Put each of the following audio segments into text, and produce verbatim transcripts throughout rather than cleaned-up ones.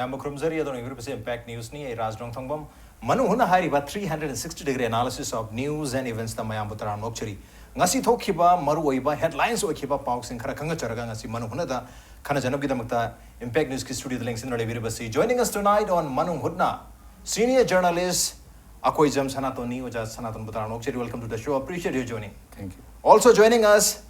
ꯌꯥꯝꯅ ꯈꯨꯔꯨꯝꯖꯔꯤ ꯑꯗꯣꯝꯅ ꯌꯦꯡꯕꯤꯔꯤꯕꯁꯤ Impact Newsꯅꯤ꯫ ꯑꯩ ꯔꯥꯖ ꯅꯣꯡꯊꯣꯡꯕꯝ꯫ ꯃꯅꯨꯡ ꯍꯨꯠꯅ ꯍꯥꯏꯔꯤꯕ three hundred sixty degree analysis of news and eventsꯇ ꯃꯌꯥꯝꯕꯨ ꯇꯔꯥꯝꯅ ꯑꯣꯛꯆꯔꯤ꯫ ꯉꯁꯤ ꯊꯣꯛꯈꯤꯕ ꯃꯔꯨꯑꯣꯏꯕ headlines ꯑꯣꯏꯈꯤꯕ ꯄꯥꯎꯁꯤꯡ ꯈꯔ ꯈꯪꯒꯠꯆꯔꯒ ꯉꯁꯤ ꯃꯅꯨꯡ ꯍꯨꯠꯅꯗ ꯈꯟꯅꯖꯅꯕꯒꯤꯗꯃꯛꯇ Impact Newsꯀꯤ studioꯗ ꯂꯦꯡꯁꯤꯟꯗꯨꯅ ꯂꯩꯕꯤꯔꯤꯕꯁꯤ, joining us tonight on ꯃꯅꯨꯡ ꯍꯨꯠꯅ, senior journalist ꯑꯀꯣꯏꯖꯝ ꯁꯅꯥꯇꯣꯟꯅꯤ꯫ ꯑꯣꯖꯥ ꯁꯅꯥꯇꯣꯟꯕꯨ ꯇꯔꯥꯝꯅ ꯑꯣꯛꯆꯔꯤ꯫ Welcome to the show. Appreciate your joining. Thank you. Also joining us,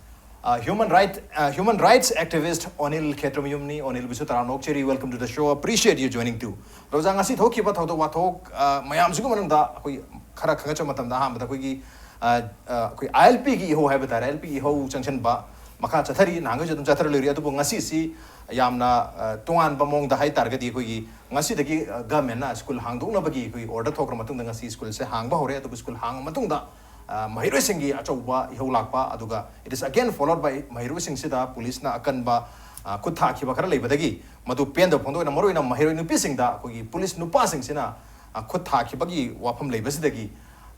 uh, human right, uh, human rights activist Onil Khetromyumꯅꯤ꯫ ꯑꯣꯅꯤꯜꯕꯨꯁꯨ ꯇꯔꯥꯝꯅ ꯑꯣꯛꯆꯔꯤ꯫ Welcome to the show. Appreciate you joining too. ꯑꯗꯣ ꯑꯣꯖꯥ, ꯉꯁꯤ ꯊꯣꯛꯈꯤꯕ ꯊꯧꯗꯣꯛ ꯋꯥꯊꯣꯛ, ꯑ, ꯃꯌꯥꯝꯁꯤꯒꯤ ꯃꯅꯨꯡꯗ ꯑꯩꯈꯣꯏ ꯈꯔ ꯈꯪꯒꯠꯆꯕ ꯃꯇꯝꯗ ꯑꯍꯥꯟꯕꯗ ꯑꯩꯈꯣꯏꯒꯤ, ꯑ, ꯑ, ꯑꯩꯈꯣꯏ ILPꯒꯤ ꯏꯍꯧ ꯍꯥꯏꯕ ꯇꯥꯔꯦ, ILPꯒꯤ ꯏꯍꯧ ꯆꯪꯁꯤꯟꯕ, ꯃꯈꯥ ꯆꯠꯊꯔꯤ, ꯅꯍꯥꯟꯈꯩꯁꯨ ꯑꯗꯨꯝ ꯆꯠꯊꯔ ꯂꯩꯔꯤ꯫ ꯑꯗꯨꯕꯨ ꯉꯁꯤꯁꯤ ꯌꯥꯝꯅ, ꯑ, ꯇꯣꯉꯥꯟꯕ ꯃꯑꯣꯡꯗ ꯍꯥꯏ ꯇꯥꯔꯒꯗꯤ ꯑꯩꯈꯣꯏꯒꯤ ꯉꯁꯤꯗꯒꯤ, ꯑ, governmentꯅ school ꯍꯥꯡꯗꯣꯛꯅꯕꯒꯤ ꯑꯩꯈꯣꯏꯒꯤ order ꯊꯣꯛꯈ꯭ꯔ ꯃꯇꯨꯡꯗ ꯉꯁꯤ schoolꯁꯦ ꯍꯥꯡꯕ ꯍꯧꯔꯦ꯫ ꯑꯗꯨꯕꯨ school ꯍꯥꯡꯉ ꯃꯇꯨꯡꯗ, ꯑ, ꯃꯍꯩꯔꯣꯏꯁꯤꯡꯒꯤ ꯑꯆꯧꯕ ꯏꯍꯧ ꯂꯥꯛꯄ, ꯑꯗꯨꯒ it is again followed by ꯃꯍꯩꯔꯣꯏꯁꯤꯡꯁꯤꯗ policeꯅ ꯑꯀꯟꯕ, ꯑ, ꯈꯨꯠ ꯊꯥꯈꯤꯕ ꯈꯔ ꯂꯩꯕꯗꯒꯤ ꯃꯗꯨ ꯄꯦꯟꯗꯕ ꯐꯣꯡꯗꯣꯛꯑꯦ꯫ ꯃꯔꯨꯑꯣꯏꯅ ꯃꯍꯩꯔꯣꯏ ꯅꯨꯄꯤꯁꯤꯡꯗ ꯑꯩꯈꯣꯏꯒꯤ police ꯅꯨꯄꯥꯁꯤꯡꯁꯤꯅ, ꯑ, ꯈꯨꯠ ꯊꯥꯈꯤꯕꯒꯤ ꯋꯥꯐꯝ ꯂꯩꯕꯁꯤꯗꯒꯤ,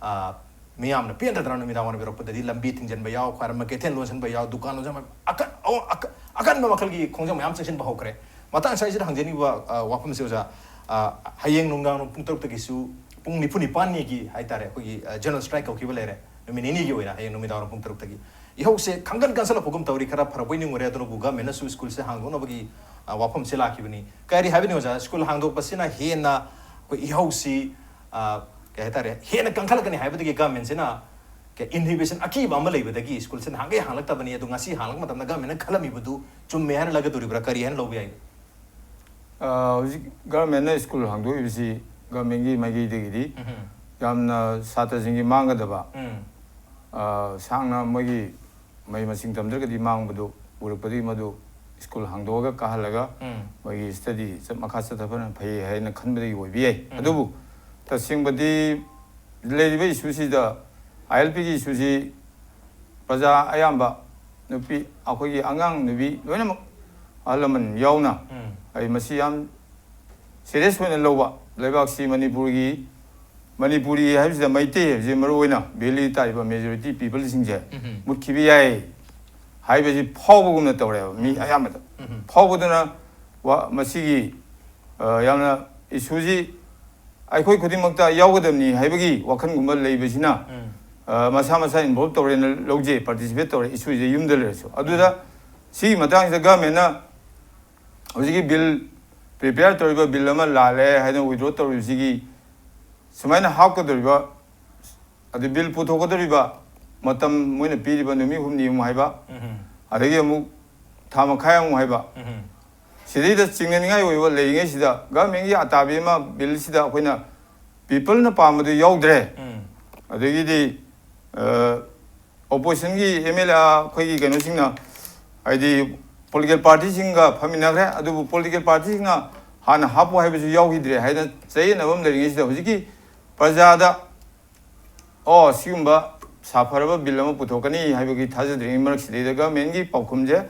ꯑ, ꯃꯤꯌꯥꯝꯅ ꯄꯦꯟꯗꯗꯅ ꯅꯨꯃꯤꯗꯥꯡ ꯋꯥꯏꯔꯝ ꯌꯧꯔꯛꯄꯗꯗꯤ ꯂꯝꯕꯤ ꯊꯤꯡꯖꯤꯟꯕ ꯌꯥꯎ, ꯈ꯭ꯋꯥꯏꯔꯝꯕꯟ ꯀꯩꯊꯦꯜ ꯂꯣꯟꯁꯤꯟꯕ ꯌꯥꯎ, ꯗꯨꯀꯥꯟ ꯂꯣꯟꯁꯤꯟꯕ, ꯑꯀꯟ-, ꯑꯋꯥ-, ꯑꯀ-, ꯑꯀꯟꯕ ꯃꯈꯜꯒꯤ ꯈꯣꯡꯖꯪ ꯃꯌꯥꯝ ꯆꯪꯁꯤꯟꯕ ꯍꯧꯈ꯭ꯔꯦ꯫ ꯃꯇꯥꯡ ꯑꯁꯤꯗ ꯍꯪꯖꯅꯤꯡꯕ, ꯑ, ꯋꯥꯐꯝꯁꯦ ꯑꯣꯖꯥ, ꯑ, ꯍꯌꯦꯡ ꯅꯨꯡꯗꯥꯡ ꯄꯨꯡ ꯇꯔꯨꯛꯇꯒꯤꯁꯨ ꯄꯨꯡ ꯅꯤꯐꯨ ꯅꯤꯄꯥꯟꯅꯤꯒꯤ ꯍꯥꯏꯇꯥꯔꯦ, ꯑꯩꯈꯣꯏꯒꯤ, ꯑ, general strike ꯀꯧꯈꯤꯕ ꯂꯩꯔꯦ꯫ ꯅꯨꯃꯤꯠ ꯅꯤꯅꯤꯒꯤ ꯑꯣꯏꯅ ꯍꯌꯦꯡ ꯅꯨꯃꯤꯗꯥꯡ ꯋꯥꯏꯔꯝ ꯄꯨꯡ ꯇꯔꯨꯛꯇꯒꯤ꯫ ꯏꯍꯧꯁꯦ ꯈꯪꯀꯟ ꯀꯟꯁꯤꯜꯂꯛꯄꯒꯨꯝ ꯇꯧꯔꯤ, ꯈꯔ ꯐꯔꯛꯄꯣꯏ ꯅꯤꯡꯉꯨꯔꯦ꯫ ꯑꯗꯨꯅꯕꯨ governmentꯅꯁꯨ schoolꯁꯦ ꯍꯥꯡꯗꯣꯛꯅꯕꯒꯤ, ꯑ, ꯋꯥꯐꯝꯁꯦ ꯂꯥꯛꯈꯤꯕꯅꯤ꯫ ꯀꯔꯤ ꯍꯥꯏꯕꯅꯤ ꯑꯣꯖꯥ, school ꯍꯥꯡꯗꯣꯛꯄꯁꯤꯅ ꯍꯦꯟꯅ ꯑꯩꯈꯣꯏ ꯏꯍꯧꯁꯤ, ꯑ, ꯀꯩ ꯍꯥꯏꯇꯥꯔꯦ, ꯍꯦꯟꯅ ꯀꯟꯈꯠꯂꯛꯀꯅꯤ ꯍꯥꯏꯕꯗꯒꯤ governmentꯁꯤꯅ ꯀꯩ inhibition, ꯑꯀꯤꯕ ꯑꯃ ꯂꯩꯕꯗꯒꯤ schoolꯁꯦ ꯅꯍꯥꯟꯈꯩ ꯍꯥꯡꯂꯛꯇꯕꯅꯤ, ꯑꯗꯣ ꯉꯁꯤ ꯍꯥꯡꯂꯛꯄ ꯃꯇꯝꯗ governmentꯅ ꯈꯜꯂꯝꯃꯤꯕꯗꯨ ꯆꯨꯝꯃꯦ ꯍꯥꯏꯅ ꯂꯧꯒꯗꯣꯔꯤꯕ꯭ꯔꯥ, ꯀꯔꯤ ꯍꯥꯏꯅ ꯂꯧꯕ ꯌꯥꯏ? ꯑ, ꯍꯧꯖꯤꯛ governmentꯅ school ꯍꯥꯡꯗꯣꯛꯏꯕꯁꯤ governmentꯀꯤ ꯃꯥꯏꯀꯩꯗꯒꯤꯗꯤ ꯎꯝꯍꯨꯝ. ꯌꯥꯝꯅ ꯁꯥꯇ꯭ꯔꯁꯤꯡꯒꯤ ꯃꯥꯡꯒꯗꯕ, ꯎꯝ. ꯑ, ꯁꯥꯡꯅ ꯃꯣꯏꯒꯤ ꯃꯍꯩ ꯃꯁꯤꯡ ꯇꯝꯗ꯭ꯔꯒꯗꯤ ꯃꯥꯡꯕꯗꯨ ꯎꯔꯛꯄꯗꯒꯤ ꯃꯗꯨ school ꯍꯥꯡꯗꯣꯛꯑꯒ ꯀꯥꯍꯜꯂꯒ ꯎꯝ. ꯃꯣꯏꯒꯤ study ꯆꯠ-, ꯃꯈꯥ ꯆꯠꯊꯕꯅ ꯐꯩ ꯍꯥꯏꯅ ꯈꯟꯕꯗꯒꯤ ꯑꯣꯏꯕ ꯌꯥꯏ꯫ ꯎꯝ. ꯑꯗꯨꯕꯨ ꯇꯁꯦꯡꯕꯗꯤ ꯂꯩꯔꯤꯕ issueꯁꯤꯗ, ILPꯒꯤ issueꯁꯤ ꯄ꯭ꯔꯖꯥ ꯑꯌꯥꯝꯕ, ꯅꯨꯄꯤ, ꯑꯩꯈꯣꯏꯒꯤ ꯑꯉꯥꯡ ꯅꯨꯄꯤ ꯂꯣꯏꯅꯃꯛ, ꯑꯍꯜ ꯂꯃꯟ ꯌꯥꯎꯅ, ꯎꯝ. ꯑꯩ ꯃꯁꯤ ꯌꯥꯝ serious ꯑꯣꯏꯅ ꯂꯧꯕ, ꯂꯩꯕꯥꯛꯁꯤ ꯃꯅꯤꯄꯨꯔꯒꯤ, ꯃꯅꯤꯄꯨꯔꯤ ꯍꯥꯏꯕꯁꯤꯗ ꯃꯩꯇꯩ ꯍꯥꯏꯕꯁꯤ ꯃꯔꯨ ꯑꯣꯏꯅ valley ꯇꯥꯔꯤꯕ majority peopleꯁꯤꯡꯁꯦ ꯎꯝ. ꯃꯨꯠꯈꯤꯕ ꯌꯥꯏ ꯍꯥꯏꯕꯁꯤ ꯐꯥꯎꯕꯒꯨꯝꯅ ꯇꯧꯔꯦꯕ ꯃꯤ ꯑꯌꯥꯝꯕꯗ꯫ ꯎꯝ. ꯐꯥꯎꯕꯗꯨꯅ ꯋꯥ-, ꯃꯁꯤꯒꯤ ꯑ, ꯌꯥꯝꯅ ꯏꯁꯨꯁꯤ ꯑꯩꯈꯣꯏ ꯈꯨꯗꯤꯡꯃꯛꯇ ꯌꯥꯎꯒꯗꯕꯅꯤ ꯍꯥꯏꯕꯒꯤ ꯋꯥꯈꯜꯒꯨꯝꯕ ꯂꯩꯕꯁꯤꯅ, ꯎꯝ. ꯑ, ꯃꯁꯥ ꯃꯁꯥ ꯏꯟꯚꯣꯜꯕ ꯇꯧꯔꯦꯅ ꯂꯧꯖꯩ, ꯄꯥꯔꯇꯤꯁꯤꯄꯦꯠ ꯇꯧꯔꯦ, ꯏꯁꯨꯁꯦ ꯌꯨꯝꯗ ꯂꯩꯔꯁꯨ꯫ ꯑꯗꯨꯗ ꯁꯤꯒꯤ ꯃꯇꯥꯡꯁꯤꯗ ꯒꯚꯔꯟꯃꯦꯟꯅ ꯍꯧꯖꯤꯛꯀꯤ ꯕꯤꯜ, ꯄ꯭ꯔꯤꯄꯦꯌꯔ ꯇꯧꯔꯤꯕ ꯕꯤꯜ ꯑꯃ ꯂꯥꯜꯂꯦ ꯍꯥꯏꯅ ꯋꯤꯗ꯭ꯔꯣ ꯇꯧꯔꯤꯕꯁꯤꯒꯤ ꯁꯨꯃꯥꯏꯅ ꯍꯥꯞꯀꯗꯧꯔꯤꯕ ꯑꯗꯨ ꯕꯤꯜ ꯄꯨꯊꯣꯛꯀꯗꯧꯔꯤꯕ ꯃꯇꯝ, ꯃꯣꯏꯅ ꯄꯤꯔꯤꯕ ꯅꯨꯃꯤꯠ ꯍꯨꯝꯅꯤ ꯑꯃꯨꯛ ꯍꯥꯏꯕ, ꯎꯝ. ꯑꯗꯒꯤ ꯑꯃꯨꯛ ꯊꯥ ꯃꯈꯥꯏ ꯑꯃꯨꯛ ꯍꯥꯏꯕ, ꯎꯝ. ꯁꯤꯗꯩꯗ ꯆꯤꯡꯅꯅꯤꯡꯉꯥꯏ ꯑꯣꯏꯕ ꯂꯩꯔꯤꯉꯩꯁꯤꯗ ꯒꯚꯔꯟꯃꯦꯟꯒꯤ ꯑꯇꯥꯕꯤ ꯑꯃ ꯕꯤꯜꯁꯤꯗ ꯑꯩꯈꯣꯏꯅ ꯄꯤꯄꯜꯅ ꯄꯥꯝꯕꯗꯨ ꯌꯥꯎꯗ꯭ꯔꯦ꯫ ꯎꯝ. ꯑꯗꯒꯤꯗꯤ, ꯑ, ꯑꯣꯄꯣꯖꯤꯁꯟꯒꯤ ꯑꯦꯝ ꯑꯦꯜ ꯑꯦ ꯑꯩꯈꯣꯏꯒꯤ ꯀꯩꯅꯣꯁꯤꯡꯅ, ꯍꯥꯏꯗꯤ ꯄꯣꯂꯤꯇꯤꯀꯦꯜ ꯄꯥꯔꯇꯤꯁꯤꯡꯒ ꯐꯝꯃꯤꯟꯅꯈ꯭ꯔꯦ, ꯑꯗꯨꯕꯨ ꯄꯣꯂꯤꯇꯤꯀꯦꯜ ꯄꯥꯔꯇꯤꯁꯤꯡꯅ ꯍꯥꯟꯅ ꯍꯥꯞꯄꯨ ꯍꯥꯏꯕꯁꯨ ꯌꯥꯎꯈꯤꯗ꯭ꯔꯦ ꯍꯥꯏꯅ ꯆꯌꯦꯠꯅꯕ ꯑꯃ ꯂꯩꯔꯤꯉꯩꯁꯤꯗ ꯍꯧꯖꯤꯛꯀꯤ ꯄ꯭ꯔꯖꯥꯗ, ꯑꯣ, ꯁꯤꯒꯨꯝꯕ ꯁꯥꯐꯔꯕ ꯕꯤꯜ ꯑꯃ ꯄꯨꯊꯣꯛꯀꯅꯤ ꯍꯥꯏꯕꯒꯤ ꯊꯥꯖꯗ꯭ꯔꯤꯉꯩ ꯃꯔꯛꯁꯤꯗꯩꯗ ꯒꯚꯔꯟꯃꯦꯟꯒꯤ ꯄꯥꯎꯈꯨꯝꯁꯦ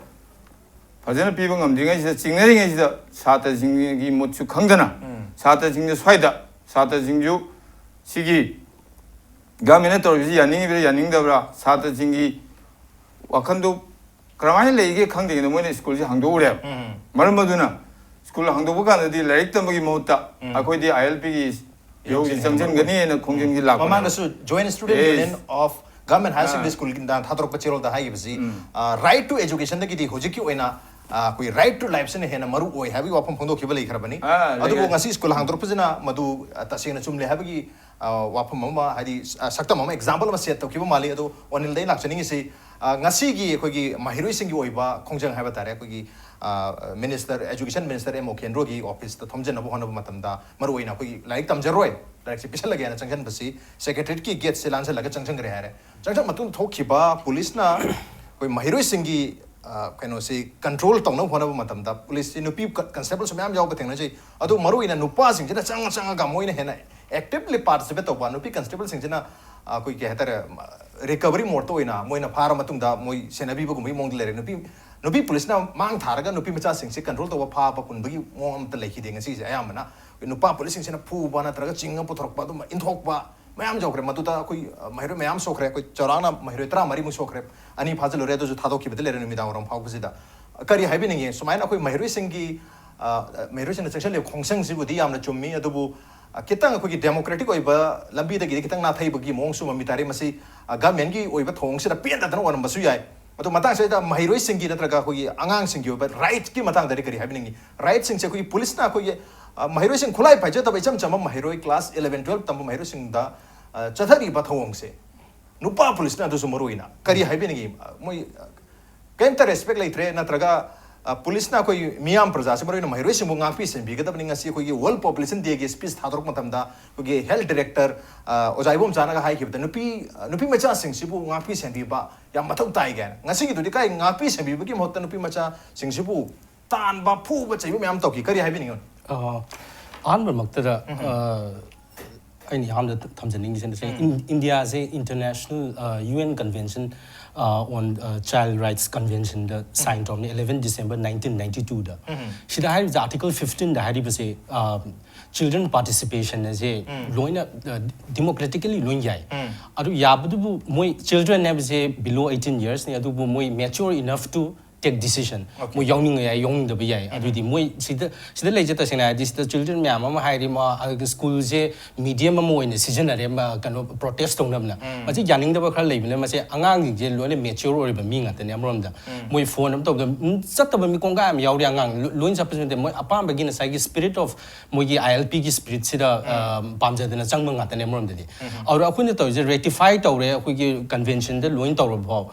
ꯐꯖꯅ ꯄꯤꯕ ꯉꯝꯗ꯭ꯔꯤꯉꯩꯁꯤꯗ, ꯆꯤꯡꯅꯔꯤꯉꯩꯁꯤꯗ ꯁꯥꯇ꯭ꯔꯁꯤꯡꯒꯤ ꯃꯨꯠꯁꯨ ꯈꯪꯗꯅ, ꯎꯝ. ꯁꯥꯇ꯭ꯔꯁꯤꯡꯗ ꯁ꯭ꯋꯥꯏꯗ ꯁꯥꯇ꯭ꯔꯁꯤꯡꯁꯨ ꯁꯤꯒꯤ ꯒꯚꯔꯟꯃꯦꯟꯅ ꯇꯧꯔꯤꯕꯁꯤ ꯌꯥꯅꯤꯡꯉꯤꯕ꯭ꯔꯥ ꯌꯥꯅꯤꯡꯗꯕ꯭ꯔꯥ, ꯁꯥꯇ꯭ꯔꯁꯤꯡꯒꯤ ꯋꯥꯈꯜꯗꯨ ꯀꯔꯝꯍꯥꯏꯅ ꯂꯩꯒꯦ ꯈꯪꯗ꯭ꯔꯤꯉꯩꯗ ꯃꯣꯏꯅ ꯁ꯭ꯀꯨꯜꯁꯤ ꯍꯥꯡꯗꯣꯛꯎꯔꯦꯕ꯫ ꯎꯝ. ꯃꯔꯝ ꯑꯗꯨꯅ ꯁ꯭ꯀꯨꯜ ꯍꯥꯡꯗꯣꯛꯄ ꯀꯥꯟꯗꯗꯤ ꯂꯥꯏꯔꯤꯛ ꯇꯝꯕꯒꯤ ꯃꯍꯨꯠꯇ ꯎꯝ. ꯑꯩꯈꯣꯏꯗꯤ ꯑꯥꯏ ꯑꯦꯜ ꯄꯤꯒꯤ ꯌꯧꯁꯤ ꯌꯧꯁꯤ ꯆꯪꯁꯤꯟꯒꯅꯤꯅ ꯈꯣꯡꯖꯪꯁꯤ ꯂꯥꯛꯄꯅꯦꯕ꯫ ꯃꯃꯥꯡꯗꯁꯨ Joint Student Yes. Union of Government Higher Secondary ꯑꯥ. Schoolꯒꯤ ꯅꯍꯥꯟ ꯊꯥꯗꯣꯔꯛꯄ ꯆꯦꯔꯣꯜꯗ ꯍꯥꯏꯈꯤꯕꯁꯤ, ꯎꯝ. ꯑ, right to educationꯗꯒꯤꯗꯤ ꯍꯧꯖꯤꯛꯀꯤ ꯑꯣꯏꯅ, ꯑ, ꯑꯩꯈꯣꯏ right to lifeꯁꯤꯅ ꯍꯦꯟꯅ ꯃꯔꯨ ꯑꯣꯏ ꯍꯥꯏꯕꯒꯤ ꯋꯥꯐꯝ ꯐꯣꯡꯗꯣꯛꯈꯤꯕ ꯂꯩꯈ꯭ꯔꯕꯅꯤ꯫ ꯑꯥ, ꯂꯩꯈ꯭ꯔꯦ꯫ ꯑꯗꯨꯕꯨ ꯉꯁꯤ ꯁ꯭ꯀꯨꯜ ꯍꯥꯡꯗꯣꯔꯛꯄꯁꯤꯅ ꯃꯗꯨ, ꯑ, ꯇꯁꯦꯡꯅ ꯆꯨꯝꯂꯦ ꯍꯥꯏꯕꯒꯤ, ꯑ, ꯋꯥꯐꯝ ꯑꯃ, ꯍꯥꯏꯗꯤ, ꯑ, ꯁꯛꯇꯝ ꯑꯃ, example ꯑꯃ set ꯇꯧꯈꯤꯕ ꯃꯥꯜꯂꯤ꯫ ꯑꯗꯣ ꯑꯣꯅꯤꯜꯗ ꯑꯩ ꯂꯥꯛꯆꯅꯤꯡꯉꯤꯁꯤ, ꯑ, ꯉꯁꯤꯒꯤ ꯑꯩꯈꯣꯏꯒꯤ ꯃꯍꯩꯔꯣꯏꯁꯤꯡꯒꯤ ꯑꯣꯏꯕ ꯈꯣꯡꯖꯪ ꯍꯥꯏꯕ ꯇꯥꯔꯦ, ꯑꯩꯈꯣꯏꯒꯤ, ꯑ, Minister, Education Minister ꯑꯦꯝ ꯑꯣꯀꯦꯟꯗ꯭ꯔꯣꯒꯤ officeꯇ ꯊꯣꯝꯖꯤꯟꯅꯕ ꯍꯣꯠꯅꯕ ꯃꯇꯝꯗ, ꯃꯔꯨꯑꯣꯏꯅ ꯑꯩꯈꯣꯏꯒꯤ ꯂꯥꯏꯔꯤꯛ ꯇꯝꯖꯔꯣꯏ, ꯂꯥꯏꯔꯤꯛꯁꯦ ꯄꯤꯁꯜꯂꯒꯦꯅ ꯆꯪꯁꯤꯟꯕꯁꯤ Secretariatꯀꯤ gateꯁꯦ ꯂꯥꯟꯁꯤꯜꯂꯒ ꯆꯪꯁꯤꯟꯈ꯭ꯔꯦ ꯍꯥꯏꯔꯦ꯫ ꯆꯪꯁꯤꯟ ꯃꯇꯨꯡꯗ ꯊꯣꯛꯈꯤꯕ ꯄꯨꯂꯤꯁꯅ ꯑꯩꯈꯣꯏ ꯃꯍꯩꯔꯣꯏꯁꯤꯡꯒꯤ, ꯑ, ꯀꯩꯅꯣꯁꯤ control ꯇꯧꯅꯕ ꯍꯣꯠꯅꯕ ꯃꯇꯝꯗ ꯄꯨꯂꯤꯁꯁꯤ ꯅꯨꯄꯤ ꯀ-, constableꯁꯨ ꯃꯌꯥꯝ ꯌꯥꯎꯕ ꯊꯦꯡꯅꯖꯩ꯫ ꯑꯗꯨ ꯃꯔꯨꯑꯣꯏꯅ ꯅꯨꯄꯥꯁꯤꯡꯁꯤꯅ ꯆꯪꯉ ꯆꯪꯉꯒ ꯃꯣꯏꯅ ꯍꯦꯟꯅ actively participate ꯇꯧꯕ, ꯅꯨꯄꯤ constableꯁꯤꯡꯁꯤꯅ, ꯑ, ꯑꯩꯈꯣꯏ ꯀꯩ ꯍꯥꯏꯇꯥꯔꯦ, recovery modeꯇ ꯑꯣꯏꯅ ꯃꯣꯏꯅ ꯐꯥꯔ ꯃꯇꯨꯡꯗ ꯃꯣꯏ ꯁꯦꯟꯅꯕꯤꯕꯒꯨꯝꯕꯒꯤ ꯃꯑꯣꯡꯗ ꯂꯩꯔꯦ꯫ ꯅꯨꯄꯤ, ꯅꯨꯄꯤ ꯄꯨꯂꯤꯁꯅ ꯃꯥꯡ ꯊꯥꯔꯒ ꯅꯨꯄꯤ ꯃꯆꯥꯁꯤꯡꯁꯤ control ꯇꯧꯕ, ꯐꯥꯕ ꯄꯨꯟꯕꯒꯤ ꯃꯑꯣꯡ ꯑꯃꯠꯇ ꯂꯩꯈꯤꯗꯦ꯫ ꯉꯁꯤꯁꯦ ꯑꯌꯥꯝꯕꯅ ꯅꯨꯄꯥ ꯄꯨꯂꯤꯁꯁꯤꯡꯁꯤꯅ ꯐꯨꯕ ꯅꯠꯇ꯭ꯔꯒ ꯆꯤꯡꯉ ꯄꯨꯊꯣꯔꯛꯄ, ꯑꯗꯨꯝꯕ ꯏꯟꯊꯣꯛꯄ ꯃꯌꯥꯝ ꯌꯥꯎꯈ꯭ꯔꯦ꯫ ꯃꯗꯨꯗ ꯑꯩꯈꯣꯏ, ꯑ, ꯃꯍꯩꯔꯣꯏ ꯃꯌꯥꯝ ꯁꯣꯛꯈ꯭ꯔꯦ꯫ ꯑꯩꯈꯣꯏ ꯆꯥꯎꯔꯥꯛꯅ ꯃꯍꯩꯔꯣꯏ ꯇꯔꯥꯃꯔꯤꯃꯨꯛ ꯁꯣꯛꯈ꯭ꯔꯦ꯫ ꯑꯅꯤ ꯐꯥꯖꯤꯜꯂꯨꯔꯦ, ꯑꯗꯨꯁꯨ ꯊꯥꯗꯣꯛꯈꯤꯕꯗ ꯂꯩꯔꯦ ꯅꯨꯃꯤꯗꯥꯡ ꯋꯥꯏꯔꯝ ꯐꯥꯎꯕꯁꯤꯗ꯫ ꯀꯔꯤ ꯍꯥꯏꯕꯤꯅꯤꯡꯉꯤ? ꯁꯨꯃꯥꯏꯅ ꯑꯩꯈꯣꯏ ꯃꯍꯩꯔꯣꯏꯁꯤꯡꯒꯤ, ꯑ, ꯃꯍꯩꯔꯣꯏꯁꯤꯡꯅ ꯆꯪꯁꯤꯜꯂꯤꯕ ꯈꯣꯡꯖꯪꯁꯤꯕꯨꯗꯤ ꯌꯥꯝꯅ ꯆꯨꯝꯃꯤ, ꯑꯗꯨꯕꯨ, ꯑ, ꯈꯤꯇꯪ ꯑꯩꯈꯣꯏꯒꯤ democratic ꯑꯣꯏꯕ ꯂꯝꯕꯤꯗꯒꯤꯗꯤ ꯈꯤꯇꯪ ꯅꯥꯊꯩꯕꯒꯤ ꯃꯑꯣꯡꯁꯨ ꯃꯃꯤ ꯇꯥꯔꯦ꯫ ꯃꯁꯤ, ꯑ, government ꯀꯤ ꯑꯣꯏꯕ ꯊꯧꯑꯣꯡꯁꯤꯗ ꯄꯦꯟꯗꯗꯅ ꯑꯣꯏꯔꯝꯕꯁꯨ ꯌꯥꯏ꯫ ꯑꯗꯨ ꯃꯇꯥꯡꯁꯤꯗ ꯃꯍꯩꯔꯣꯏꯁꯤꯡꯒꯤ ꯅꯠꯇ꯭ꯔꯒ ꯑꯩꯈꯣꯏꯒꯤ ꯑꯉꯥꯡꯁꯤꯡꯒꯤ ꯑꯣꯏꯕ right ꯀꯤ ꯃꯇꯥꯡꯗꯗꯤ ꯀꯔꯤ ꯍꯥꯏꯕꯤꯅꯤꯡꯉꯤ? Right ꯁꯤꯡꯁꯦ ꯑꯩꯈꯣꯏꯒꯤ ꯄꯨꯂꯤꯁꯅ ꯑꯩꯈꯣꯏꯒꯤ, ꯑ, ꯃꯍꯩꯔꯣꯏꯁꯤꯡ ꯈꯨꯠꯂꯥꯏ ꯄꯥꯏꯖꯗꯕ ꯏꯆꯝ ꯆꯝꯕ ꯃꯍꯩꯔꯣꯏ class eleven twelve ꯇꯝꯕ ꯃꯍꯩꯔꯣꯏꯁꯤꯡꯗ, ꯑ, ꯆꯠꯊꯔꯤꯕ ꯊꯧꯑꯣꯡꯁꯦ ꯅꯨꯄꯥ ꯄꯨꯂꯤꯁꯅ ꯑꯗꯨꯁꯨ ꯃꯔꯨ ꯑꯣꯏꯅ ꯀꯔꯤ ꯍꯥꯏꯕꯤꯅꯤꯡꯉꯤ? ꯑ, ꯃꯣꯏ, ꯑ, ꯀꯩꯝꯇ respect ꯂꯩꯇ꯭ꯔꯦ, ꯅꯠꯇ꯭ꯔꯒ, ꯑ, ꯄꯨꯂꯤꯁꯅ ꯑꯩꯈꯣꯏ ꯃꯤꯌꯥꯝ ꯄ꯭ꯔꯖꯥꯁꯦ, ꯃꯔꯨ ꯑꯣꯏꯅ ꯃꯍꯩꯔꯣꯏꯁꯤꯡꯕꯨ ꯉꯥꯛꯄꯤ ꯁꯦꯟꯕꯤꯒꯗꯕꯅꯤ꯫ ꯉꯁꯤ ꯑꯩꯈꯣꯏꯒꯤ World Population Day ꯒꯤ speech ꯊꯥꯗꯣꯔꯛꯄ ꯃꯇꯝꯗ ꯑꯩꯈꯣꯏꯒꯤ health director, ꯑ, ꯑꯣꯖꯥ ꯏꯕꯣꯝꯆꯥꯅꯒ ꯍꯥꯏꯈꯤꯕꯗ, ꯅꯨꯄꯤ, ꯑ, ꯅꯨꯄꯤ ꯃꯆꯥꯁꯤꯡꯁꯤꯕꯨ ꯉꯥꯛꯄꯤ ꯁꯦꯟꯕꯤꯕ ꯌꯥꯝ ꯃꯊꯧ ꯇꯥꯏ ꯀꯥꯏꯅ꯫ ꯉꯁꯤꯒꯤꯗꯨꯗꯤ ꯀꯥꯏ ꯉꯥꯛꯄꯤ ꯁꯦꯟꯕꯤꯕꯒꯤ ꯃꯍꯨꯠꯇ ꯅꯨꯄꯤ ꯃꯆꯥꯁꯤꯡꯁꯤꯕꯨ ꯇꯥꯟꯕ, ꯐꯨꯕ, ꯆꯩꯕ ꯃꯌꯥꯝ ꯇꯧꯈꯤ꯫ ꯀꯔꯤ ꯍꯥꯏꯕꯤꯅꯤꯡꯉꯤ? ꯑ, ꯑꯍꯥꯟꯕꯃꯛꯇꯗ, ꯑ, ꯑꯩꯅ ꯑꯍꯥꯟꯕꯗ ꯊꯝꯖꯅꯤꯡꯉꯤꯁꯦ, ꯉꯁꯥꯏ ꯏꯟ-, ꯏꯟꯗꯤꯌꯥꯁꯦ international, ꯑ, U N convention, ꯑ, on, ꯑ, child rights convention ꯗ sign ꯇꯧꯔꯝꯃꯤ eleven December nineteen ninety two ꯗ꯫ ꯁꯤꯗ ꯍꯥꯏꯔꯤꯕꯁꯦ article fifteen ꯗ ꯍꯥꯏꯔꯤꯕꯁꯦ, ꯑ, children participation ꯑꯁꯦ ꯂꯣꯏꯅ, ꯑ, democratically ꯂꯣꯏ ꯌꯥꯏ꯫ ꯑꯗꯨ ꯌꯥꯕꯗꯨꯕꯨ ꯃꯣꯏ children ꯍꯥꯏꯕꯁꯦ below eighteen years ꯅꯤ, ꯑꯗꯨꯕꯨ ꯃꯣꯏ mature enough to take decision꯫ ꯃꯣꯏ ꯌꯥꯎꯅꯤꯡꯕ ꯌꯥꯏ, ꯌꯥꯎꯅꯤꯡꯗꯕ ꯌꯥꯏ꯫ ꯑꯗꯨꯗꯤ ꯃꯣꯏ ꯁꯤꯗ, ꯁꯤꯗ ꯂꯩꯖ ꯇꯁꯦꯡꯅ ꯍꯥꯏꯔꯗꯤ ꯁꯤꯗ children ꯃꯌꯥꯝ ꯑꯃ ꯍꯥꯏꯔꯤ, ꯃꯥ, ꯑꯗꯨꯒ school ꯁꯦ medium ꯑꯃ ꯑꯣꯏꯅ ꯁꯤꯖꯤꯟꯅꯔꯦ, ꯃ-, ꯀꯩꯅꯣ, protest ꯇꯧꯅꯕꯅ꯫ ꯃꯁꯤ ꯌꯥꯅꯤꯡꯗꯕ ꯈꯔ ꯂꯩꯕꯅ, ꯃꯁꯤ ꯑꯉꯥꯡꯁꯤꯡꯁꯦ ꯂꯣꯏꯅ mature ꯑꯣꯏꯔꯤꯕ ꯃꯤ ꯉꯥꯛꯇꯅꯦ ꯑꯃꯔꯣꯝꯗ꯫ ꯃꯣꯏ phone ꯑꯃ ꯇꯧꯕꯗ, ꯎꯝ, ꯆꯠꯇꯕ ꯃꯤ ꯀꯣꯡꯒꯥꯏ ꯑꯃ ꯌꯥꯎꯔꯤ ꯑꯉꯥꯡ꯫ ꯂꯣ-, ꯂꯣꯏꯅ ꯆꯠꯄꯁꯨ ꯅꯠꯇꯦ꯫ ꯃꯣꯏ ꯑꯄꯥꯝꯕꯒꯤ ꯉꯁꯥꯏꯒꯤ spirit of ꯃꯣꯏꯒꯤ I L P ꯒꯤ spirit ꯁꯤꯗ, ꯑ, ꯄꯥꯝꯖꯗꯅ ꯆꯪꯕ ꯉꯥꯛꯇꯅꯦ ꯑꯃꯔꯣꯝꯗꯗꯤ꯫ ꯑꯗꯨꯗ ꯑꯩꯈꯣꯏꯅ ꯇꯧꯔꯤꯁꯦ ratify ꯇꯧꯔꯦ, ꯑꯩꯈꯣꯏꯒꯤ convention ꯗ ꯂꯣꯏꯅ ꯇꯧꯔꯕ ꯐꯥꯎ꯫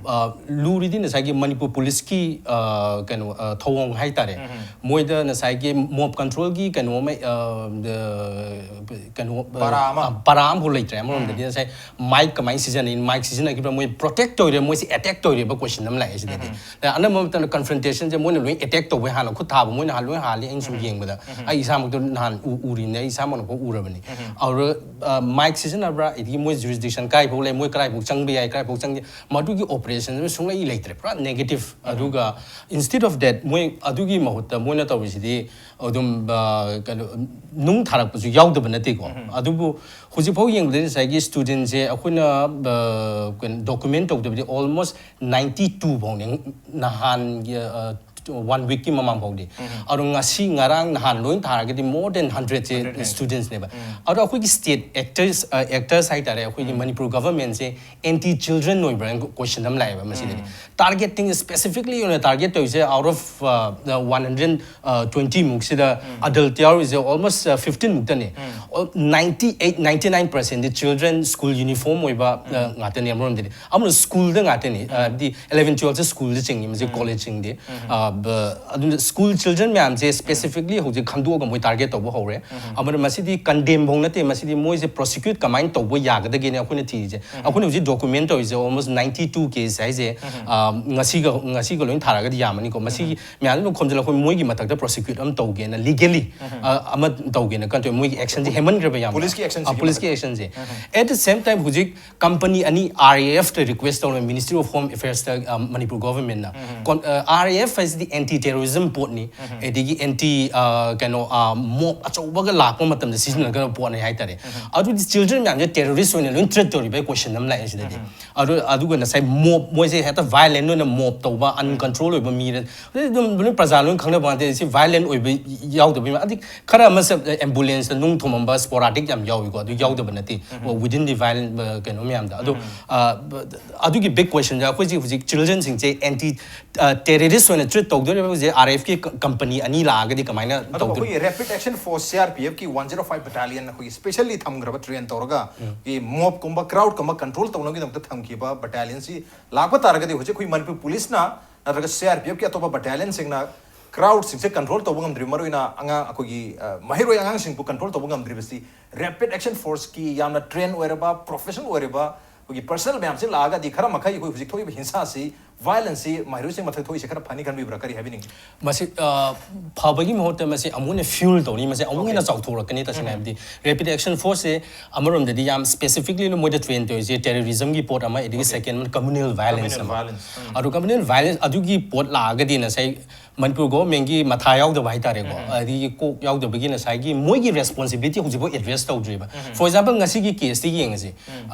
ꯑ, ꯂꯨꯔꯤꯗꯤ ꯉꯁꯥꯏꯒꯤ ꯃꯅꯤꯄꯨꯔ ꯄꯨꯂꯤꯁꯀꯤ, ꯑ, ꯀꯩꯅꯣ, ꯑ, ꯊꯧꯑꯣꯡ ꯍꯥꯏꯇꯥꯔꯦ꯫ ꯃꯣꯏꯗ ꯉꯁꯥꯏꯒꯤ mob control ꯒꯤ ꯀꯩꯅꯣ ꯑꯃ, ꯑ, ꯀꯩꯅꯣ, ꯑ, ꯄꯔꯥ ꯑꯃ꯫ ꯑ, ꯄꯔꯥ ꯑꯃꯐꯥꯎ ꯂꯩꯇ꯭ꯔꯦ꯫ ꯑꯃꯔꯣꯝꯗꯗꯤ ꯉꯁꯥꯏ mic ꯀꯃꯥꯏꯅ ꯁꯤꯖꯤꯟꯅꯩ, mic ꯁꯤꯖꯤꯟꯅꯈꯤꯕ꯭ꯔꯥ, ꯃꯣꯏ protect ꯇꯧꯔꯤꯔꯥ, ꯃꯣꯏꯁꯦ attack ꯇꯧꯔꯤꯔꯥ ꯍꯥꯏꯕ question ꯑꯃ ꯂꯥꯛꯑꯦ ꯁꯤꯗꯗꯤ꯫ ꯑꯗ ꯑꯅꯝꯕ ꯃꯇꯝꯗ confrontation ꯁꯦ ꯃꯣꯏꯅ ꯂꯣꯏ attack ꯇꯧꯕꯩ ꯍꯥꯟꯅ ꯈꯨꯠ ꯊꯥꯕ, ꯃꯣꯏꯅ ꯍꯥꯟ-, ꯂꯣꯏ ꯍꯥꯜꯂꯤ꯫ ꯑꯩꯅ ꯁꯨꯝ ꯌꯦꯡꯕꯗ ꯑꯩ ꯏꯁꯥꯃꯛꯇꯣ ꯅꯍꯥꯟ ꯎ-, ꯎꯔꯤꯅꯦ, ꯑꯩ ꯏꯁꯥꯃꯛꯅꯐꯥꯎ ꯎꯔꯕꯅꯤ꯫ ꯑꯗꯨꯗ, ꯑ, mic ꯁꯤꯖꯤꯟꯅꯕ꯭ꯔꯥ, ꯑꯗꯒꯤ ꯃꯣꯏ jurisdiction ꯀꯥꯏꯐꯥꯎ ꯂꯩ, ꯃꯣꯏ ꯀꯗꯥꯏꯐꯥꯎ ꯆꯪꯕ ꯌꯥꯏ, ꯀꯗꯥꯏꯐꯥꯎ ꯆꯪꯗꯦ, ꯃꯗꯨꯒꯤ operation ꯁꯤꯃ ꯁꯨꯡꯂꯩ ꯂꯩꯇ꯭ꯔꯦ, ꯄꯨꯔꯥ negative꯫ ꯑꯗꯨꯒ instead of that, ꯃꯣꯏ ꯑꯗꯨꯒꯤ ꯃꯍꯨꯠꯇ ꯃꯣꯏꯅ ꯇꯧꯔꯤꯁꯤꯗꯤ ꯑꯗꯨꯝ, ꯑ, ꯀꯩꯅꯣ, ꯅꯨꯡ ꯊꯥꯔꯛꯄꯁꯨ ꯌꯥꯎꯗꯕ ꯅꯠꯇꯦꯀꯣ꯫ ꯑꯗꯨꯕꯨ ꯍꯧꯖꯤꯛꯐꯥꯎ ꯌꯦꯡꯕꯗ ꯉꯁꯥꯏꯒꯤ student ꯁꯦ ꯑꯩꯈꯣꯏꯅ, ꯑ, ꯀꯩꯅꯣ, document ꯇꯧꯗꯕꯗꯤ almost ninety two ꯐꯥꯎꯅꯦ꯫ ꯅꯍꯥꯟꯒꯤ, ꯑ, ꯋꯥꯟ ꯋꯤꯛꯀꯤ ꯃꯃꯥꯡ ꯐꯥꯎꯗꯤ꯫ ꯑꯗꯣ ꯉꯁꯤ ꯉꯔꯥꯡ ꯅꯍꯥꯟ ꯂꯣꯏ ꯊꯥꯔꯒꯗꯤ more than hundred ꯁꯦ Hundred ꯍꯦꯟ꯫ ꯁ꯭ꯇꯨꯗꯦꯟꯠꯁꯅꯦꯕ꯫ ꯑꯗꯣ ꯑꯩꯈꯣꯏꯒꯤ ꯁ꯭ꯇꯦꯠ ꯑꯦꯛꯇꯔꯁ ꯑꯦꯛꯇꯔꯁ ꯍꯥꯏꯇꯥꯔꯦ, ꯑꯩꯈꯣꯏꯒꯤ ꯃꯅꯤꯄꯨꯔ ꯒꯚꯔꯟꯃꯦꯟꯠꯁꯦ ꯑꯦꯟꯇꯤ ꯆꯤꯜꯗ꯭ꯔꯦꯟ ꯑꯣꯏꯕ꯭ꯔꯥ ꯍꯥꯏꯅ ꯀꯣꯏꯁꯟ ꯑꯃ ꯂꯥꯛꯑꯦꯕ ꯃꯁꯤꯗꯗꯤ꯫ ꯇꯥꯔꯒꯦꯇꯤꯡ ꯁ꯭ꯄꯦꯁꯤꯐꯤꯛꯂꯤ ꯑꯣꯏꯅ ꯇꯥꯔꯒꯦꯠ ꯇꯧꯔꯤꯁꯦ, out of one hundred twenty ꯃꯨꯛꯁꯤꯗ ꯑꯗꯜꯠ ꯌꯥꯎꯔꯤꯁꯦ ꯑꯣꯜꯃꯣꯁ ꯐꯤꯐꯇꯤꯟ ꯃꯨꯛꯇꯅꯤ꯫ ꯅꯥꯏꯟꯇꯤ ꯑꯩꯠ ꯅꯥꯏꯟꯇꯤ ꯅꯥꯏꯟ ꯄꯔꯁꯦꯟꯗꯤ ꯆꯤꯜꯗ꯭ꯔꯦꯟ ꯁ꯭ꯀꯨꯜ ꯌꯨꯅꯤꯐꯣꯔꯝ ꯑꯣꯏꯕ ꯉꯥꯛꯇꯅꯤ꯫ ꯑꯃꯔꯣꯝꯗꯗꯤ ꯑꯃꯅ ꯁ꯭ꯀꯨꯜꯗ ꯉꯥꯛꯇꯅꯤ꯫ ꯍꯥꯏꯕꯗꯤ ꯏꯂꯚꯦꯟ ꯇꯨꯋꯦꯜꯐꯁꯦ ꯁ꯭ꯀꯨꯜꯗ ꯆꯤꯡꯉꯤ, ꯃꯁꯤ ꯀꯣꯂꯦꯖꯁꯤꯡꯗꯤ꯫ ꯑꯗꯨꯅ ꯁ꯭ꯀꯨꯜ ꯆꯤꯜꯗ꯭ꯔꯦꯟ ꯃꯌꯥꯝꯁꯦ ꯁ꯭ꯄꯦꯁꯤꯐꯤꯛꯂꯤ ꯍꯧꯖꯤꯛ ꯈꯟꯗꯣꯛꯑꯒ ꯃꯣꯏ ꯇꯥꯔꯒꯦꯠ ꯇꯧꯕ ꯍꯧꯔꯦ꯫ ꯑꯃꯅ ꯃꯁꯤꯗꯤ ꯀꯟꯗꯦꯝ ꯐꯧ ꯅꯠꯇꯦ, ꯃꯁꯤꯗꯤ ꯃꯣꯏꯁꯦ ꯄ꯭ꯔꯣꯁꯤꯀ꯭ꯌꯨꯠ ꯀꯃꯥꯏꯅ ꯇꯧꯕ ꯌꯥꯒꯗꯒꯦꯅ ꯑꯩꯈꯣꯏꯅ ꯊꯤꯔꯤꯁꯦ꯫ ꯑꯩꯈꯣꯏꯅ ꯍꯧꯖꯤꯛ ꯗꯣꯀꯨꯃꯦꯟ ꯇꯧꯔꯤꯁꯦ ꯑꯣꯜꯃꯣꯁ ꯅꯥꯏꯟꯇꯤ ꯇꯨ ꯀꯦꯁ ꯍꯥꯏꯁꯦ꯫ ꯉꯁꯤꯒ ꯉꯁꯤꯒ ꯂꯣꯏꯅ ꯊꯥꯔꯒꯗꯤ ꯌꯥꯝꯃꯅꯤꯀꯣ꯫ ꯃꯁꯤꯒꯤ ꯃꯌꯥꯝꯗꯨ ꯈꯣꯝꯖꯤꯜꯂꯒ ꯑꯩꯈꯣꯏ ꯃꯣꯏꯒꯤ ꯃꯊꯛꯇ ꯄ꯭ꯔꯣꯁꯤꯀ꯭ꯌꯨꯠ ꯑꯃ ꯇꯧꯒꯦꯅ, ꯂꯤꯒꯦꯂꯤ ꯑꯃ ꯇꯧꯒꯦꯅ ꯀꯟ ꯇꯧꯋꯦ꯫ ꯃꯣꯏꯒꯤ ꯑꯦꯛꯁꯟꯁꯦ ꯍꯦꯟꯃꯟꯈ꯭ꯔꯕ ꯌꯥꯝ꯫ ꯄꯨꯂꯤꯁꯀꯤ ꯑꯦꯛꯁꯟꯁꯤꯒꯤ ꯄꯨꯂꯤꯁꯀꯤ ꯑꯦꯛꯁꯟꯁꯦ꯫ ꯑꯦꯠ ꯗ ꯁꯦꯝ ꯇꯥꯏꯝ ꯍꯧꯖꯤꯛ ꯀꯝꯄꯅꯤ ꯑꯅꯤ, ꯑꯥꯔ ꯑꯦ ꯑꯦꯐꯇ ꯔꯤꯀ꯭ꯋꯦꯁ ꯇꯧꯔꯦ, ꯃꯤꯅꯤꯁꯇ꯭ꯔꯤ ꯑꯣꯐ ꯍꯣꯝ ꯑꯦꯐꯦꯌꯔꯁꯇ ꯃꯅꯤꯄꯨꯔ ꯒꯣꯚꯔꯟꯃꯦꯟꯠꯅ꯫ ꯑꯥꯔ ꯑꯦ ꯑꯦꯐ ꯍꯥꯏꯁꯤꯗꯤ ꯑꯦꯟꯇꯤ ꯇꯦꯔꯣꯔꯤꯖꯝ ꯄꯣꯠꯅꯤ, ꯑꯗꯒꯤ ꯑꯦꯟꯇꯤ ꯀꯩꯅꯣ ꯃꯣꯞ ꯑꯆꯧꯕꯒ ꯂꯥꯛꯄ ꯃꯇꯝꯗ ꯁꯤꯖꯤꯟꯅꯒꯗꯕ ꯄꯣꯠꯅꯤ ꯍꯥꯏꯇꯥꯔꯦ꯫ ꯑꯗꯨꯗꯤ ꯆꯤꯜꯗ꯭ꯔꯦꯟ ꯃꯌꯥꯝꯁꯦ ꯇꯦꯔꯣꯔꯤꯁ ꯑꯣꯏꯅ ꯂꯣꯏ ꯇ꯭ꯔꯤꯠ ꯇꯧꯔꯤꯕ ꯀꯣꯏꯁꯟ ꯑꯃ ꯂꯥꯛꯑꯦ ꯁꯤꯗꯗꯤ꯫ ꯑꯗꯨ ꯑꯗꯨꯒ ꯉꯁꯥꯏ ꯃꯣꯞ, ꯃꯣꯏꯁꯦ ꯍꯦꯛꯇ ꯚꯥꯏꯂꯦꯟ ꯑꯣꯏꯅ ꯃꯣꯞ ꯇꯧꯕ, ꯑꯟꯀꯟꯇ꯭ꯔꯣꯜ ꯑꯣꯏꯕ ꯃꯤꯗ ꯑꯗꯨꯝ ꯂꯣꯏ ꯄ꯭ꯔꯖꯥ ꯂꯣꯏ ꯈꯪꯅꯕ ꯉꯥꯛꯇꯅꯤ꯫ ꯁꯤ ꯚꯥꯏꯂꯦꯟ ꯑꯣꯏꯕ ꯌꯥꯎꯗꯕ ꯃꯤ, ꯑꯗꯩ ꯈꯔ ꯑꯃꯁꯦ ꯑꯦꯝꯕꯨꯂꯦꯟꯁꯇ ꯅꯨꯡ ꯊꯣꯝꯃꯝꯕ ꯁ꯭ꯄꯣꯔꯥꯗꯤꯛ ꯌꯥꯝ ꯌꯥꯎꯏꯀꯣ, ꯑꯗꯨ ꯌꯥꯎꯗꯕ ꯅꯠꯇꯦ꯫ ꯋꯤꯗꯤꯟ ꯗꯤ ꯚꯥꯏꯂꯦꯟ ꯀꯩꯅꯣ ꯃꯌꯥꯝꯗ ꯑꯗꯣ ꯑꯗꯨꯒꯤ ꯕꯤꯛ ꯀꯣꯏꯁꯟꯁꯦ ꯑꯩꯈꯣꯏꯁꯦ ꯍꯧꯖꯤꯛ ꯆꯤꯜꯗ꯭ꯔꯦꯟꯁꯤꯡꯁꯦ ꯑꯦꯟꯇꯤ ꯇꯦꯔꯣꯔꯤꯁ ꯑꯣꯏꯅ ꯇ꯭ꯔꯤꯠ ꯇꯧꯗꯣꯔꯤꯕ ꯍꯧꯖꯤꯛ ꯑꯥꯔ ꯑꯦꯐꯀꯤ ꯀꯝꯄꯅꯤ ꯑꯅꯤ ꯂꯥꯛꯑꯒꯗꯤ ꯀꯃꯥꯏꯅ ꯑꯗꯨꯒ ꯇꯧꯗꯣꯔꯤꯕ? ꯑꯩꯈꯣꯏꯒꯤ rapid action force, C R P ꯑꯦꯐꯀꯤ ꯋꯥꯟ ꯖꯤꯔꯣ ꯐꯥꯏꯚ ꯕꯦꯇꯥꯂꯤꯌꯟ ꯑꯩꯈꯣꯏꯒꯤ ꯁ꯭ꯄꯦꯁꯜꯂꯤ ꯊꯝꯈ꯭ꯔꯕ, ꯇ꯭ꯔꯦꯟ ꯇꯧꯔꯒ ꯃꯣꯞꯀꯨꯝꯕ ꯀ꯭ꯔꯥꯎꯗꯀꯨꯝꯕ ꯀꯟꯇ꯭ꯔꯣꯜ ꯇꯧꯅꯕꯒꯤꯗꯃꯛꯇ ꯊꯝꯈꯤꯕ ꯕꯦꯇꯥꯂꯤꯌꯟꯁꯤ ꯂꯥꯛꯄ ꯇꯥꯔꯒꯗꯤ ꯍꯧꯖꯤꯛ ꯑꯩꯈꯣꯏ ꯃꯅꯤꯄꯨꯔ ꯄꯨꯂꯤꯁꯅ ꯅꯠꯇ꯭ꯔꯒ ꯁꯤ ꯑꯥꯔ ꯄꯤ ꯑꯦꯐꯀꯤ ꯑꯇꯣꯞꯄ ꯕꯦꯇꯥꯂꯤꯌꯟꯁꯤꯡꯅ ꯀ꯭ꯔꯥꯎꯗꯁꯤꯡꯁꯦ ꯀꯟꯇ꯭ꯔꯣꯜ ꯇꯧꯕ ꯉꯝꯗ꯭ꯔꯤꯕ, ꯃꯔꯨꯑꯣꯏꯅ ꯑꯉꯥꯡ ꯑꯩꯈꯣꯏꯒꯤ ꯃꯍꯩꯔꯣꯏ ꯑꯉꯥꯡꯁꯤꯡꯕꯨ ꯀꯟꯇ꯭ꯔꯣꯜ ꯇꯧꯕ ꯉꯝꯗ꯭ꯔꯤꯕꯁꯤ ꯔꯦꯄꯤꯗ ꯑꯦꯛꯁꯟ ꯐꯣꯔꯁꯀꯤ ꯌꯥꯝꯅ ꯇ꯭ꯔꯦꯟ ꯑꯣꯏꯔꯕ, ꯄ꯭ꯔꯣꯐꯦꯁꯅꯦꯜ ꯑꯣꯏꯔꯕ ꯑꯩꯈꯣꯏꯒꯤ ꯄꯔꯁꯅꯦꯜ ꯃꯌꯥꯝꯁꯤ ꯂꯥꯛꯑꯒꯗꯤ ꯈꯔ ꯃꯈꯩ ꯑꯩꯈꯣꯏ ꯍꯧꯖꯤꯛ ꯊꯣꯛꯏꯕ ꯍꯤꯡꯁꯥꯁꯤ, ꯚꯥꯏꯂꯦꯟꯁꯁꯤ ꯃꯍꯩꯔꯣꯏꯁꯤꯡ ꯃꯊꯛ ꯊꯣꯛꯏꯁꯦ ꯈꯔ ꯐꯅꯤ ꯈꯟꯕꯤꯕ꯭ꯔꯥ? ꯀꯔꯤ ꯍꯥꯏꯕꯤꯅꯤꯡꯉꯤ? ꯃꯁꯤ ꯐꯕꯒꯤ ꯃꯍꯨꯠꯇ ꯃꯁꯤ ꯑꯃꯨꯛ ꯍꯦꯟꯅ ꯐ꯭ꯌꯨꯜ ꯇꯧꯅꯤ, ꯃꯁꯤ ꯑꯃꯨꯛ ꯍꯦꯟꯅ ꯆꯥꯎꯊꯣꯔꯛꯀꯅꯤ꯫ ꯇꯁꯦꯡꯅ ꯍꯥꯏꯕꯗꯤ ꯔꯦꯄꯤꯗ ꯑꯦꯛꯁꯟ ꯐꯣꯔꯁꯁꯦ ꯑꯃꯔꯣꯝꯗꯗꯤ ꯌꯥꯝ ꯁ꯭ꯄꯦꯁꯤꯐꯤꯛꯂꯤ ꯃꯣꯏꯗ ꯇ꯭ꯔꯦꯟ ꯇꯧꯔꯤꯁꯦ ꯇꯦꯔꯣꯔꯤꯖꯝꯒꯤ ꯄꯣꯠ ꯑꯃ, ꯑꯗꯒꯤ ꯁꯦꯀꯦꯟ ꯀꯝꯃ꯭ꯌꯨꯅꯦꯜ ꯚꯥꯏꯂꯦꯟꯁ ꯑꯃ꯫ ꯑꯗꯣ ꯀꯝꯃ꯭ꯌꯨꯅꯦꯜ ꯚꯥꯏꯂꯦꯟꯁ ꯑꯗꯨꯒꯤ ꯄꯣꯠ ꯂꯥꯛꯑꯒꯗꯤ ꯉꯁꯥꯏ ꯃꯅꯤꯄꯨꯔ ꯒꯣꯚꯔꯟꯃꯦꯟꯠꯀꯤ ꯃꯊꯥ ꯌꯥꯎꯗꯕ ꯍꯥꯏꯇꯥꯔꯦꯀꯣ, ꯑꯗꯒꯤ ꯀꯣꯛ ꯌꯥꯎꯗꯕꯒꯤ ꯉꯁꯥꯏꯒꯤ ꯃꯣꯏꯒꯤ ꯔꯦꯁꯄꯣꯟꯁꯤꯕꯤꯂꯤꯇꯤ ꯍꯧꯖꯤꯛꯐꯥꯎ ꯑꯦꯗ꯭ꯔꯦꯁ ꯇꯧꯗ꯭ꯔꯤꯕ꯫ ꯐꯣꯔ ꯑꯦꯛꯖꯥꯝꯄꯜ, ꯉꯁꯤꯒꯤ ꯀꯦꯁꯇ ꯌꯦꯡꯉꯁꯤ꯫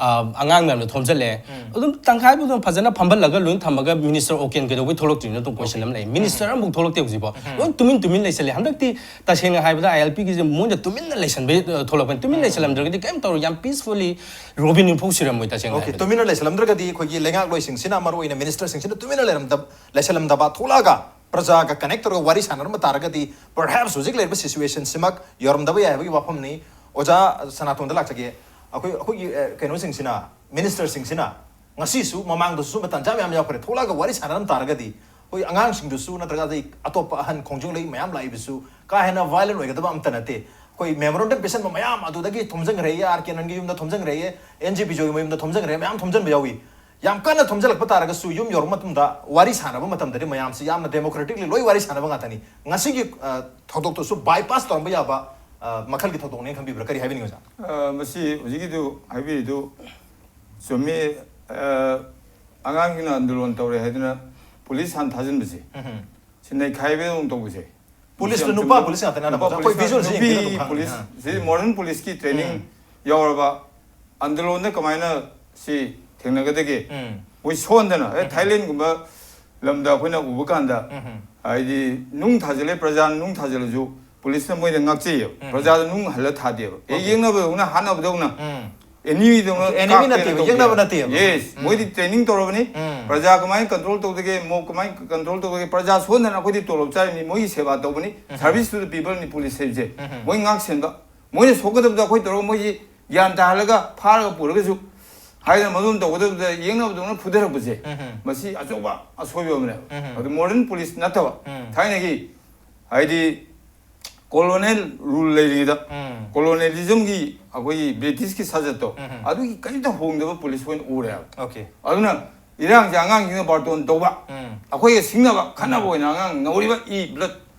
ꯑꯉꯥꯡ ꯃꯌꯥꯝꯗꯣ ꯊꯣꯝꯖꯤꯜꯂꯦ, ꯑꯗꯨꯝ ꯇꯪꯈꯥꯏꯕꯨ ꯑꯗꯨꯝ ꯐꯖꯅ ꯐꯝꯍꯜꯂꯒ ꯂꯣꯏ ꯊꯝꯃꯒ ꯃꯤꯅꯤꯁꯇꯔ ꯑꯣꯀꯦꯟ ꯀꯩꯗꯧꯕꯩ ꯊꯣꯛꯂꯛꯇ꯭ꯔꯤꯅꯣ ꯑꯗꯨꯝ ꯀꯣꯏꯁꯟ ꯑꯃ ꯂꯩ꯫ ꯃꯤꯅꯤꯁꯇꯔ ꯑꯃꯐꯥꯎ ꯊꯣꯛꯂꯛꯇꯦ ꯍꯧꯖꯤꯛꯐꯥꯎ꯫ ꯂꯣꯏ ꯇꯨꯃꯤꯟ ꯇꯨꯃꯤꯟ ꯂꯩꯁꯜꯂꯦ꯫ ꯍꯟꯗꯛꯇꯤ ꯇꯁꯦꯡꯅ ꯍꯥꯏꯕꯗ ꯑꯥꯏ ꯑꯦꯜ ꯄꯤꯒꯤꯁꯦ ꯃꯣꯏꯅ ꯇꯨꯃꯤꯟꯅ ꯂꯩꯁꯟꯕꯩ, ꯑ, ꯊꯣꯛꯂꯛꯄꯅꯤ꯫ ꯇꯨꯃꯤꯟ ꯂꯩꯁꯜꯂꯝꯗ꯭ꯔꯒꯗꯤ ꯀꯩꯝ ꯇꯧꯔꯣꯏ꯫ ꯌꯥꯝ ꯄꯤꯁꯐꯨꯜꯂꯤ ꯔꯣꯕꯤꯟ ꯍꯨꯗ ꯐꯥꯎ ꯁꯤꯔꯝꯃꯣꯏ ꯇꯁꯦꯡꯅ ꯍꯥꯏꯕꯗ꯫ ꯇꯨꯃꯤꯟꯅ ꯂꯩꯁꯜꯂꯝꯗ꯭ꯔꯒꯗꯤ ꯑꯩꯈꯣꯏꯒꯤ ꯂꯩꯉꯥꯛꯂꯣꯏꯁꯤꯡꯁꯤꯅ, ꯃꯔꯨ ꯑꯣꯏꯅ ꯃꯤꯅꯤꯁꯇꯔꯁꯤꯡꯁꯤꯅ ꯇꯨꯃꯤꯟꯅ ꯂꯩꯔꯝꯗꯕ, ꯂꯩꯁꯜꯂꯝꯗꯕ, ꯊꯣꯛꯂꯛꯑꯒ ꯄ꯭ꯔꯖꯥꯒ ꯀꯅꯦꯛ ꯇꯧꯔꯒ ꯋꯥꯔꯤ ꯁꯥꯟꯅꯔꯝꯕ ꯇꯥꯔꯒꯗꯤ, perhaps ꯍꯧꯖꯤꯛ ꯂꯩꯔꯤꯕ ꯁꯤꯆꯨꯋꯦꯁꯟꯁꯤꯃꯛ ꯌꯧꯔꯝꯗꯕ ꯌꯥꯏ ꯍꯥꯏꯕꯒꯤ ꯋꯥꯐꯝꯅꯤ꯫ ꯑꯣꯖꯥ ꯁꯅꯥꯇꯣꯟꯗ ꯂꯥꯛꯆꯒꯦ꯫ ꯑꯩꯈꯣꯏ, ꯑꯩꯈꯣꯏꯒꯤ, ꯑ, ꯀꯩꯅꯣꯁꯤꯡꯁꯤꯅ, ꯃꯤꯅꯤꯁꯇꯔꯁꯤꯡꯁꯤꯅ ꯉꯁꯤꯁꯨ, ꯃꯃꯥꯡꯗꯁꯨ ꯁꯨꯝꯕ ꯇꯥꯟꯖꯥ ꯃꯌꯥꯝ ꯌꯥꯎꯈ꯭ꯔꯦ꯫ ꯊꯣꯛꯂꯛꯑꯒ ꯋꯥꯔꯤ ꯁꯥꯟꯅꯔꯝ ꯇꯥꯔꯒꯗꯤ ꯑꯩꯈꯣꯏ ꯑꯉꯥꯡꯁꯤꯡꯗꯨꯁꯨ, ꯅꯠꯇ꯭ꯔꯒ ꯑꯇꯩ ꯑꯇꯣꯞꯄ ꯑꯍꯟ ꯈꯣꯡꯖꯣꯝ ꯂꯩ ꯃꯌꯥꯝ ꯂꯥꯛꯏꯕꯁꯨ ꯀꯥ ꯍꯦꯟꯅ ꯚꯥꯏꯂꯦꯟ ꯑꯣꯏꯒꯗꯕ ꯑꯝꯇ ꯅꯠꯇꯦ꯫ ꯑꯩꯈꯣꯏ ꯃꯦꯃꯣꯔꯦꯟꯗꯝ ꯄꯤꯁꯟꯕ ꯃꯌꯥꯝ ꯑꯗꯨꯗꯒꯤ ꯊꯣꯝꯖꯤꯟꯈ꯭ꯔꯦ, ꯑꯥꯔ ꯀꯦ ꯅꯟꯒꯤ ꯌꯨꯝꯗ ꯊꯣꯝꯖꯤꯟꯈ꯭ꯔꯦ, ꯑꯦꯟ ꯖꯦ ꯕꯤꯖꯣꯏꯒꯤ ꯃꯌꯨꯝꯗ ꯊꯣꯝꯖꯤꯟꯈ꯭ꯔꯦ, ꯃꯌꯥꯝ ꯊꯣꯝꯖꯤꯟꯕ ꯌꯥꯎꯏ꯫ ꯌꯥꯝ ꯀꯟꯅ ꯊꯣꯝꯖꯤꯜꯂꯛꯄ ꯇꯥꯔꯒꯁꯨ ꯌꯨꯝ ꯌꯧꯔꯕ ꯃꯇꯨꯡꯗ ꯋꯥꯔꯤ ꯁꯥꯟꯅꯕ ꯃꯇꯝꯗꯗꯤ ꯃꯌꯥꯝꯁꯤ ꯌꯥꯝꯅ ꯗꯦꯃꯣꯀ꯭ꯔꯦꯇꯤꯛꯂꯤ ꯂꯣꯏ ꯋꯥꯔꯤ ꯁꯥꯟꯅꯕ ꯉꯥꯛꯇꯅꯤ꯫ ꯉꯁꯤꯒꯤ, ꯑ, ꯊꯧꯗꯣꯛꯇꯨꯁꯨ ꯕꯥꯏꯄꯥꯁ ꯇꯧꯔꯝꯕ ꯌꯥꯕ, ꯑ, ꯃꯈꯜꯒꯤ ꯊꯧꯗꯣꯛꯅꯦꯅ ꯈꯟꯕꯤꯕ꯭ꯔꯥ? ꯀꯔꯤ ꯍꯥꯏꯕꯤꯅꯤꯡꯉꯤ, ꯑꯣꯖꯥ? ꯑ, ꯃꯁꯤ ꯍꯧꯖꯤꯛꯀꯤꯗꯨ ꯍꯥꯏꯕꯤꯔꯤꯗꯨ ꯆꯨꯝꯃꯤ꯫ ꯑ, ꯑꯉꯥꯡꯁꯤꯡꯅ ꯑꯟꯗꯣꯂꯣꯟ ꯇꯧꯔꯦ ꯍꯥꯏꯗꯨꯅ ꯄꯨꯂꯤꯁ ꯍꯥꯟꯅ ꯊꯥꯖꯤꯟꯕꯁꯦ, ꯎꯝ꯫ ꯁꯤ ꯅꯩꯈꯥꯏꯕꯗꯧꯅ ꯇꯧꯕꯁꯦ꯫ ꯄꯨꯂꯤꯁꯇꯨ ꯃꯁꯤ ꯌꯥꯝ ꯅꯨꯄꯥ ꯆꯨꯝꯕ-, ꯄꯨꯂꯤꯁ ꯉꯥꯛꯇꯅꯦ, ꯅꯨꯄꯥ ꯑꯣꯖꯥ꯫ ꯑꯩꯈꯣꯏ ꯄꯨꯂꯤꯁ ꯚꯤꯖꯨꯋꯦꯜꯁꯤ ꯉꯥꯛꯇꯅꯤ꯫ ꯌꯦꯡꯕꯤꯔ ꯑꯗꯨꯝ ꯅꯨꯄꯤ ꯈꯪꯉꯅꯤ꯫ ꯄꯨꯂꯤꯁ, ꯑꯥ꯫ ꯁꯤ ꯃꯣꯗꯔꯟ ꯄꯨꯂꯤꯁꯀꯤ ꯇ꯭ꯔꯦꯅꯤꯡ ꯎꯝ꯫ ꯌꯥꯎꯔꯕ ꯑꯟꯗꯣꯂꯣꯟꯗ ꯀꯃꯥꯏꯅ ꯁꯤ ꯊꯦꯡꯅꯒꯗꯒꯦ? ꯎꯝ꯫ ꯃꯣꯏ ꯁꯣꯟꯗꯅ, ꯑꯦ, ꯎꯝ꯫ ꯊꯥꯏꯂꯦꯟꯒꯨꯝꯕ ꯂꯝꯗ ꯑꯩꯈꯣꯏꯅ ꯎꯕ ꯀꯥꯟꯗ, ꯎꯝ꯫ ꯍꯥꯏꯗꯤ ꯅꯨꯡ ꯊꯥꯖꯤꯜꯂꯦ, ꯄ꯭ꯔꯖꯥꯅ ꯅꯨꯡ ꯊꯥꯖꯤꯜꯂꯁꯨ ꯄꯨꯂꯤꯁꯅ ꯃꯣꯏꯗ ꯉꯥꯛꯆꯩꯌꯦꯕ꯫ ꯎꯝ꯫ ꯄ꯭ꯔꯖꯥꯗ ꯅꯨꯡ ꯍꯜꯂ ꯊꯥꯗꯦꯕ꯫ ꯑꯦ, ꯑꯣꯀꯦ꯫ ꯌꯦꯡꯅꯕꯗꯧꯅ, ꯍꯥꯠꯅꯕꯗꯧꯅ꯫ ꯎꯝ꯫ ꯑꯦꯅꯤꯃꯤꯗꯧꯅ ꯑꯦꯅꯤꯃꯤ ꯀꯥꯞꯀꯦꯅ ꯅꯠꯇꯦꯕ, ꯇꯧꯗꯦꯕ꯫ ꯌꯦꯡꯅꯕ ꯅꯠꯇꯦꯕ꯫ ꯌꯦꯁ, ꯎꯝ꯫ ꯃꯣꯏꯗꯤ ꯇ꯭ꯔꯦꯅꯤꯡ ꯇꯧꯔꯕꯅꯤ꯫ ꯎꯝ꯫ ꯄ꯭ꯔꯖꯥ ꯀꯃꯥꯏꯅ ꯀꯟꯇ꯭ꯔꯣꯜ ꯇꯧꯗꯒꯦ, ꯃꯣꯕ ꯀꯃꯥꯏꯅ ꯀꯟꯇ꯭ꯔꯣꯜ ꯇꯧꯗꯒꯦ, ꯄ꯭ꯔꯖꯥ ꯁꯣꯟꯗꯅ ꯑꯩꯈꯣꯏꯗꯤ ꯇꯣꯂꯣꯞ ꯆꯥꯔꯤꯅꯤ, ꯃꯣꯏꯒꯤ ꯁꯦꯕꯥ ꯇꯧꯕꯅꯤ, ꯎꯝ꯫ Service to the people ꯅꯤ ꯄꯨꯂꯤꯁ ꯍꯥꯏꯕꯁꯦ꯫ ꯎꯝ꯫ ꯃꯣꯏ ꯉꯥꯛ ꯁꯦꯟꯕ, ꯃꯣꯏꯅ ꯁꯣꯛꯀꯗꯕꯗꯣ ꯑꯩꯈꯣꯏ ꯇꯧꯔꯒ ꯃꯣꯏꯁꯤ ꯒ꯭ꯌꯥꯟ ꯇꯥꯍꯜꯂꯒ ꯐꯥꯔꯒ ꯄꯨꯔꯒꯁꯨ ꯍꯥꯏꯗꯅ ꯃꯗꯨꯝ ꯇꯧꯒꯗꯕꯗ ꯌꯦꯡꯅꯕꯗꯧꯅ ꯐꯨꯊꯔꯛꯄꯁꯦ, ꯎꯝ꯫ ꯃꯁꯤ ꯑꯆꯧꯕ ꯑꯁꯣꯏꯕ ꯑꯃꯅꯦꯕ꯫ ꯎꯝ꯫ ꯑꯗꯨ ꯃꯣꯗꯔꯟ ꯄꯨꯂꯤꯁ ꯅꯠꯇꯕ, ꯎꯝ꯫ ꯊꯥꯏꯅꯒꯤ ꯍꯥꯏꯗꯤ ꯀꯣꯂꯣꯅꯦꯜ ꯔꯨꯜ ꯂꯩꯔꯤꯉꯩꯗ, ꯎꯝ꯫ ꯀꯣꯂꯣꯅꯦꯂꯤꯖꯝꯒꯤ ꯑꯩꯈꯣꯏꯒꯤ ꯕ꯭ꯔꯤꯇꯤꯁꯀꯤ ꯁꯥꯖꯠꯇꯣ, ꯎꯝ꯫ ꯑꯗꯨꯒꯤ ꯀꯔꯤꯝꯇ ꯍꯣꯡꯗꯕ ꯄꯨꯂꯤꯁ ꯑꯣꯏꯅ ꯎꯔꯦꯕ꯫ ꯑꯣꯀꯦ꯫ ꯑꯗꯨꯅ ꯏꯔꯥꯡꯁꯦ ꯑꯉꯥꯡꯁꯤꯡꯅ ꯕꯥꯔꯇꯣꯟ ꯇꯧꯕ, ꯎꯝ꯫ ꯑꯩꯈꯣꯏꯒ ꯁꯤꯡꯅꯕ, ꯈꯠꯅꯕ ꯎꯝ꯫ ꯑꯣꯏꯅ ꯑꯉꯥꯡ ꯅꯧꯔꯤꯕ ꯏ ꯕ꯭ꯂꯠ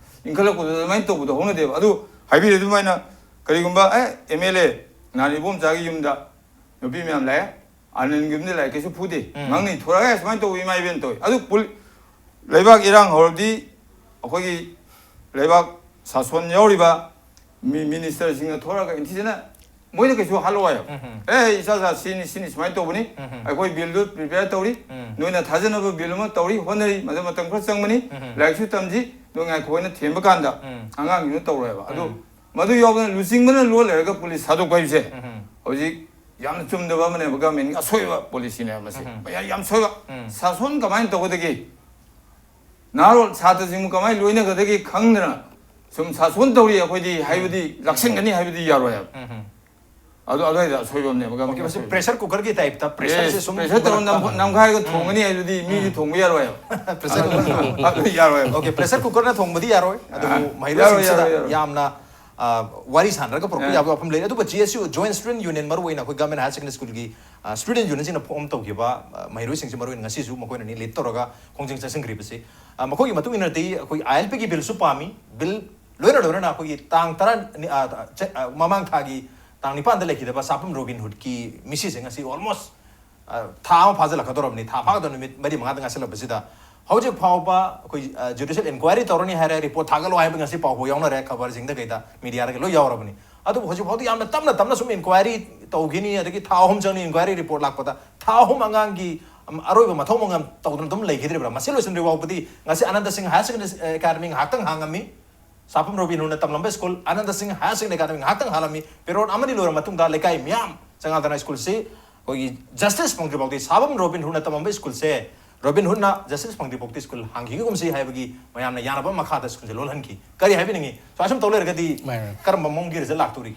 ꯏꯟꯈꯠꯂꯛꯄꯗꯨꯗ ꯑꯗꯨꯃꯥꯏꯅ ꯇꯧꯕꯗꯣ ꯍꯧꯅꯗꯦꯕ꯫ ꯑꯗꯨ ꯍꯥꯏꯕꯤꯔꯦ ꯑꯗꯨꯃꯥꯏꯅ ꯀꯔꯤꯒꯨꯝꯕ, ꯑꯦ, ꯑꯦꯝ ꯑꯦꯜ ꯑꯦ ꯅꯍꯥꯟ ꯏꯕꯣꯝꯆꯥꯒꯤ ꯌꯨꯝꯗ ꯅꯨꯄꯤ ꯃꯌꯥꯝ ꯂꯥꯛꯑꯦ, ꯑꯥꯅꯟꯗꯒꯤ ꯌꯨꯝꯗ ꯂꯥꯛꯑꯦ, ꯀꯩꯁꯨ ꯐꯨꯗꯦ꯫ ꯎꯝ꯫ ꯉꯥꯡꯅꯩ, ꯊꯣꯔꯛꯑꯦ, ꯁꯨꯃꯥꯏꯅ ꯇꯧꯕ ꯏꯃꯥ ꯏꯕꯦꯟ ꯇꯧꯋꯤ꯫ ꯑꯗꯨ ꯄꯨꯜ-, ꯂꯩꯕꯥꯛ ꯏꯔꯥꯡ ꯍꯧꯔꯗꯤ ꯑꯩꯈꯣꯏꯒꯤ ꯂꯩꯕꯥꯛ ꯁꯥꯁꯣꯟ ꯌꯥꯎꯔꯤꯕ ꯃꯤ-, ꯃꯤꯅꯤꯁꯇꯔꯁꯤꯡꯅ ꯊꯣꯔꯛꯑꯒ ꯏꯟꯊꯤꯖꯅ ꯃꯣꯏꯅ ꯀꯩꯁꯨ ꯍꯥꯠꯂꯣꯏ꯫ ꯑꯦ, ꯏꯆꯥ ꯆꯥ ꯁꯤꯅꯤ, ꯁꯤꯅꯤ, ꯁꯨꯃꯥꯏꯅ ꯇꯧꯕꯅꯤ, ꯑꯩꯈꯣꯏ ꯕꯤꯜꯗꯨ ꯄ꯭ꯔꯤꯄꯦꯌꯔ ꯇꯧꯔꯤ, ꯅꯣꯏꯅ ꯊꯥꯖꯅꯕ ꯕꯤꯜ ꯑꯃ ꯇꯧꯔꯤ, ꯍꯣꯠꯅꯔꯤ, ꯃꯗꯨ ꯃꯇꯝ ꯈꯔ ꯆꯪꯕꯅꯤ, ꯂꯥꯏꯔꯤꯛꯁꯨ ꯇꯝꯁꯤ, ꯅꯣꯏ ꯉꯥꯏꯈꯣ, ꯑꯩꯅ ꯊꯦꯝꯕ ꯀꯥꯟꯗ ꯑꯉꯥꯡꯁꯤꯡꯗꯨ ꯇꯧꯔꯣꯏꯕ꯫ ꯑꯗꯨ ꯃꯗꯨ ꯌꯥꯎꯗꯅ ꯂꯨꯆꯤꯡꯕꯅ ꯂꯣꯠ ꯂꯩꯔꯒ ꯄꯨꯂꯤꯁ ꯊꯥꯗꯣꯛꯄ ꯍꯥꯏꯕꯁꯦ ꯍꯧꯖꯤꯛ ꯌꯥꯝꯅ ꯆꯨꯝꯗꯕ ꯑꯃꯅꯦꯕ, ꯒꯚꯔꯟꯃꯦꯟꯒꯤ ꯑꯁꯣꯏꯕ ꯄꯣꯂꯤꯁꯤꯅꯦꯕ ꯃꯁꯤ꯫ ꯃꯌꯥꯝ ꯌꯥꯝ ꯁꯣꯏꯕ꯫ ꯁꯥꯁꯣꯟ ꯀꯃꯥꯏꯅ ꯇꯧꯒꯗꯒꯦ? ꯅꯍꯥꯔꯣꯜ ꯁꯥꯇ꯭ꯔꯁꯤꯡꯕꯨ ꯀꯃꯥꯏꯅ ꯂꯣꯏꯅꯒꯗꯒꯦ ꯈꯪꯗꯅ ꯁꯨꯝ ꯁꯥꯁꯣꯟ ꯇꯧꯔꯤ ꯑꯩꯈꯣꯏꯗꯤ ꯍꯥꯏꯕꯗꯤ ꯂꯥꯛꯁꯟꯒꯅꯤ ꯍꯥꯏꯕꯗꯤ ꯌꯥꯔꯣꯏ ꯍꯥꯏꯕ꯫ ꯑꯗꯨ ꯑꯗꯨꯋꯥꯏꯗ ꯑꯁꯣꯏꯕ ꯑꯃꯅꯦꯕ, ꯒꯚꯔꯟꯃꯦꯟꯒꯤ ꯑꯣꯀꯦ, ꯃꯁꯤ ꯑꯁꯣꯏꯕ꯫ ꯄ꯭ꯔꯦꯁꯔ ꯀꯨꯀꯔꯒꯤ ꯇꯥꯏꯞꯇ ꯄ꯭ꯔꯦꯁꯔꯁꯦ Yes, ꯁꯨꯝ pressure ꯇꯧꯔ ꯍꯨꯒꯠꯂꯛꯄ꯫ ꯅꯝꯈꯥꯏꯔꯒ ꯊꯣꯡꯒꯅꯤ ꯍꯥꯏꯕꯗꯤ ꯃꯤꯗꯤ ꯊꯣꯡꯕ ꯌꯥꯔꯣꯏ ꯍꯥꯏꯕ꯫ Pressure cooker. ꯑꯗꯨ ꯌꯥꯔꯣꯏ ꯍꯥꯏꯕ꯫ ꯑꯣꯀꯦ, ꯄ꯭ꯔꯦꯁꯔ ꯀꯨꯀꯔꯅ ꯊꯣꯡꯕꯗꯤ ꯌꯥꯔꯣꯏ, ꯑꯗꯨꯕꯨ ꯑꯥ, ꯃꯍꯩꯔꯣꯏꯁꯤꯡꯁꯤꯗ ꯌꯥꯔꯣꯏ, ꯌꯥꯔꯣꯏ, ꯌꯥꯔꯣꯏ꯫ ꯌꯥꯝꯅ ꯑ, ꯋꯥꯔꯤ ꯁꯥꯟꯅꯔꯒ ꯄꯨꯔꯛꯄ ꯑꯥ꯫ ꯌꯥꯕ ꯋꯥꯐꯝ ꯂꯩꯔꯦ꯫ ꯑꯗꯨꯒ G S U, joint student union, ꯃꯔꯨꯑꯣꯏꯅ ꯑꯩꯈꯣꯏ ꯒꯚꯔꯟꯃꯦꯟꯠ ꯍꯥꯌꯔ ꯁꯦꯀꯦꯟꯗꯔꯤ ꯁ꯭ꯀꯨꯜꯒꯤ ꯁ꯭ꯇꯨꯗꯦꯟꯠ ꯌꯨꯅꯤꯌꯟꯁꯤꯡꯅ ꯐꯣꯝ ꯇꯧꯈꯤꯕ ꯑ, ꯃꯍꯩꯔꯣꯏꯁꯤꯡꯁꯤ ꯃꯔꯨꯑꯣꯏꯅ ꯉꯁꯤꯁꯨ ꯃꯈꯣꯏꯅꯅꯤ ꯂꯤꯗ ꯇꯧꯔꯒ ꯈꯣꯡꯖꯪ ꯆꯪꯁꯤꯟꯈ꯭ꯔꯤꯕꯁꯤ꯫ ꯑ, ꯃꯈꯣꯏꯒꯤ ꯃꯇꯨꯡ ꯏꯟꯅꯗꯤ ꯑꯩꯈꯣꯏ ꯑꯥꯏ ꯑꯦꯜ ꯄꯤꯒꯤ ꯕꯤꯜꯁꯨ ꯄꯥꯝꯃꯤ, ꯕꯤꯜ ꯂꯣꯏꯅ ꯂꯣꯏꯅꯅ ꯑꯩꯈꯣꯏꯒꯤ ꯇꯥꯡ ꯇꯔꯥ, ꯑ, ꯆ-, ꯑ, ꯃꯃꯥꯡ ꯊꯥꯒꯤ ꯇꯥꯡ ꯅꯤꯄꯥꯟꯗ ꯂꯩꯈꯤꯗꯕ ꯁꯥꯄꯝ ꯔꯣꯕꯤꯟ ꯍꯨꯗꯀꯤ ꯃꯤꯁꯤꯁꯦ ꯉꯁꯤ ꯑꯣꯜꯃꯣꯁ ꯑ, ꯊꯥ ꯑꯃ ꯐꯥꯖꯤꯜꯂꯛꯀꯗꯧꯔꯕꯅꯤ, ꯊꯥ ꯐꯥꯒꯗꯧꯕ ꯅꯨꯃꯤꯠ ꯃꯔꯤ ꯃꯉꯥꯗ ꯉꯥꯏꯁꯤꯜꯂꯛꯄꯁꯤꯗ ꯍꯧꯖꯤꯛ ꯐꯥꯎꯕ ꯑꯩꯈꯣꯏ, ꯑ, ꯖꯨꯗꯤꯁꯤꯌꯦꯜ ꯏꯟꯀ꯭ꯋꯥꯏꯔꯤ ꯇꯧꯔꯅꯤ ꯍꯥꯏꯔꯦ, ꯔꯤꯄꯣꯔꯠ ꯊꯥꯒꯠꯂꯣ ꯍꯥꯏꯕ ꯉꯁꯤ ꯄꯥꯎ ꯐꯥꯎ ꯌꯥꯎꯅꯔꯦ, ꯈꯕꯔꯁꯤꯡꯗ ꯀꯩꯗ, ꯃꯤꯗꯤꯌꯥꯗꯒ ꯂꯣꯏ ꯌꯥꯎꯔꯕꯅꯤ꯫ ꯑꯗꯨꯕꯨ ꯍꯧꯖꯤꯛ ꯐꯥꯎꯗꯤ ꯌꯥꯝꯅ ꯇꯞꯅ ꯇꯞꯅ ꯁꯨꯝ ꯏꯟꯀ꯭ꯋꯥꯏꯔꯤ ꯇꯧꯈꯤꯅꯤ, ꯑꯗꯒꯤ ꯊꯥ ꯑꯍꯨꯝ ꯆꯪꯅꯤ ꯏꯟꯀ꯭ꯋꯥꯏꯔꯤ ꯔꯤꯄꯣꯔꯠ ꯂꯥꯛꯄꯗ, ꯊꯥ ꯑꯍꯨꯝ ꯑꯉꯥꯡꯒꯤ, ꯑꯝ, ꯑꯔꯣꯏꯕ ꯃꯊꯧ ꯃꯉꯝ ꯇꯧꯗꯨꯅ ꯑꯗꯨꯝ ꯂꯩꯈꯤꯗ꯭ꯔꯤꯕ꯭ꯔꯥ? ꯃꯁꯤ ꯂꯣꯏꯁꯤꯟꯗ꯭ꯔꯤ ꯐꯥꯎꯕꯗꯤ ꯉꯁꯤ ꯑꯅꯟꯗ ꯁꯤꯡ ꯍꯥꯌꯔ ꯁꯦꯀꯦꯟꯗꯔꯤ ꯑꯦꯀꯥꯗꯃꯤ ꯉꯥꯏꯍꯥꯛꯇꯪ ꯍꯥꯡꯉꯝꯃꯤ, ꯁꯥꯄꯝ ꯔꯣꯕꯤꯟ ꯍꯨꯗꯅ ꯇꯝꯂꯝꯕ ꯁ꯭ꯀꯨꯜ ꯑꯅꯟꯗ ꯁꯤꯡ ꯍꯥꯌꯔ ꯁꯦꯀꯦꯟꯗꯔꯤ ꯑꯦꯀꯥꯗꯃꯤ ꯉꯥꯏꯍꯥꯛꯇꯪ ꯍꯥꯡꯂꯝꯃꯤ꯫ ꯄꯦꯔꯣꯠ ꯑꯃꯅꯤ ꯂꯣꯏꯔ ꯃꯇꯨꯡꯗ ꯂꯩꯀꯥꯏ ꯃꯤꯌꯥꯝ ꯆꯪꯉꯛꯗꯅ ꯁ꯭ꯀꯨꯜꯁꯤ ꯑꯩꯈꯣꯏꯒꯤ ꯖꯁꯇꯤꯁ ꯐꯪꯗ꯭ꯔꯤ ꯐꯥꯎꯗꯤ, ꯁꯥꯄꯝ ꯔꯣꯕꯤꯟ ꯍꯨꯗꯅ ꯇꯝꯂꯝꯕ ꯁ꯭ꯀꯨꯜꯁꯦ ꯔꯣꯕꯤꯟ ꯍꯨꯗꯅ ꯖꯁꯇꯤꯁ ꯐꯪꯗ꯭ꯔꯤ ꯐꯥꯎꯗꯤ ꯁ꯭ꯀꯨꯜ ꯍꯥꯡꯈꯤꯒꯨꯝꯁꯤ ꯍꯥꯏꯕꯒꯤ ꯃꯌꯥꯝꯅ ꯌꯥꯅꯕ ꯃꯈꯥꯗ ꯁ꯭ꯀꯨꯜꯁꯦ ꯂꯣꯜꯍꯟꯈꯤ꯫ ꯀꯔꯤ ꯍꯥꯏꯕꯤꯅꯤꯡꯉꯤ? ꯁꯨꯃꯥꯏꯅ ꯁꯨꯝ ꯇꯧ ꯂꯩꯔꯒꯗꯤ ꯃꯥꯅꯦ꯫ ꯀꯔꯝꯕ ꯃꯑꯣꯡꯒꯤ ꯔꯤꯖꯜ ꯂꯥꯛꯇꯣꯔꯤ?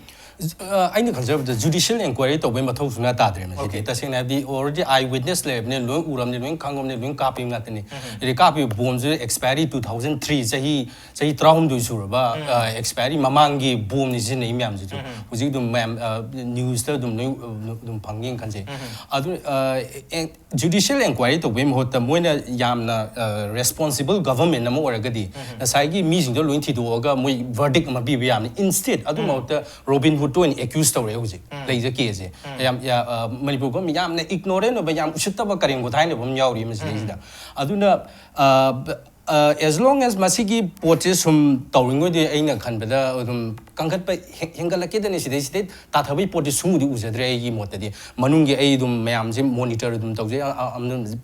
ꯑ, ꯑꯩꯅ ꯈꯟꯖꯕꯗ ꯖꯨꯗꯤꯁꯤꯌꯦꯜ ꯏꯟꯀ꯭ꯋꯥꯏꯔꯤ ꯇꯧꯕꯩ ꯃꯊꯧꯁꯨ ꯅꯠꯇꯥ ꯇꯥꯗ꯭ꯔꯦ ꯃꯁꯤꯗꯤ꯫ Okay. ꯇꯁꯦꯡꯅ ꯍꯥꯏꯕꯗꯤ already eyewitness ꯂꯩꯔꯕꯅꯤꯅ, ꯂꯣꯏ ꯎꯔꯕꯅꯤ, ꯂꯣꯏ ꯈꯪꯉꯕꯅꯤ, ꯂꯣꯏ ꯀꯥꯞꯄꯤꯕ ꯉꯥꯛꯇꯅꯤ꯫ ꯑꯗꯩ ꯀꯥꯞꯄꯤꯕ ꯕꯣꯝꯁꯨ ꯑꯦꯛꯁꯄꯥꯏꯔꯤ two thousand three, ꯆꯍꯤ, ꯆꯍꯤ ꯇꯔꯥꯍꯨꯝꯗꯣꯏ ꯁꯨꯔꯕ, ꯑ, ꯑꯦꯛꯁꯄꯥꯏꯔꯤ ꯃꯃꯥꯡꯒꯤ ꯕꯣꯝꯅꯤ ꯁꯤꯖꯤꯟꯅꯩ ꯃꯌꯥꯝꯁꯤꯁꯨ꯫ ꯍꯧꯖꯤꯛ ꯑꯗꯨꯝ ꯃꯌꯥꯝ, ꯑ, ꯅ꯭ꯌꯨꯁꯇ ꯑꯗꯨꯝ ꯂꯣꯏ, ꯑ, ꯑꯗꯨꯝ ꯐꯪꯒꯦꯅ ꯈꯟꯖꯩ꯫ ꯑꯗꯨ, ꯑ, ꯑꯦ, ꯖꯨꯗꯤꯁꯤꯌꯦꯜ ꯏꯟꯀ꯭ꯋꯥꯏꯔꯤ ꯇꯧꯕꯒꯤ ꯃꯍꯨꯠꯇ ꯃꯣꯏꯅ ꯌꯥꯝꯅ, ꯑ, ꯔꯦꯁꯄꯣꯟꯁꯤꯕꯜ ꯒꯚꯔꯟꯃꯦꯟꯠ ꯑꯃ ꯑꯣꯏꯔꯒꯗꯤ ꯉꯁꯥꯏꯒꯤ ꯃꯤꯁꯤꯡꯗꯣ ꯂꯣꯏ ꯊꯤꯗꯣꯛꯑꯒ ꯃꯣꯏ ꯚꯔꯗꯤꯛ ꯑꯃ ꯄꯤꯕ ꯌꯥꯕꯅꯤ꯫ Instead, ꯑꯗꯨ ꯃꯍꯨꯠꯇ ꯔꯣꯕꯤꯟ ꯍꯨꯗꯇ ꯑꯣꯏꯅ ꯑꯦꯀ꯭ꯌꯨꯁ ꯇꯧꯔꯛꯑꯦ ꯍꯧꯖꯤꯛ ꯂꯩꯖ ꯀꯦꯁꯁꯦ꯫ ꯌꯥꯝ, ꯌꯥ-, ꯑ, ꯃꯅꯤꯄꯨꯔ ꯒꯚꯔꯟꯃꯦꯟꯠ ꯌꯥꯝꯅ ꯏꯒꯅꯣꯔꯦꯟ ꯑꯣꯏꯕ, ꯌꯥꯝ ꯎꯁꯤꯠꯇꯕ ꯀꯔꯦꯝ ꯀꯊꯥꯏꯅꯕ ꯑꯃ ꯌꯥꯎꯔꯤ ꯃꯁꯤꯗꯩꯁꯤꯗ꯫ ꯑꯗꯨꯅ, ꯑ, ꯕ-, As long as ꯃꯁꯤꯒꯤ ꯄꯣꯠꯁꯦ ꯁꯨꯝ ꯇꯧꯔꯤꯉꯩꯗꯤ ꯑꯩꯅ ꯈꯟꯕꯗ ꯑꯗꯨꯝ ꯀꯟꯈꯠꯄ ꯍꯦꯟꯒꯠꯂꯛꯀꯦꯗꯅꯤ꯫ ꯁꯤꯗꯩ ꯁꯤꯗꯩ ꯇꯥꯊꯕꯒꯤ ꯄꯣꯠꯇꯤ ꯁꯨꯡꯎꯗꯤ ꯎꯖꯗ꯭ꯔꯦ ꯑꯩꯒꯤ ꯃꯣꯠꯇꯗꯤ꯫ ꯃꯅꯨꯡꯒꯤ ꯑꯩ ꯑꯗꯨꯝ ꯃꯌꯥꯝꯁꯦ ꯃꯣꯅꯤꯇꯔ ꯑꯗꯨꯝ ꯇꯧꯖꯩ꯫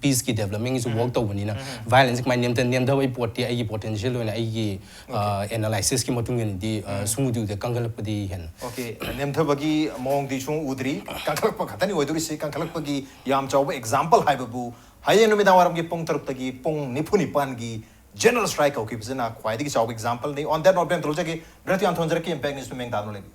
ꯄꯤꯁꯀꯤ ꯗꯦꯕꯂꯞꯃꯦꯟꯒꯤꯁꯨ ꯋꯥꯔꯛ ꯇꯧꯕꯅꯤꯅ ꯚꯥꯏꯂꯦꯟꯁ ꯀꯃꯥꯏꯅ ꯅꯦꯝꯊ ꯅꯦꯝꯊꯕꯒꯤ ꯄꯣꯠꯇꯤ ꯑꯩꯒꯤ ꯄꯣꯇꯦꯟꯁꯤꯌꯦꯜ ꯑꯣꯏꯅ ꯑꯩꯒꯤ ꯑꯦꯅꯥꯂꯥꯏꯁꯤꯁꯀꯤ ꯃꯇꯨꯡ ꯏꯟꯅꯗꯤ ꯁꯨꯡꯎꯗꯤ ꯎꯗꯦ꯫ ꯀꯟꯈꯠꯂꯛꯄꯗꯤ ꯍꯦꯟꯅ ꯑꯣꯀꯦ꯫ ꯅꯦꯝꯊꯕꯒꯤ ꯃꯑꯣꯡꯗꯤ ꯁꯨꯝ ꯎꯗ꯭ꯔꯤ꯫ ꯀꯟꯈꯠꯂꯛꯄ ꯈꯛꯇꯅꯤ ꯑꯣꯏꯗꯣꯔꯤꯁꯤ꯫ ꯀꯟꯈꯠꯂꯛꯄꯒꯤ ꯌꯥꯝ ꯆꯥꯎꯕ ꯑꯦꯛꯖꯥꯝꯄꯜ ꯍꯥꯏꯕꯕꯨ ꯍꯌꯦꯡ ꯅꯨꯃꯤꯗꯥꯡ ꯋꯥꯏꯔꯝꯒꯤ ꯄꯨꯡ ꯇꯔꯨꯛꯇꯒꯤ ꯄꯨꯡ ꯅꯤꯐꯨ ꯅꯤꯄꯥꯟꯒꯤ ꯖꯦꯅꯔꯦꯜ ꯁ꯭ꯇ꯭ꯔꯥꯏꯛ ꯀꯧꯈꯤꯕꯁꯤꯅ ꯈ꯭ꯋꯥꯏꯗꯒꯤ ꯆꯥꯎꯕ ꯑꯦꯛꯖꯥꯝꯄꯜꯅꯤ꯫ On that note, ꯕꯦꯝ ꯊꯣꯛꯂꯖꯒꯦ꯫ ꯕ꯭ꯔꯦꯛ ꯌꯥꯝ ꯊꯣꯟꯖꯔꯛꯀꯦ꯫ ꯏꯝꯄꯦꯛ ꯅ꯭ꯌꯨꯁ ꯃꯤꯡ ꯇꯥꯗꯨꯅ ꯂꯩꯕꯤꯌꯨ꯫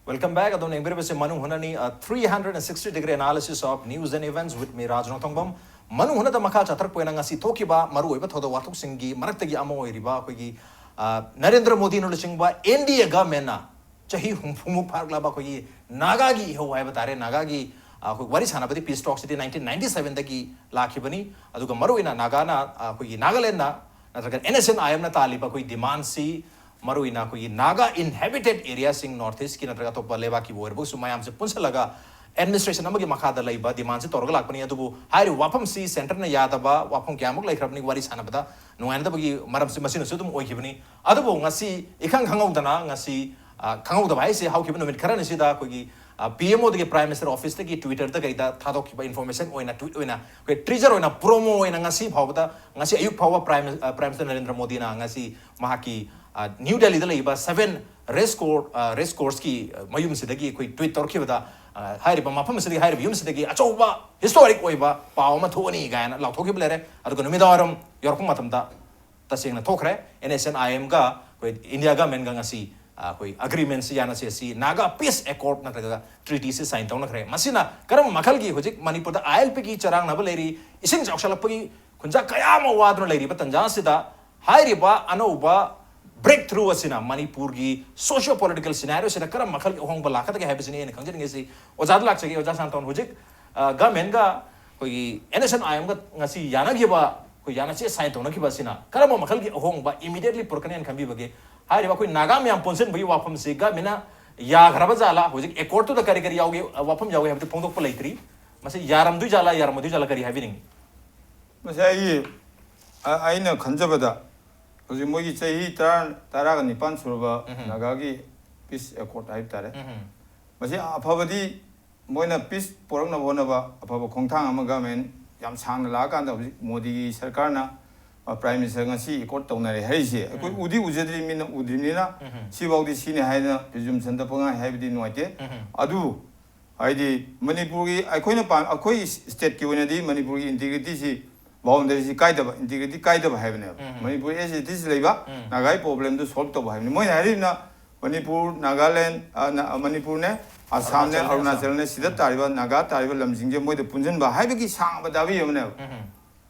Welcome back. ꯑꯗꯣꯝꯅ ꯌꯦꯡꯕꯤꯔꯤꯕꯁꯤ ꯃꯅꯨꯡ ꯍꯨꯠꯅꯅꯤ, a three hundred and sixty degree analysis of news and events with me, ꯔꯥꯖ ꯅꯣꯡꯊꯣꯡꯕꯝ꯫ ꯃꯅꯨꯡ ꯍꯨꯠꯅꯗ ꯃꯈꯥ ꯆꯠꯊꯔꯛꯄ ꯑꯣꯏꯅ ꯉꯁꯤ ꯊꯣꯛꯈꯤꯕ ꯃꯔꯨꯑꯣꯏꯕ ꯊꯧꯗꯣꯛ ꯋꯥꯊꯣꯛꯁꯤꯡꯒꯤ ꯃꯔꯛꯇꯒꯤ ꯑꯃ ꯑꯣꯏꯔꯤꯕ ꯑꯩꯈꯣꯏꯒꯤ, ꯑ, ꯅꯔꯦꯟꯗ꯭ꯔ ꯃꯣꯗꯤꯅ ꯂꯨꯆꯤꯡꯕ ꯑꯦꯟ ꯗꯤ ꯑꯦ ꯒꯃꯦꯟꯅ ꯆꯍꯤ ꯍꯨꯝꯐꯨꯃꯨꯛ ꯐꯥꯔꯛꯂꯕ ꯑꯩꯈꯣꯏꯒꯤ ꯅꯥꯒꯥꯒꯤ ꯏꯍꯧ ꯍꯥꯏꯕ ꯇꯥꯔꯦ, ꯅꯥꯒꯥꯒꯤ, ꯑ, ꯑꯩꯈꯣꯏ ꯋꯥꯔꯤ ꯁꯥꯟꯅꯕꯗꯤ ꯄꯤꯁ ꯇꯣꯛꯁꯤꯗꯤ ꯅꯥꯏꯟꯇꯤꯟ ꯅꯥꯏꯟꯇꯤ ꯁꯚꯦꯟꯗꯒꯤ ꯂꯥꯛꯈꯤꯕꯅꯤ꯫ ꯑꯗꯨꯒ ꯃꯔꯨꯑꯣꯏꯅ ꯅꯥꯒꯥꯅ, ꯑ, ꯑꯩꯈꯣꯏꯒꯤ ꯅꯥꯒꯥꯂꯦꯟꯗꯅ ꯅꯠꯇ꯭ꯔꯒ ꯑꯦꯟ ꯑꯦꯁ ꯑꯦꯟ ꯑꯥꯏ ꯑꯦꯝꯅ ꯇꯥꯜꯂꯤꯕ ꯑꯩꯈꯣꯏ ꯗꯤꯃꯥꯟꯁꯤ ꯃꯔꯨꯑꯣꯏꯅ ꯑꯩꯈꯣꯏꯒꯤ ꯅꯥꯒꯥ ꯏꯟꯍꯦꯕꯤꯇꯦꯠ ꯑꯦꯔꯤꯌꯥꯁꯤꯡ ꯅꯣꯔꯠ ꯏꯁꯀꯤ ꯅꯠꯇ꯭ꯔꯒ ꯑꯇꯣꯞꯄ ꯂꯩꯕꯥꯛꯀꯤꯕꯨ ꯑꯣꯏꯔꯕꯁꯨ ꯃꯌꯥꯝꯁꯦ ꯄꯨꯟꯁꯤꯜꯂꯒ ꯑꯦꯗꯃꯤꯅꯤꯁꯇ꯭ꯔꯦꯁꯟ ꯑꯃꯒꯤ ꯃꯈꯥꯗ ꯂꯩꯕ ꯗꯤꯃꯥꯟꯁꯤ ꯇꯧꯔꯒ ꯂꯥꯛꯄꯅꯤ꯫ ꯑꯗꯨꯕꯨ ꯍꯥꯏꯔꯤꯕ ꯋꯥꯐꯝꯁꯤ ꯁꯦꯟꯇꯔꯅ ꯌꯥꯗꯕ ꯋꯥꯐꯝ ꯀꯌꯥꯃꯨꯛ ꯂꯩꯈ꯭ꯔꯕꯅꯤ꯫ ꯋꯥꯔꯤ ꯁꯥꯟꯅꯕꯗ ꯅꯨꯡꯉꯥꯏꯅꯗꯕꯒꯤ ꯃꯔꯝꯁꯤ ꯃꯁꯤꯅꯁꯨ ꯑꯗꯨꯝ ꯑꯣꯏꯈꯤꯕꯅꯤ꯫ ꯑꯗꯨꯕꯨ ꯉꯁꯤ ꯏꯈꯪ ꯈꯪꯍꯧꯗꯅ ꯉꯁꯤ, ꯑ, ꯈꯪꯍꯧꯗꯕ ꯍꯥꯏꯁꯦ ꯍꯧꯈꯤꯕ ꯅꯨꯃꯤꯠ ꯈꯔꯅꯤꯁꯤꯗ ꯑꯩꯈꯣꯏꯒꯤ, ꯑ, ꯄꯤ ꯑꯦꯝ ꯑꯣꯗꯒꯤ, ꯄ꯭ꯔꯥꯏꯝ ꯃꯤꯅꯤꯁꯇꯔ ꯑꯣꯐꯤꯁꯇꯒꯤ ꯇ꯭ꯋꯤꯇꯔꯗ ꯀꯩꯗ ꯊꯥꯗꯣꯛꯈꯤꯕ ꯏꯟꯐꯣꯔꯃꯦꯁꯟ ꯑꯣꯏꯅ, ꯇ꯭ꯋꯤꯠ ꯑꯣꯏꯅ, ꯑꯩꯈꯣꯏ ꯇ꯭ꯔꯤꯖꯔ ꯑꯣꯏꯅ ꯄ꯭ꯔꯣꯃꯣ ꯑꯣꯏꯅ ꯉꯁꯤ ꯐꯥꯎꯕꯗ, ꯉꯁꯤ ꯑꯌꯨꯛ ꯐꯥꯎꯕ ꯄ꯭ꯔꯥꯏꯝ, ꯑ, ꯄ꯭ꯔꯥꯏꯝ ꯃꯤꯅꯤꯁꯇꯔ ꯅꯔꯦꯟꯗ꯭ꯔ ꯃꯣꯗꯤꯅ ꯉꯁꯤ ꯃꯍꯥꯛꯀꯤ, ꯑ, ꯅ꯭ꯌꯨ ꯗꯦꯜꯂꯤꯗ ꯂꯩꯕ ꯁꯚꯦꯟ ꯔꯦꯁ ꯀꯣꯔ-, ꯑ, ꯔꯦꯁ ꯀꯣꯔꯁꯀꯤ, ꯑ, ꯃꯌꯨꯝꯁꯤꯗꯒꯤ ꯑꯩꯈꯣꯏ ꯇ꯭ꯋꯤꯠ ꯇꯧꯔꯛꯈꯤꯕꯗ, ꯑ, ꯍꯥꯏꯔꯤꯕ ꯃꯐꯝ ꯑꯁꯤꯗꯒꯤ, ꯍꯥꯏꯔꯤꯕ ꯌꯨꯝꯁꯤꯗꯒꯤ ꯑꯆꯧꯕ ꯍꯤꯁꯇꯣꯔꯤꯛ ꯑꯣꯏꯕ ꯄꯥꯎ ꯑꯃ ꯊꯣꯛꯑꯅꯤ ꯀꯥꯏꯅ ꯂꯥꯎꯊꯣꯛꯈꯤꯕ ꯂꯩꯔꯦ꯫ ꯑꯗꯨꯒ ꯅꯨꯃꯤꯗꯥꯡꯋꯥꯏꯔꯝ ꯌꯧꯔꯛꯄ ꯃꯇꯝꯗ ꯇꯁꯦꯡꯅ ꯊꯣꯛꯈ꯭ꯔꯦ꯫ ꯑꯦꯟ ꯑꯦꯁ ꯑꯦꯟ ꯑꯥꯏ ꯑꯦꯝꯒ ꯑꯩꯈꯣꯏ ꯏꯟꯗꯤꯌꯥ ꯒꯃꯦꯟꯒ ꯉꯁꯤ, ꯑ, ꯑꯩꯈꯣꯏ ꯑꯦꯒ꯭ꯔꯤꯃꯦꯟꯁꯤ, ꯌꯥꯅꯁꯦ ꯑꯁꯤ ꯅꯥꯒꯥ ꯄꯤꯁ ꯑꯦꯀꯣꯔꯗ ꯅꯠꯇ꯭ꯔꯒ ꯇ꯭ꯔꯤꯇꯤꯁꯤ ꯁꯥꯏꯟ ꯇꯧꯅꯈ꯭ꯔꯦ꯫ ꯃꯁꯤꯅ ꯀꯔꯝꯕ ꯃꯈꯜꯒꯤ ꯍꯧꯖꯤꯛ ꯃꯅꯤꯄꯨꯔꯗ ꯑꯥꯏ ꯑꯦꯜ ꯄꯤꯒꯤ ꯆꯔꯥꯡꯅꯕ ꯂꯩꯔꯤ, ꯏꯁꯤꯡ ꯆꯥꯎꯁꯤꯜꯂꯛꯄꯒꯤ ꯈꯨꯟꯖꯥ ꯀꯌꯥ ꯑꯃ ꯋꯥꯗꯨꯅ ꯂꯩꯔꯤꯕ ꯇꯟꯖꯥ ꯑꯁꯤꯗ ꯍꯥꯏꯔꯤꯕ ꯑꯅꯧꯕ ꯕ꯭ꯔꯦꯛ ꯊ꯭ꯔꯨ ꯑꯁꯤꯅ ꯃꯅꯤꯄꯨꯔꯒꯤ ꯁꯣꯁꯤꯌꯣ ꯄꯣꯂꯤꯇꯤꯀꯦꯜ ꯁꯤꯅꯥꯔꯤꯑꯣꯁꯤꯗ ꯀꯔꯝꯕ ꯃꯈꯜꯒꯤ ꯑꯍꯣꯡꯕ ꯂꯥꯛꯀꯗꯒꯦ ꯍꯥꯏꯕꯁꯤꯅꯤ ꯑꯩꯅ ꯈꯪꯖꯅꯤꯡꯉꯤꯁꯤ꯫ ꯑꯣꯖꯥꯗ ꯂꯥꯛꯆꯒꯦ꯫ ꯑꯣꯖꯥ ꯁꯥꯟꯇꯣꯟ, ꯍꯧꯖꯤꯛ, ꯑ, ꯒꯃꯦꯟꯒ ꯑꯩꯈꯣꯏꯒꯤ ꯑꯦꯟ ꯑꯦꯁ ꯑꯦꯟ ꯑꯥꯏ ꯑꯦꯝꯒ ꯉꯁꯤ ꯌꯥꯅꯈꯤꯕ ꯑꯩꯈꯣꯏ ꯌꯥꯅ ꯆꯦ ꯁꯥꯏꯟ ꯇꯧꯅꯈꯤꯕ ꯑꯁꯤꯅ ꯀꯔꯝꯕ ꯃꯈꯜꯒꯤ ꯑꯍꯣꯡꯕ ꯏꯃꯤꯗꯤꯌꯦꯠꯂꯤ ꯄꯨꯔꯛꯀꯅꯤ ꯍꯥꯏꯅ ꯈꯟꯕꯤꯕꯒꯦ? ꯍꯥꯏꯔꯤꯕ ꯑꯩꯈꯣꯏ ꯅꯥꯒꯥ ꯃꯌꯥꯝ ꯄꯨꯟꯁꯤꯟꯕꯒꯤ ꯋꯥꯐꯝꯁꯤ ꯒꯃꯦꯟꯅ ꯌꯥꯈ꯭ꯔꯕ ꯖꯥꯠꯂꯥ? ꯍꯧꯖꯤꯛ ꯑꯦꯀꯣꯔꯠꯇꯨꯗ ꯀꯔꯤ ꯀꯔꯤ ꯌꯥꯎꯒꯦ, ꯋꯥꯐꯝ ꯌꯥꯎꯒꯦ ꯍꯥꯏꯕꯗꯤ ꯐꯣꯡꯗꯣꯛꯄ ꯂꯩꯇ꯭ꯔꯤ꯫ ꯃꯁꯤ ꯌꯥꯔꯝꯗꯣꯏ ꯖꯥꯠꯂꯥ, ꯌꯥꯔꯝꯃꯣꯏꯗꯣꯏ ꯖꯥꯠꯂꯥ, ꯀꯔꯤ ꯍꯥꯏꯕꯤꯅꯤꯡꯉꯤ? ꯃꯁꯤ ꯑꯩꯒꯤ ꯑ- ꯑꯩꯅ ꯈꯟꯖꯕꯗ ꯍꯧꯖꯤꯛ ꯃꯣꯏꯒꯤ ꯆꯍꯤ ꯇꯔꯥ ꯇꯔꯥꯒ ꯅꯤꯄꯥꯟ ꯁꯨꯔꯕ ꯎꯝ꯫ ꯅꯥꯒꯥꯒꯤ ꯄꯤꯁ ꯑꯦꯀꯣꯔꯠ ꯍꯥꯏꯕ ꯇꯥꯔꯦ꯫ ꯎꯝ꯫ ꯃꯁꯤ ꯑꯐꯕꯗꯤ ꯃꯣꯏꯅ ꯄꯤꯁ ꯄꯣꯔꯛꯅꯕ ꯍꯣꯠꯅꯕ ꯑꯐꯕ ꯈꯣꯡꯊꯥꯡ ꯑꯃ ꯒꯃꯦꯟ ꯌꯥꯝ ꯁꯥꯡꯅ ꯂꯥꯛꯑꯀꯥꯟꯗ ꯍꯧꯖꯤꯛ ꯃꯣꯗꯤꯒꯤ ꯁꯔꯀꯥꯔꯅ ꯄ꯭ꯔꯥꯏꯝ ꯃꯤꯅꯤꯁꯇꯔ ꯉꯁꯤ ꯑꯦꯀꯣꯔꯠ ꯇꯧꯅꯔꯦ ꯍꯥꯏꯔꯤꯁꯦ ꯑꯩꯈꯣꯏ ꯎꯝ꯫ ꯎꯗꯤ ꯎꯖꯗ꯭ꯔꯤꯕꯅꯤꯅ ꯎꯗ꯭ꯔꯤꯕꯅꯤꯅ ꯎꯝ꯫ ꯁꯤꯐꯥꯎꯗꯤ ꯁꯤꯅꯤ ꯍꯥꯏꯅ ꯄ꯭ꯔꯤꯖꯨꯝꯁꯟꯗ ꯄꯪꯍꯥꯏ ꯍꯥꯏꯕꯗꯤ ꯅꯨꯡꯉꯥꯏꯇꯦ꯫ ꯎꯝ꯫ ꯑꯗꯨ ꯍꯥꯏꯗꯤ ꯃꯅꯤꯄꯨꯔꯒꯤ ꯑꯩꯈꯣꯏꯅ ꯄꯥꯝ ꯑꯩꯈꯣꯏ ꯁ꯭ꯇꯦꯠꯀꯤ ꯑꯣꯏꯅꯗꯤ ꯃꯅꯤꯄꯨꯔꯒꯤ ꯏꯟꯇꯤꯒ꯭ꯔꯤꯇꯤꯁꯤ ꯕꯥꯎꯟꯗꯔꯤꯁꯤ ꯀꯥꯏꯗꯕ ꯏꯟꯇꯤꯒ꯭ꯔꯤꯇꯤ ꯀꯥꯏꯗꯕ ꯍꯥꯏꯕꯅꯦꯕ꯫ ꯎꯝ꯫ ꯃꯅꯤꯄꯨꯔ ꯑꯦꯁ ꯏꯠ ꯏꯁ ꯂꯩꯕ ꯎꯝ꯫ ꯅꯥꯒꯥꯒꯤ ꯄ꯭ꯔꯣꯕ꯭ꯂꯦꯝꯗꯨ ꯁꯣꯜꯕ ꯇꯧꯕ ꯍꯥꯏꯕꯅꯤ꯫ ꯃꯣꯏꯅ ꯍꯥꯏꯔꯤꯕꯅ ꯃꯅꯤꯄꯨꯔ ꯅꯥꯒꯥꯂꯦꯟ ꯑ, ꯅ- ꯃꯅꯤꯄꯨꯔꯅꯦ ꯑꯁꯥꯝꯅꯦ ꯑꯔꯨꯅꯥꯆꯜꯅꯦ, ꯑꯔꯨꯅꯥꯆꯜꯅꯦ ꯁꯤꯗ ꯇꯥꯔꯤꯕ ꯅꯥꯒꯥ ꯇꯥꯔꯤꯕ ꯂꯝꯁꯤꯡꯁꯦ ꯃꯣꯏꯗ ꯄꯨꯟꯁꯤꯟꯕ ꯍꯥꯏꯕꯒꯤ ꯁꯥꯡꯕ ꯗꯥꯕꯤ ꯑꯃꯅꯦꯕ꯫ ꯎꯝ꯫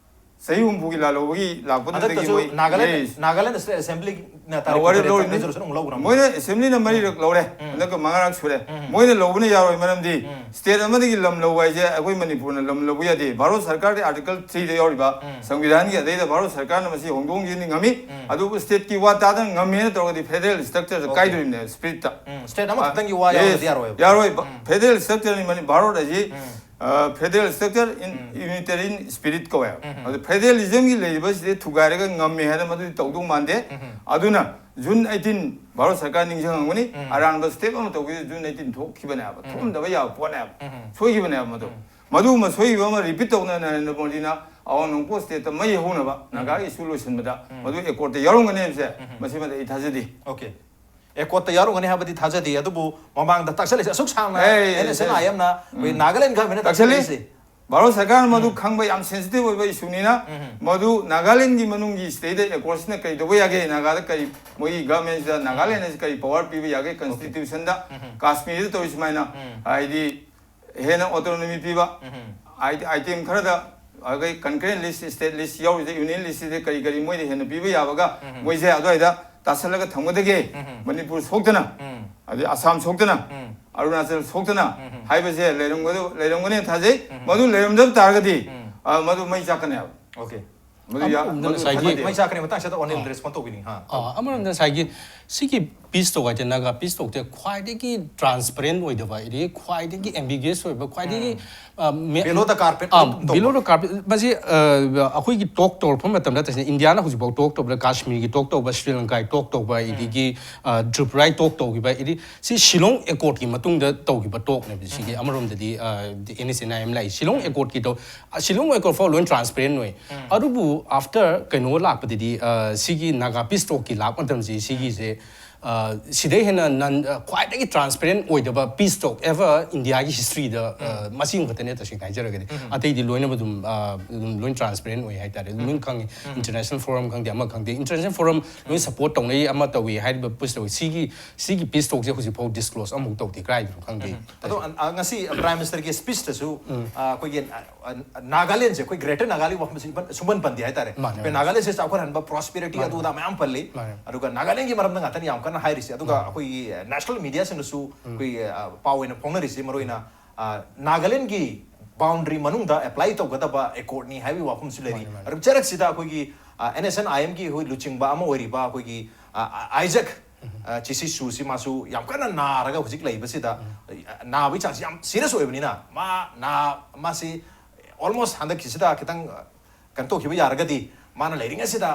ꯆꯍꯤ ꯍꯨꯝꯐꯨꯒꯤ ꯂꯥꯜꯍꯧꯕꯒꯤ ꯂꯥꯛꯄꯗꯨꯗꯒꯤ ꯍꯟꯗꯛꯇꯁꯨ ꯃꯣꯏ ꯅꯥꯒꯥꯂꯦꯟ ꯌꯦꯁ꯫ ꯅꯥꯒꯥꯂꯦꯟ ꯁ꯭ꯇꯦꯠ ꯑꯦꯁꯦꯝꯕ꯭ꯂꯤꯅ ꯑ, ꯇꯥꯔꯤꯛ ꯋꯥꯔꯦꯞ ꯀꯨꯟꯇꯔꯦꯠꯇ ꯂꯧꯔꯤꯕꯅꯤ꯫ ꯔꯤꯖꯣꯂꯨꯁꯟ ꯑꯃꯨꯛ ꯂꯧꯈ꯭ꯔꯕꯅꯤ꯫ ꯃꯣꯏꯅ ꯑꯦꯁꯦꯝꯕ꯭ꯂꯤꯅ ꯃꯔꯤꯔꯛ ꯂꯧꯔꯦ꯫ ꯎꯝ꯫ ꯍꯟꯗꯛꯀ ꯃꯉꯥꯔꯛ ꯁꯨꯔꯦ꯫ ꯎꯝ꯫ ꯃꯣꯏꯅ ꯂꯧꯕꯅ ꯌꯥꯔꯣꯏ ꯃꯔꯝꯗꯤ ꯎꯝ꯫ ꯁ꯭ꯇꯦꯠ ꯑꯃꯗꯒꯤ ꯂꯝ ꯂꯧꯕ ꯍꯥꯏꯁꯦ ꯑꯩꯈꯣꯏ ꯃꯅꯤꯄꯨꯔꯅ ꯂꯝ ꯂꯧꯕ ꯌꯥꯗꯦ꯫ ꯚꯥꯔꯠ ꯁꯔꯀꯥꯔꯗꯤ ꯑꯥꯔꯇꯤꯀꯜ ꯊ꯭ꯔꯤꯗ ꯌꯥꯎꯔꯤꯕ ꯎꯝ꯫ ꯁꯪꯕꯤꯙꯥꯟꯒꯤ ꯑꯗꯩꯗ ꯚꯥꯔꯠ ꯁꯔꯀꯥꯔꯅ ꯃꯁꯤ ꯍꯣꯡꯗꯣꯛ ꯍꯣꯡꯖꯤꯟꯗꯤ ꯉꯝꯃꯤ꯫ ꯎꯝ꯫ ꯑꯗꯨꯕꯨ ꯁ꯭ꯇꯦꯠꯀꯤ ꯋꯥ ꯇꯥꯗꯅ ꯉꯝꯃꯦꯅ ꯇꯧꯔꯒꯗꯤ ꯐꯦꯗꯔꯦꯜ ꯁ꯭ꯇ꯭ꯔꯛꯆꯔꯗ Okay. ꯀꯥꯏꯗꯣꯏꯅꯦꯕ ꯁ꯭ꯄꯤꯔꯤꯠꯇ꯫ ꯎꯝ, ꯁ꯭ꯇꯦꯠ ꯑꯃꯈꯛꯇꯪꯒꯤ ꯑ, ꯋꯥ ꯌꯥꯎꯔꯒꯗꯤ ꯌꯦꯁ, ꯌꯥꯔꯣꯏꯕ꯫ ꯌꯥꯔꯣꯏꯕ꯫ ꯎꯝ꯫ ꯐꯦꯗꯔꯦꯜ ꯁ꯭ꯇ꯭ꯔꯛꯆꯔꯅꯤ ꯃꯅꯤ- ꯚꯥꯔꯠ ꯑꯁꯤ ꯎꯝ꯫ ꯐꯦꯗꯔꯦꯜ ꯁ꯭ꯇ꯭ꯔꯛꯆꯔ ꯏꯟ ꯎꯝ꯫ ꯌꯨꯅꯤꯇꯦꯔꯤꯌꯟ ꯁ꯭ꯄꯤꯔꯤꯠ ꯀꯧꯋꯦꯕ꯫ ꯎꯝ꯫ ꯑꯗꯨ ꯐꯦꯗꯔꯦꯂꯤꯖꯝꯒꯤ ꯂꯩꯔꯤꯕꯁꯤꯗꯤ ꯊꯨꯒꯥꯏꯔꯒ ꯉꯝꯃꯦ ꯍꯥꯏꯅ ꯃꯗꯨꯗꯤ ꯇꯧꯗꯧ ꯃꯥꯟꯗꯦ꯫ ꯎꯝ꯫ ꯑꯗꯨꯅ ꯖꯨꯟ ꯑꯩꯠꯇꯤꯟ ꯚꯥꯔꯠ ꯁꯔꯀꯥꯔ ꯅꯤꯡꯁꯤꯡꯉꯝꯒꯅꯤ꯫ ꯎꯝ꯫ ꯑꯔꯥꯟꯕ ꯁ꯭ꯇꯦꯞ ꯑꯃ ꯇꯧꯕꯤꯗ ꯖꯨꯟ ꯑꯩꯠꯇꯤꯟ ꯊꯣꯛꯈꯤꯕꯅꯦꯕ꯫ ꯎꯝ꯫ ꯊꯣꯛꯑꯝꯗꯕ ꯌꯥꯕ ꯄꯣꯠꯅꯦꯕ꯫ ꯎꯝ꯫ ꯁꯣꯏꯈꯤꯕꯅꯦꯕ ꯃꯗꯨ꯫ ꯎꯝ꯫ ꯃꯗꯨꯒꯨꯝꯕ ꯁꯣꯏꯈꯤꯕ ꯑꯃ ꯔꯤꯄꯤꯠ ꯇꯧꯗꯅ ꯅꯔꯦꯟꯗ꯭ꯔ ꯃꯣꯗꯤꯅ ꯑꯋꯥꯡ ꯅꯣꯡꯄꯣꯛ ꯁ꯭ꯇꯦꯠꯇ ꯃꯩ ꯍꯧꯅꯕ ꯅꯥꯒꯥꯒꯤ ꯏꯁꯨ ꯂꯣꯏꯁꯤꯟꯕꯗ ꯎꯝ꯫ ꯃꯗꯨ ꯑꯦꯀꯣꯔꯠꯇ ꯌꯥꯎꯔꯝꯒꯅꯤ ꯍꯥꯏꯕꯁꯦ ꯎꯝ꯫ ꯃꯁꯤꯃꯗꯤ ꯑꯩ ꯊꯥꯖꯗꯦ꯫ Okay. ꯑꯦꯀꯣꯔꯠꯇ ꯌꯥꯎꯔꯝꯒꯅꯤ ꯍꯥꯏꯕꯗꯤ ꯊꯥꯖꯗꯦ, ꯑꯗꯨꯕꯨ ꯃꯃꯥꯡꯗ ꯇꯥꯛꯁꯜꯂꯤꯁꯦ ꯑꯁꯨꯛ ꯁꯥꯡꯅ ꯑꯦ, ꯑꯦ, ꯑꯦꯟ ꯑꯦꯁ ꯑꯦꯟ ꯑꯦ꯫ ꯑꯥꯏ ꯑꯦꯝꯅ ꯑꯩꯈꯣꯏ ꯎꯝ꯫ ꯅꯥꯒꯥꯂꯦꯟ ꯒꯚꯔꯟꯃꯦꯟꯠꯅ ꯇꯥꯛꯁꯜꯂꯤ꯫ ꯇꯥꯛꯁꯜꯂꯤꯁꯦ꯫ ꯚꯥꯔꯠ ꯁꯔꯀꯥꯔꯅ ꯃꯗꯨ ꯎꯝ꯫ ꯈꯪꯕ ꯌꯥꯝ ꯁꯦꯟꯁꯤꯇꯤꯚ ꯑꯣꯏꯕ ꯏꯁꯨꯅꯤꯅ ꯎꯝ꯫ ꯃꯗꯨ ꯅꯥꯒꯥꯂꯦꯟꯒꯤ ꯃꯅꯨꯡꯒꯤ ꯁꯤꯗꯩꯗ ꯑꯦꯀꯣꯔꯠꯁꯤꯅ ꯀꯔꯤ ꯇꯧꯕ ꯌꯥꯒꯦ, ꯅꯥꯒꯥꯗ ꯀꯔꯤ ꯃꯣꯏꯒꯤ ꯒꯚꯔꯟꯃꯦꯟꯁꯤꯗ ꯅꯥꯒꯥꯂꯦꯟ ꯑꯁꯤ ꯀꯔꯤ ꯄꯋꯥꯔ ꯄꯤꯕ ꯌꯥꯒꯦ ꯀꯟꯁꯇꯤꯇ꯭ꯌꯨꯁꯟꯗ, ꯎꯝ꯫ ꯀꯥꯁꯃꯤꯔꯗ ꯇꯧꯔꯤ ꯁꯨꯃꯥꯏꯅ ꯎꯝ꯫ ꯍꯥꯏꯗꯤ ꯍꯦꯟꯅ ꯑꯣꯇꯣꯅꯣꯃꯤ ꯄꯤꯕ ꯎꯝ꯫ ꯑꯥꯏ- ꯑꯥꯏꯇꯦꯝ ꯈꯔꯗ ꯑꯩꯈꯣꯏ ꯀꯟꯀꯔꯦꯟ ꯂꯤꯁ, ꯁ꯭ꯇꯦꯠ ꯂꯤꯁ ꯌꯥꯎꯔꯤꯁꯦ, ꯌꯨꯅꯤꯌꯟ ꯂꯤꯁꯁꯤꯗ ꯀꯔꯤ ꯀꯔꯤ ꯃꯣꯏꯗ ꯍꯦꯟꯅ ꯄꯤꯕ ꯌꯥꯕꯒ ꯎꯝ꯫ ꯃꯣꯏꯁꯦ ꯑꯗꯨꯋꯥꯏꯗ ꯇꯥꯁꯜꯂꯒ ꯊꯝꯒꯗꯒꯦ ꯎꯝ꯫ ꯃꯅꯤꯄꯨꯔ ꯁꯣꯛꯇꯅ ꯎꯝ꯫ ꯑꯗꯩ ꯑꯁꯥꯝ ꯁꯣꯛꯇꯅ ꯎꯝ꯫ ꯑꯔꯨꯅꯥꯆꯜ ꯁꯣꯛꯇꯅ ꯎꯝ꯫ ꯍꯥꯏꯕꯁꯦ ꯂꯩꯔꯝꯒꯗ- ꯂꯩꯔꯝꯒꯅꯦꯅ ꯊꯥꯖꯩ꯫ ꯎꯝ꯫ ꯃꯗꯨ ꯂꯩꯔꯝꯗꯕ ꯇꯥꯔꯒꯗꯤ ꯎꯝ꯫ ꯑ, ꯃꯗꯨ ꯃꯩ ꯆꯥꯛꯀꯅꯦꯕ꯫ Okay. ꯃꯗꯨ ꯌꯥ- ꯑꯃꯔꯣꯝꯗ ꯃꯗꯨ ꯉꯁꯥꯏꯒꯤ ꯈꯟꯅꯗꯦ꯫ ꯃꯩ ꯆꯥꯛꯈ꯭ꯔꯦ, ꯃꯇꯥꯡ ꯁꯤꯗ ꯑꯣꯅꯤꯜ ꯔꯦꯁꯄꯣꯟ ꯇꯧꯕꯤꯅꯤꯡ ꯍꯥ꯫ ꯑꯥ, ꯑꯃꯔꯣꯝꯗ ꯉꯁꯥꯏꯒꯤ ꯁꯤꯒꯤ ꯄꯤꯁ ꯇꯣꯛ ꯍꯥꯏꯁꯦ, ꯅꯥꯒꯥ ꯄꯤꯁ ꯇꯣꯛꯁꯦ ꯈ꯭ꯋꯥꯏꯗꯒꯤ ꯇ꯭ꯔꯥꯟꯁꯄꯔꯦꯟ ꯑꯣꯏꯗꯕ, ꯑꯗꯒꯤ ꯈ꯭ꯋꯥꯏꯗꯒꯤ ꯑꯦꯝꯕꯤꯒ꯭ꯌꯁ ꯑꯣꯏꯕ, ꯈ꯭ꯋꯥꯏꯗꯒꯤ ꯑ, ꯃꯦ- Below the carpet ꯑꯥ, ꯑꯗꯨꯝ ꯇꯧꯕ꯫ Below the carpet, ꯃꯁꯤ ꯑ, ꯑꯩꯈꯣꯏꯒꯤ ꯇꯣꯛ ꯇꯧꯔꯛꯄ ꯃꯇꯝꯗ ꯇꯁꯦꯡꯅ ꯏꯟꯗꯤꯌꯥꯅ ꯍꯧꯖꯤꯛꯐꯥꯎ ꯇꯣꯛ ꯇꯧꯕꯗ, ꯀꯥꯁꯃꯤꯔꯒꯤ ꯇꯣꯛ ꯇꯧꯕ, ꯁ꯭ꯔꯤ ꯂꯪꯀꯥꯒꯤ ꯇꯣꯛ ꯇꯧꯕ, ꯑꯗꯒꯤ ꯑ, ꯇ꯭ꯔꯤꯄꯨꯔꯥꯒꯤ ꯇꯣꯛ ꯇꯧꯈꯤꯕ, ꯑꯗꯒꯤ ꯁꯤ ꯁꯤꯂꯣꯡ ꯑꯦꯀꯣꯔꯗꯀꯤ ꯃꯇꯨꯡꯗ ꯇꯧꯈꯤꯕ ꯇꯣꯛꯅꯦꯕ ꯁꯤꯒꯤ꯫ ꯑꯃꯔꯣꯝꯗꯗꯤ N S N I M ꯂꯥꯛꯏ, ꯁꯤꯂꯣꯡ ꯑꯦꯀꯣꯔꯗꯀꯤ ꯇꯧ-, ꯑ, ꯁꯤꯂꯣꯡ ꯑꯦꯀꯣꯔꯗ ꯐꯥꯎ ꯂꯣꯏ ꯇ꯭ꯔꯥꯟꯁꯄꯔꯦꯟ ꯑꯣꯏ꯫ ꯑꯗꯨꯕꯨ ꯑꯥꯐꯇꯔ ꯀꯩꯅꯣ ꯂꯥꯛꯄꯗꯗꯤ, ꯑ, ꯁꯤꯒꯤ ꯅꯥꯒꯥ ꯄꯤꯁ ꯇꯣꯛꯀꯤ ꯂꯥꯛꯄ ꯃꯇꯝꯁꯤ ꯁꯤꯒꯤꯁꯦ, ꯑ, ꯁꯤꯗꯩ ꯍꯦꯟꯅ ꯅꯟ-, ꯑ, ꯈ꯭ꯋꯥꯏꯗꯒꯤ ꯇ꯭ꯔꯥꯟꯁꯄꯔꯦꯟ ꯑꯣꯏꯗꯕ ꯄꯤꯁ ꯇꯣꯛ ꯑꯦꯚꯔ ꯏꯟꯗꯤꯌꯥꯒꯤ ꯍꯤꯁꯇ꯭ꯔꯤꯗ, ꯑ, ꯃꯁꯤ ꯑꯃ ꯈꯛꯇꯅꯦ ꯇꯁꯦꯡꯅ ꯍꯥꯏꯖꯔꯒꯗꯤ꯫ ꯑꯇꯩꯗꯤ ꯂꯣꯏꯅꯃꯛ ꯑꯗꯨꯝ, ꯑ, ꯑꯗꯨꯝ ꯂꯣꯏ ꯇ꯭ꯔꯥꯟꯁꯄꯔꯦꯟ ꯑꯣꯏ ꯍꯥꯏꯇꯥꯔꯦ꯫ ꯑꯗꯨꯝ ꯂꯣꯏ ꯈꯪꯉꯤ꯫ ꯏꯟꯇꯔꯅꯦꯁꯅꯦꯜ ꯐꯣꯔꯝ ꯈꯪꯗꯦ, ꯑꯃ ꯈꯪꯗꯦ, ꯏꯟꯇꯔꯅꯦꯁꯅꯦꯜ ꯐꯣꯔꯝ ꯂꯣꯏ ꯁꯄꯣꯔꯠ ꯇꯧꯅꯩ, ꯑꯃ ꯇꯧꯏ ꯍꯥꯏꯔꯤꯕ ꯄꯤꯁ ꯇꯣꯛ ꯁꯤꯒꯤ, ꯁꯤꯒꯤ ꯄꯤꯁ ꯇꯣꯛꯁꯦ ꯍꯧꯖꯤꯛꯐꯥꯎ ꯗꯤꯁꯀ꯭ꯂꯣꯁ ꯑꯃꯐꯥꯎ ꯇꯧꯗꯦ꯫ ꯀꯗꯥꯏꯗꯅꯣ ꯈꯪꯗꯦ꯫ ꯑꯗꯣ ꯑ, ꯑ, ꯉꯁꯤ ꯄ꯭ꯔꯥꯏꯝ ꯃꯤꯅꯤꯁꯇꯔꯒꯤ ꯁ꯭ꯄꯤꯆꯇꯁꯨ, ꯑ, ꯑꯩꯈꯣꯏꯒꯤ, ꯑ, ꯑ, ꯅꯥꯒꯥꯂꯦꯟꯁꯦ, ꯑꯩꯈꯣꯏ ꯒ꯭ꯔꯦꯇꯔ ꯅꯥꯒꯥꯂꯦꯟꯒꯤ ꯋꯥꯐꯝꯁꯦ ꯏꯄꯟ-, ꯁꯨꯡꯄꯟ ꯄꯟꯗꯦ ꯍꯥꯏꯇꯥꯔꯦ꯫ ꯃꯥꯅꯦ, ꯑꯩꯈꯣꯏ ꯃꯥꯅꯦ꯫ ꯅꯥꯒꯥꯂꯦꯟꯁꯦ ꯆꯥꯎꯈꯠꯍꯟꯕ, ꯄ꯭ꯔꯣꯁꯄꯦꯔꯤꯇꯤ ꯃꯥꯅꯦ꯫ ꯑꯗꯨ ꯑꯗꯥ ꯃꯌꯥꯝ ꯄꯜꯂꯤ꯫ ꯃꯥꯅꯦ꯫ ꯑꯗꯨꯒ ꯅꯥꯒꯥꯂꯦꯟꯒꯤ ꯃꯔꯝꯗ ꯉꯥꯛꯇꯅꯤ ꯌꯥꯝ ꯀꯟꯅ ꯍꯥꯏꯔꯤꯁꯦ꯫ ꯑꯗꯨꯒ ꯑꯩꯈꯣꯏꯒꯤ, ꯑ, ꯅꯦꯁꯅꯦꯜ ꯃꯤꯗꯤꯌꯥꯁꯤꯡꯅꯁꯨ ꯑꯩꯈꯣꯏꯒꯤ, ꯑ, ꯄꯥꯎ ꯑꯣꯏꯅ ꯐꯣꯡꯅꯔꯤꯁꯦ, ꯃꯔꯨꯑꯣꯏꯅ, ꯑ, ꯅꯥꯒꯥꯂꯦꯟꯒꯤ ꯕꯥꯎꯟꯗꯔꯤ ꯃꯅꯨꯡꯗ ꯑꯦꯄ꯭ꯂꯥꯏ ꯇꯧꯒꯗꯕ ꯑꯦꯀꯣꯔꯗꯅꯤ ꯍꯥꯏꯕꯒꯤ ꯋꯥꯐꯝꯁꯨ ꯂꯩꯔꯤ꯫ ꯃꯥꯅꯦ, ꯃꯥꯅꯦ꯫ ꯑꯗꯨ ꯆꯔꯛꯁꯤꯗ ꯑꯩꯈꯣꯏꯒꯤ, ꯑ, ꯑꯦꯟ ꯑꯦꯁ ꯑꯦꯟ ꯑꯥꯏ ꯑꯦꯝꯒꯤ ꯑꯩꯈꯣꯏ ꯂꯨꯆꯤꯡꯕ ꯑꯃ ꯑꯣꯏꯔꯤꯕ ꯑꯩꯈꯣꯏꯒꯤ, ꯑ, ꯑ, ꯑꯥꯏꯖꯛ, ꯑ, ꯆꯤꯁꯤꯁꯨꯁꯤ ꯃꯥꯁꯨ ꯌꯥꯝ ꯀꯟꯅ ꯅꯥꯔꯒ ꯍꯧꯖꯤꯛ ꯂꯩꯕꯁꯤꯗ, ꯑ, ꯅꯥꯕꯒꯤ ꯆꯥꯡꯁꯤ ꯌꯥꯝ ꯁꯤꯔꯤꯌꯁ ꯑꯣꯏꯕꯅꯤꯅ, ꯃꯥ ꯅꯥ-, ꯃꯥꯁꯤ ꯑꯣꯜꯃꯣꯁ ꯍꯟꯗꯛꯀꯤꯁꯤꯗ ꯈꯤꯇꯪ, ꯑ, ꯀꯩꯅꯣ ꯇꯧꯈꯤꯕ ꯌꯥꯔꯒꯗꯤ, ꯃꯥꯅ ꯂꯩꯔꯤꯉꯩꯁꯤꯗ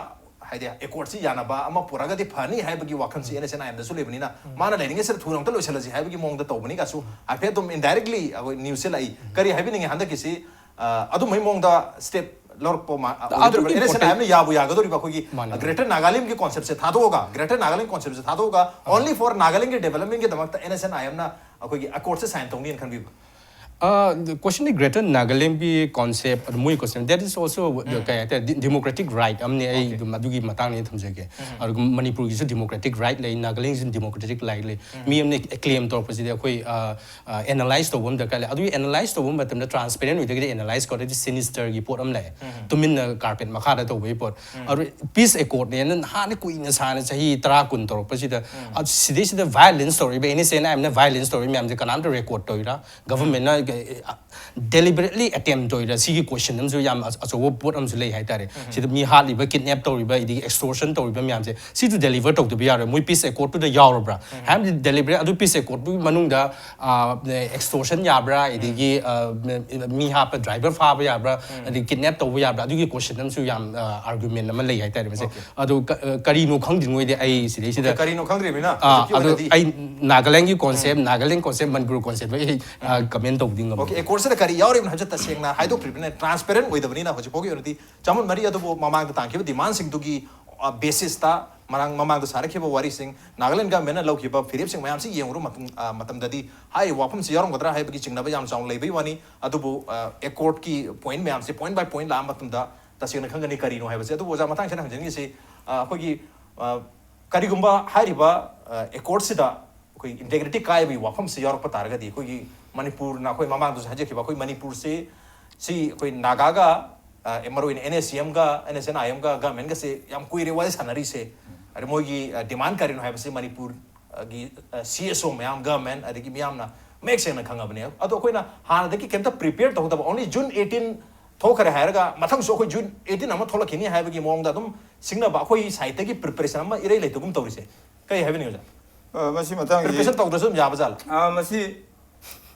ꯍꯥꯏꯗꯤ ꯑꯦꯀꯣꯔꯗꯁꯤ ꯌꯥꯅꯕ ꯑꯃ ꯄꯨꯔꯛꯑꯒꯗꯤ ꯐꯅꯤ ꯍꯥꯏꯕꯒꯤ ꯋꯥꯈꯜꯁꯤ ꯑꯦꯟ ꯑꯦꯁ ꯑꯦꯟ ꯑꯥꯏ ꯑꯦꯝꯗꯁꯨ ꯂꯩꯕꯅꯤꯅ, ꯃꯥꯅ ꯂꯩꯔꯤꯉꯩꯁꯤꯗ ꯊꯨꯅ ꯑꯝꯇ ꯂꯣꯏꯁꯤꯜꯂꯁꯤ ꯍꯥꯏꯕꯒꯤ ꯃꯑꯣꯡꯗ ꯇꯧꯕꯅꯤ ꯀꯥꯏꯁꯨ ꯍꯥꯏꯐꯦꯠ ꯑꯗꯨꯝ ꯏꯟꯗꯥꯏꯔꯦꯛꯂꯤ ꯑꯩꯈꯣꯏ ꯅ꯭ꯌꯨꯁꯁꯦ ꯂꯥꯛꯏ꯫ ꯀꯔꯤ ꯍꯥꯏꯕꯤꯅꯤꯡꯉꯤ, ꯍꯟꯗꯛꯀꯤꯁꯤ, ꯑ, ꯑꯗꯨꯝꯕꯩ ꯃꯑꯣꯡꯗ ꯁ꯭ꯇꯦꯞ ꯂꯧꯔꯛꯄ ꯃꯥ-, ꯑ, ꯑꯗꯨꯒꯤ ꯑꯣꯏꯗꯣꯔꯤꯕ꯭ꯔꯥ? ꯑꯦꯟ ꯑꯦꯁ ꯑꯦꯟ ꯑꯥꯏ ꯑꯦꯝꯅ ꯌꯥꯕꯨ ꯌꯥꯒꯗꯣꯔꯤꯕ ꯑꯩꯈꯣꯏꯒꯤ, ꯃꯥꯅꯦ, ꯑ, ꯃꯥꯅꯦ꯫ ꯒ꯭ꯔꯦꯇꯔ ꯅꯥꯒꯥꯂꯦꯟꯒꯤ ꯀꯣꯟꯁꯦꯞꯁꯦ ꯊꯥꯗꯣꯛꯑꯒ, ꯒ꯭ꯔꯦꯇꯔ ꯅꯥꯒꯥꯂꯦꯟ ꯀꯣꯟꯁꯦꯞꯁꯦ ꯊꯥꯗꯣꯛꯑꯒ, ꯑꯣꯟꯂꯤ ꯐꯣꯔ ꯅꯥꯒꯥꯂꯦꯟꯒꯤ ꯗꯦꯕꯂꯞꯃꯦꯟꯒꯤꯗꯃꯛꯇ ꯑꯦꯟ ꯑꯦꯁ ꯑꯦꯟ ꯑꯥꯏ ꯑꯦꯝꯅ ꯑꯩꯈꯣꯏꯒꯤ ꯑꯦꯀꯣꯔꯗꯁꯦ ꯁꯥꯏꯟ ꯇꯧꯅꯤꯅ ꯈꯟꯕꯤꯕ꯭ꯔꯥ? ꯀꯣꯏꯁꯟꯗꯤ ꯒ꯭ꯔꯦꯇꯔ ꯅꯥꯒꯥꯂꯦꯟꯒꯤ ꯀꯣꯟꯁꯦꯞ, ꯑꯗꯨ ꯃꯣꯏ ꯀꯣꯟꯁꯦꯞ, that is also, ꯀꯩ ꯍꯥꯏꯇꯥꯔꯦ, ꯗꯤꯃꯣꯀ꯭ꯔꯦꯇꯤꯛ ꯔꯥꯏꯠ ꯑꯃꯅꯦ꯫ ꯑꯩ ꯑꯗꯨꯝ ꯑꯗꯨꯒꯤ ꯃꯇꯥꯡꯗ ꯑꯩꯅ ꯊꯝꯖꯒꯦ꯫ ꯑꯗꯨꯒ ꯃꯅꯤꯄꯨꯔꯒꯤꯁꯨ ꯗꯤꯃꯣꯀ꯭ꯔꯦꯇꯤꯛ ꯔꯥꯏꯠ ꯂꯩ, ꯅꯥꯒꯥꯂꯦꯟꯒꯤꯁꯨ ꯗꯤꯃꯣꯀ꯭ꯔꯦꯇꯤꯛ ꯔꯥꯏꯠ ꯂꯩ꯫ ꯃꯤ ꯑꯃꯅ ꯀ꯭ꯂꯦꯝ ꯇꯧꯔꯛꯄꯁꯤꯗꯤ ꯑꯩꯈꯣꯏ, ꯑ, ꯑ, ꯑꯦꯅꯥꯂꯥꯏꯁ ꯇꯧꯕ ꯑꯃ ꯗꯔꯀꯥꯔ ꯂꯩ꯫ ꯑꯗꯨꯒꯤ ꯑꯦꯅꯥꯂꯥꯏꯁ ꯇꯧꯕ ꯃꯇꯝꯗ ꯇ꯭ꯔꯥꯟꯁꯄꯦꯔꯦꯟ ꯑꯣꯏꯗ꯭ꯔꯒꯗꯤ ꯑꯦꯅꯥꯂꯥꯏꯁ ꯀꯧꯔꯗꯤ ꯁꯤꯅꯤꯁꯇꯔꯒꯤ ꯄꯣꯠ ꯑꯃ ꯂꯩ꯫ ꯇꯨꯃꯤꯟꯅ ꯀꯥꯔꯄꯦꯠ ꯃꯈꯥꯗ ꯇꯧꯕꯒꯤ ꯄꯣꯠ꯫ ꯑꯗꯨ ꯄꯤꯁ ꯑꯦꯀꯣꯔꯗꯅꯦꯅ ꯅꯍꯥꯟꯅ ꯀꯨꯏꯅ ꯁꯥꯅ ꯆꯍꯤ ꯇꯔꯥ ꯀꯨꯟ ꯇꯧꯔꯛꯄꯁꯤꯗ, ꯑ, ꯁꯤꯗꯩꯁꯤꯗ ꯚꯥꯏꯑꯣꯂꯦꯟꯁ ꯇꯧꯔꯛꯏꯕ, ꯑꯦꯟ ꯑꯦꯁ ꯑꯦꯟ ꯑꯥꯏ ꯑꯦꯝꯅ ꯚꯥꯏꯑꯣꯂꯦꯟꯁ ꯇꯧꯔꯛꯏ ꯃꯌꯥꯝꯁꯦ ꯀꯅꯥꯝꯇ ꯔꯦꯀꯣꯔꯗ ꯇꯧꯔꯤꯔꯥ? ꯒꯚꯔꯟꯃꯦꯟꯠꯅ ꯗꯦꯂꯤꯕꯔꯦꯠꯂꯤ ꯑꯦꯇꯦꯝ ꯇꯧꯔꯤꯔꯥ? ꯁꯤꯒꯤ ꯀꯣꯏꯁꯟ ꯑꯃꯁꯨ ꯌꯥꯝ ꯑꯆ- ꯑꯆꯧꯕ ꯄꯣꯠ ꯑꯃꯁꯨ ꯂꯩ ꯍꯥꯏꯇꯥꯔꯦ꯫ ꯁꯤꯗ ꯃꯤ ꯍꯥꯠꯂꯤꯕ, ꯀꯤꯗꯅꯦꯞ ꯇꯧꯔꯤꯕ, ꯑꯗꯒꯤ ꯑꯦꯛꯁꯇꯣꯔꯁꯟ ꯇꯧꯔꯤꯕ ꯃꯌꯥꯝꯁꯦ, ꯁꯤꯁꯨ ꯗꯦꯂꯤꯕꯔ ꯇꯧꯗꯕ ꯌꯥꯔꯣꯏ꯫ ꯃꯣꯏ ꯄꯤꯁ ꯑꯦꯀꯣꯔꯠꯇꯨꯗ ꯌꯥꯎꯔꯕ꯭ꯔꯥ? ꯍꯥꯏꯕꯗꯤ ꯗꯦꯂꯤꯕꯔꯦꯠ ꯑꯗꯨ ꯄꯤꯁ ꯑꯦꯀꯣꯔꯠꯇꯨꯒꯤ ꯃꯅꯨꯡꯗ ꯑꯦꯛꯁꯇꯣꯔꯁꯟ ꯌꯥꯕ꯭ꯔꯥ, ꯑꯗꯒꯤ ꯃꯤ ꯍꯥꯞꯄ ꯗ꯭ꯔꯥꯏꯚꯔ ꯐꯥꯕ ꯌꯥꯕ꯭ꯔꯥ, ꯑꯗꯒꯤ ꯀꯤꯗꯅꯦꯞ ꯇꯧꯕ ꯌꯥꯕ꯭ꯔꯥ, ꯑꯗꯨꯒꯤ ꯀꯣꯏꯁꯟ ꯑꯃꯁꯨ ꯌꯥꯝ ꯑꯥꯔꯒꯨꯃꯦꯟ ꯑꯃ ꯂꯩ ꯍꯥꯏꯇꯥꯔꯦ ꯃꯁꯦ꯫ ꯑꯗꯣ ꯀꯔꯤꯅꯣ ꯈꯪꯗ꯭ꯔꯤꯉꯩꯗꯤ ꯑꯩ ꯁꯤꯗꯩꯁꯤꯗ, ꯀꯔꯤꯅꯣ ꯈꯪꯗ꯭ꯔꯤꯕꯅꯤꯅ ꯑꯥ, ꯑꯗꯣ ꯑꯩ ꯅꯥꯒꯥꯂꯦꯟꯒꯤ concept, Nagalim concept, Manipur concept ꯑꯩ ꯀꯃꯦꯟ ꯇꯧꯕꯗꯤ ꯉꯝꯃꯣꯏ꯫ ꯑꯣꯀꯦ, ꯑꯦꯀꯣꯔꯗꯁꯤꯗ ꯀꯔꯤ ꯌꯥꯎꯔꯤꯕꯅꯣ ꯍꯥꯏꯕꯁꯦ ꯇꯁꯦꯡꯅ ꯍꯥꯏꯗꯣꯛꯇ꯭ꯔꯤꯕꯅꯤꯅ, ꯇ꯭ꯔꯥꯟꯁꯄꯦꯔꯦꯟ ꯑꯣꯏꯗꯕꯅꯤꯅ ꯍꯧꯖꯤꯛ ꯐꯥꯎꯒꯤ ꯑꯣꯏꯅꯗꯤ ꯆꯥꯃꯨꯟ ꯃꯔꯤ ꯑꯗꯨꯕꯨ ꯃꯃꯥꯡꯗ ꯇꯥꯡꯈꯤꯕ ꯗꯤꯃꯥꯟꯁꯤꯡꯗꯨꯒꯤ ꯕꯦꯁꯤꯁꯇ ꯃꯔꯥꯡ ꯃꯃꯥꯡꯗ ꯁꯥꯔꯛꯈꯤꯕ ꯋꯥꯔꯤꯁꯤꯡ, ꯅꯥꯒꯥꯂꯦꯟ ꯒꯃꯦꯟꯅ ꯂꯧꯈꯤꯕ ꯐꯤꯔꯦꯞꯁꯤꯡ ꯃꯌꯥꯝꯁꯤ ꯌꯦꯡꯉꯨꯔ ꯃꯇꯨꯡ, ꯑ, ꯃꯇꯝꯗꯗꯤ ꯍꯥꯏꯔꯤꯕ ꯋꯥꯐꯝꯁꯤ ꯌꯥꯎꯔꯝꯒꯗ꯭ꯔꯥ ꯍꯥꯏꯕꯒꯤ ꯆꯤꯡꯅꯕ ꯌꯥꯝ ꯆꯥꯎꯅ ꯂꯩꯕꯒꯤ ꯋꯥꯅꯤ꯫ ꯑꯗꯨꯕꯨ, ꯑ, ꯑꯦꯀꯣꯔꯗꯀꯤ ꯄꯣꯏꯟꯠ ꯃꯌꯥꯝꯁꯦ ꯄꯣꯏꯟꯠ ꯕꯥꯏ ꯄꯣꯏꯟꯠ ꯂꯥꯛꯑ ꯃꯇꯨꯡꯗ ꯇꯁꯦꯡꯅ ꯈꯪꯒꯅꯤ ꯀꯔꯤꯅꯣ ꯍꯥꯏꯕꯁꯦ꯫ ꯑꯗꯨꯕꯨ ꯑꯣꯖꯥ, ꯃꯊꯪꯁꯤꯗ ꯍꯪꯖꯅꯤꯡꯉꯤꯁꯤ, ꯑ, ꯑꯩꯈꯣꯏꯒꯤ, ꯑ, ꯀꯔꯤꯒꯨꯝꯕ ꯍꯥꯏꯔꯤꯕ, ꯑ, ꯑꯦꯀꯣꯔꯗꯁꯤꯗ ꯑꯩꯈꯣꯏ ꯏꯟꯇꯦꯒ꯭ꯔꯤꯇꯤ ꯀꯥꯏꯕꯒꯤ ꯋꯥꯐꯝꯁꯤ ꯌꯥꯎꯔꯛꯄ ꯇꯥꯔꯒꯗꯤ, ꯑꯩꯈꯣꯏꯒꯤ ꯃꯅꯤꯄꯨꯔꯅ, ꯑꯩꯈꯣꯏ ꯃꯃꯥꯡꯗꯁꯨ ꯍꯥꯏꯖꯈꯤꯕ, ꯑꯩꯈꯣꯏ ꯃꯅꯤꯄꯨꯔꯁꯤ, ꯁꯤ ꯑꯩꯈꯣꯏ ꯅꯥꯒꯥꯒ, ꯑ, ꯃꯔꯨꯑꯣꯏꯅ NSCM ꯒ, NSCN IM ꯒ ꯒꯃꯦꯟꯒꯁꯦ ꯌꯥꯝ ꯀꯨꯏꯔꯦ ꯋꯥꯔꯤ ꯁꯥꯟꯅꯔꯤꯁꯦ꯫ ꯑꯗ ꯃꯣꯏꯒꯤ, ꯑ, ꯗꯤꯃꯥꯟ ꯀꯔꯤꯅꯣ ꯍꯥꯏꯕꯁꯤ ꯃꯅꯤꯄꯨꯔꯒꯤ, ꯑ, CSO ꯃꯌꯥꯝ, ꯒꯃꯦꯟ, ꯑꯗꯒꯤ ꯃꯤꯌꯥꯝꯅ ꯃꯌꯦꯛ ꯁꯦꯡꯅ ꯈꯪꯉꯕꯅꯦ꯫ ꯑꯗꯣ ꯑꯩꯈꯣꯏꯅ ꯍꯥꯟꯅꯗꯒꯤ ꯀꯩꯝꯇ ꯄ꯭ꯔꯤꯄꯦꯌꯔ ꯇꯧꯍꯧꯗꯕ, only June eighteen ꯊꯣꯛꯈ꯭ꯔꯦ ꯍꯥꯏꯔꯒ ꯃꯊꯪꯁꯨ ꯑꯩꯈꯣꯏ June eighteen ꯑꯃ ꯊꯣꯛꯂꯛꯈꯤꯅꯤ ꯍꯥꯏꯕꯒꯤ ꯃꯑꯣꯡꯗ ꯑꯗꯨꯝ ꯁꯤꯡꯅꯕ ꯑꯩꯈꯣꯏ ꯁꯥꯏꯠꯇꯒꯤ ꯄ꯭ꯔꯤꯄꯦꯔꯦꯁꯟ ꯑꯃ ꯏꯔꯩ ꯂꯩꯇꯒꯨꯝ ꯇꯧꯔꯤꯁꯦ꯫ ꯀꯩ ꯍꯥꯏꯕꯤꯅꯤꯡꯉꯤ ꯑꯣꯖꯥ? ꯑ, ꯃꯁꯤ ꯃꯇꯥꯡꯁꯤ, ꯄ꯭ꯔꯤꯄꯦꯔꯦꯁꯟ ꯇꯧꯗ꯭ꯔꯁꯨ ꯑꯗꯨꯝ ꯌꯥꯕ ꯖꯥꯠꯂ? ꯑ, ꯃꯁꯤ,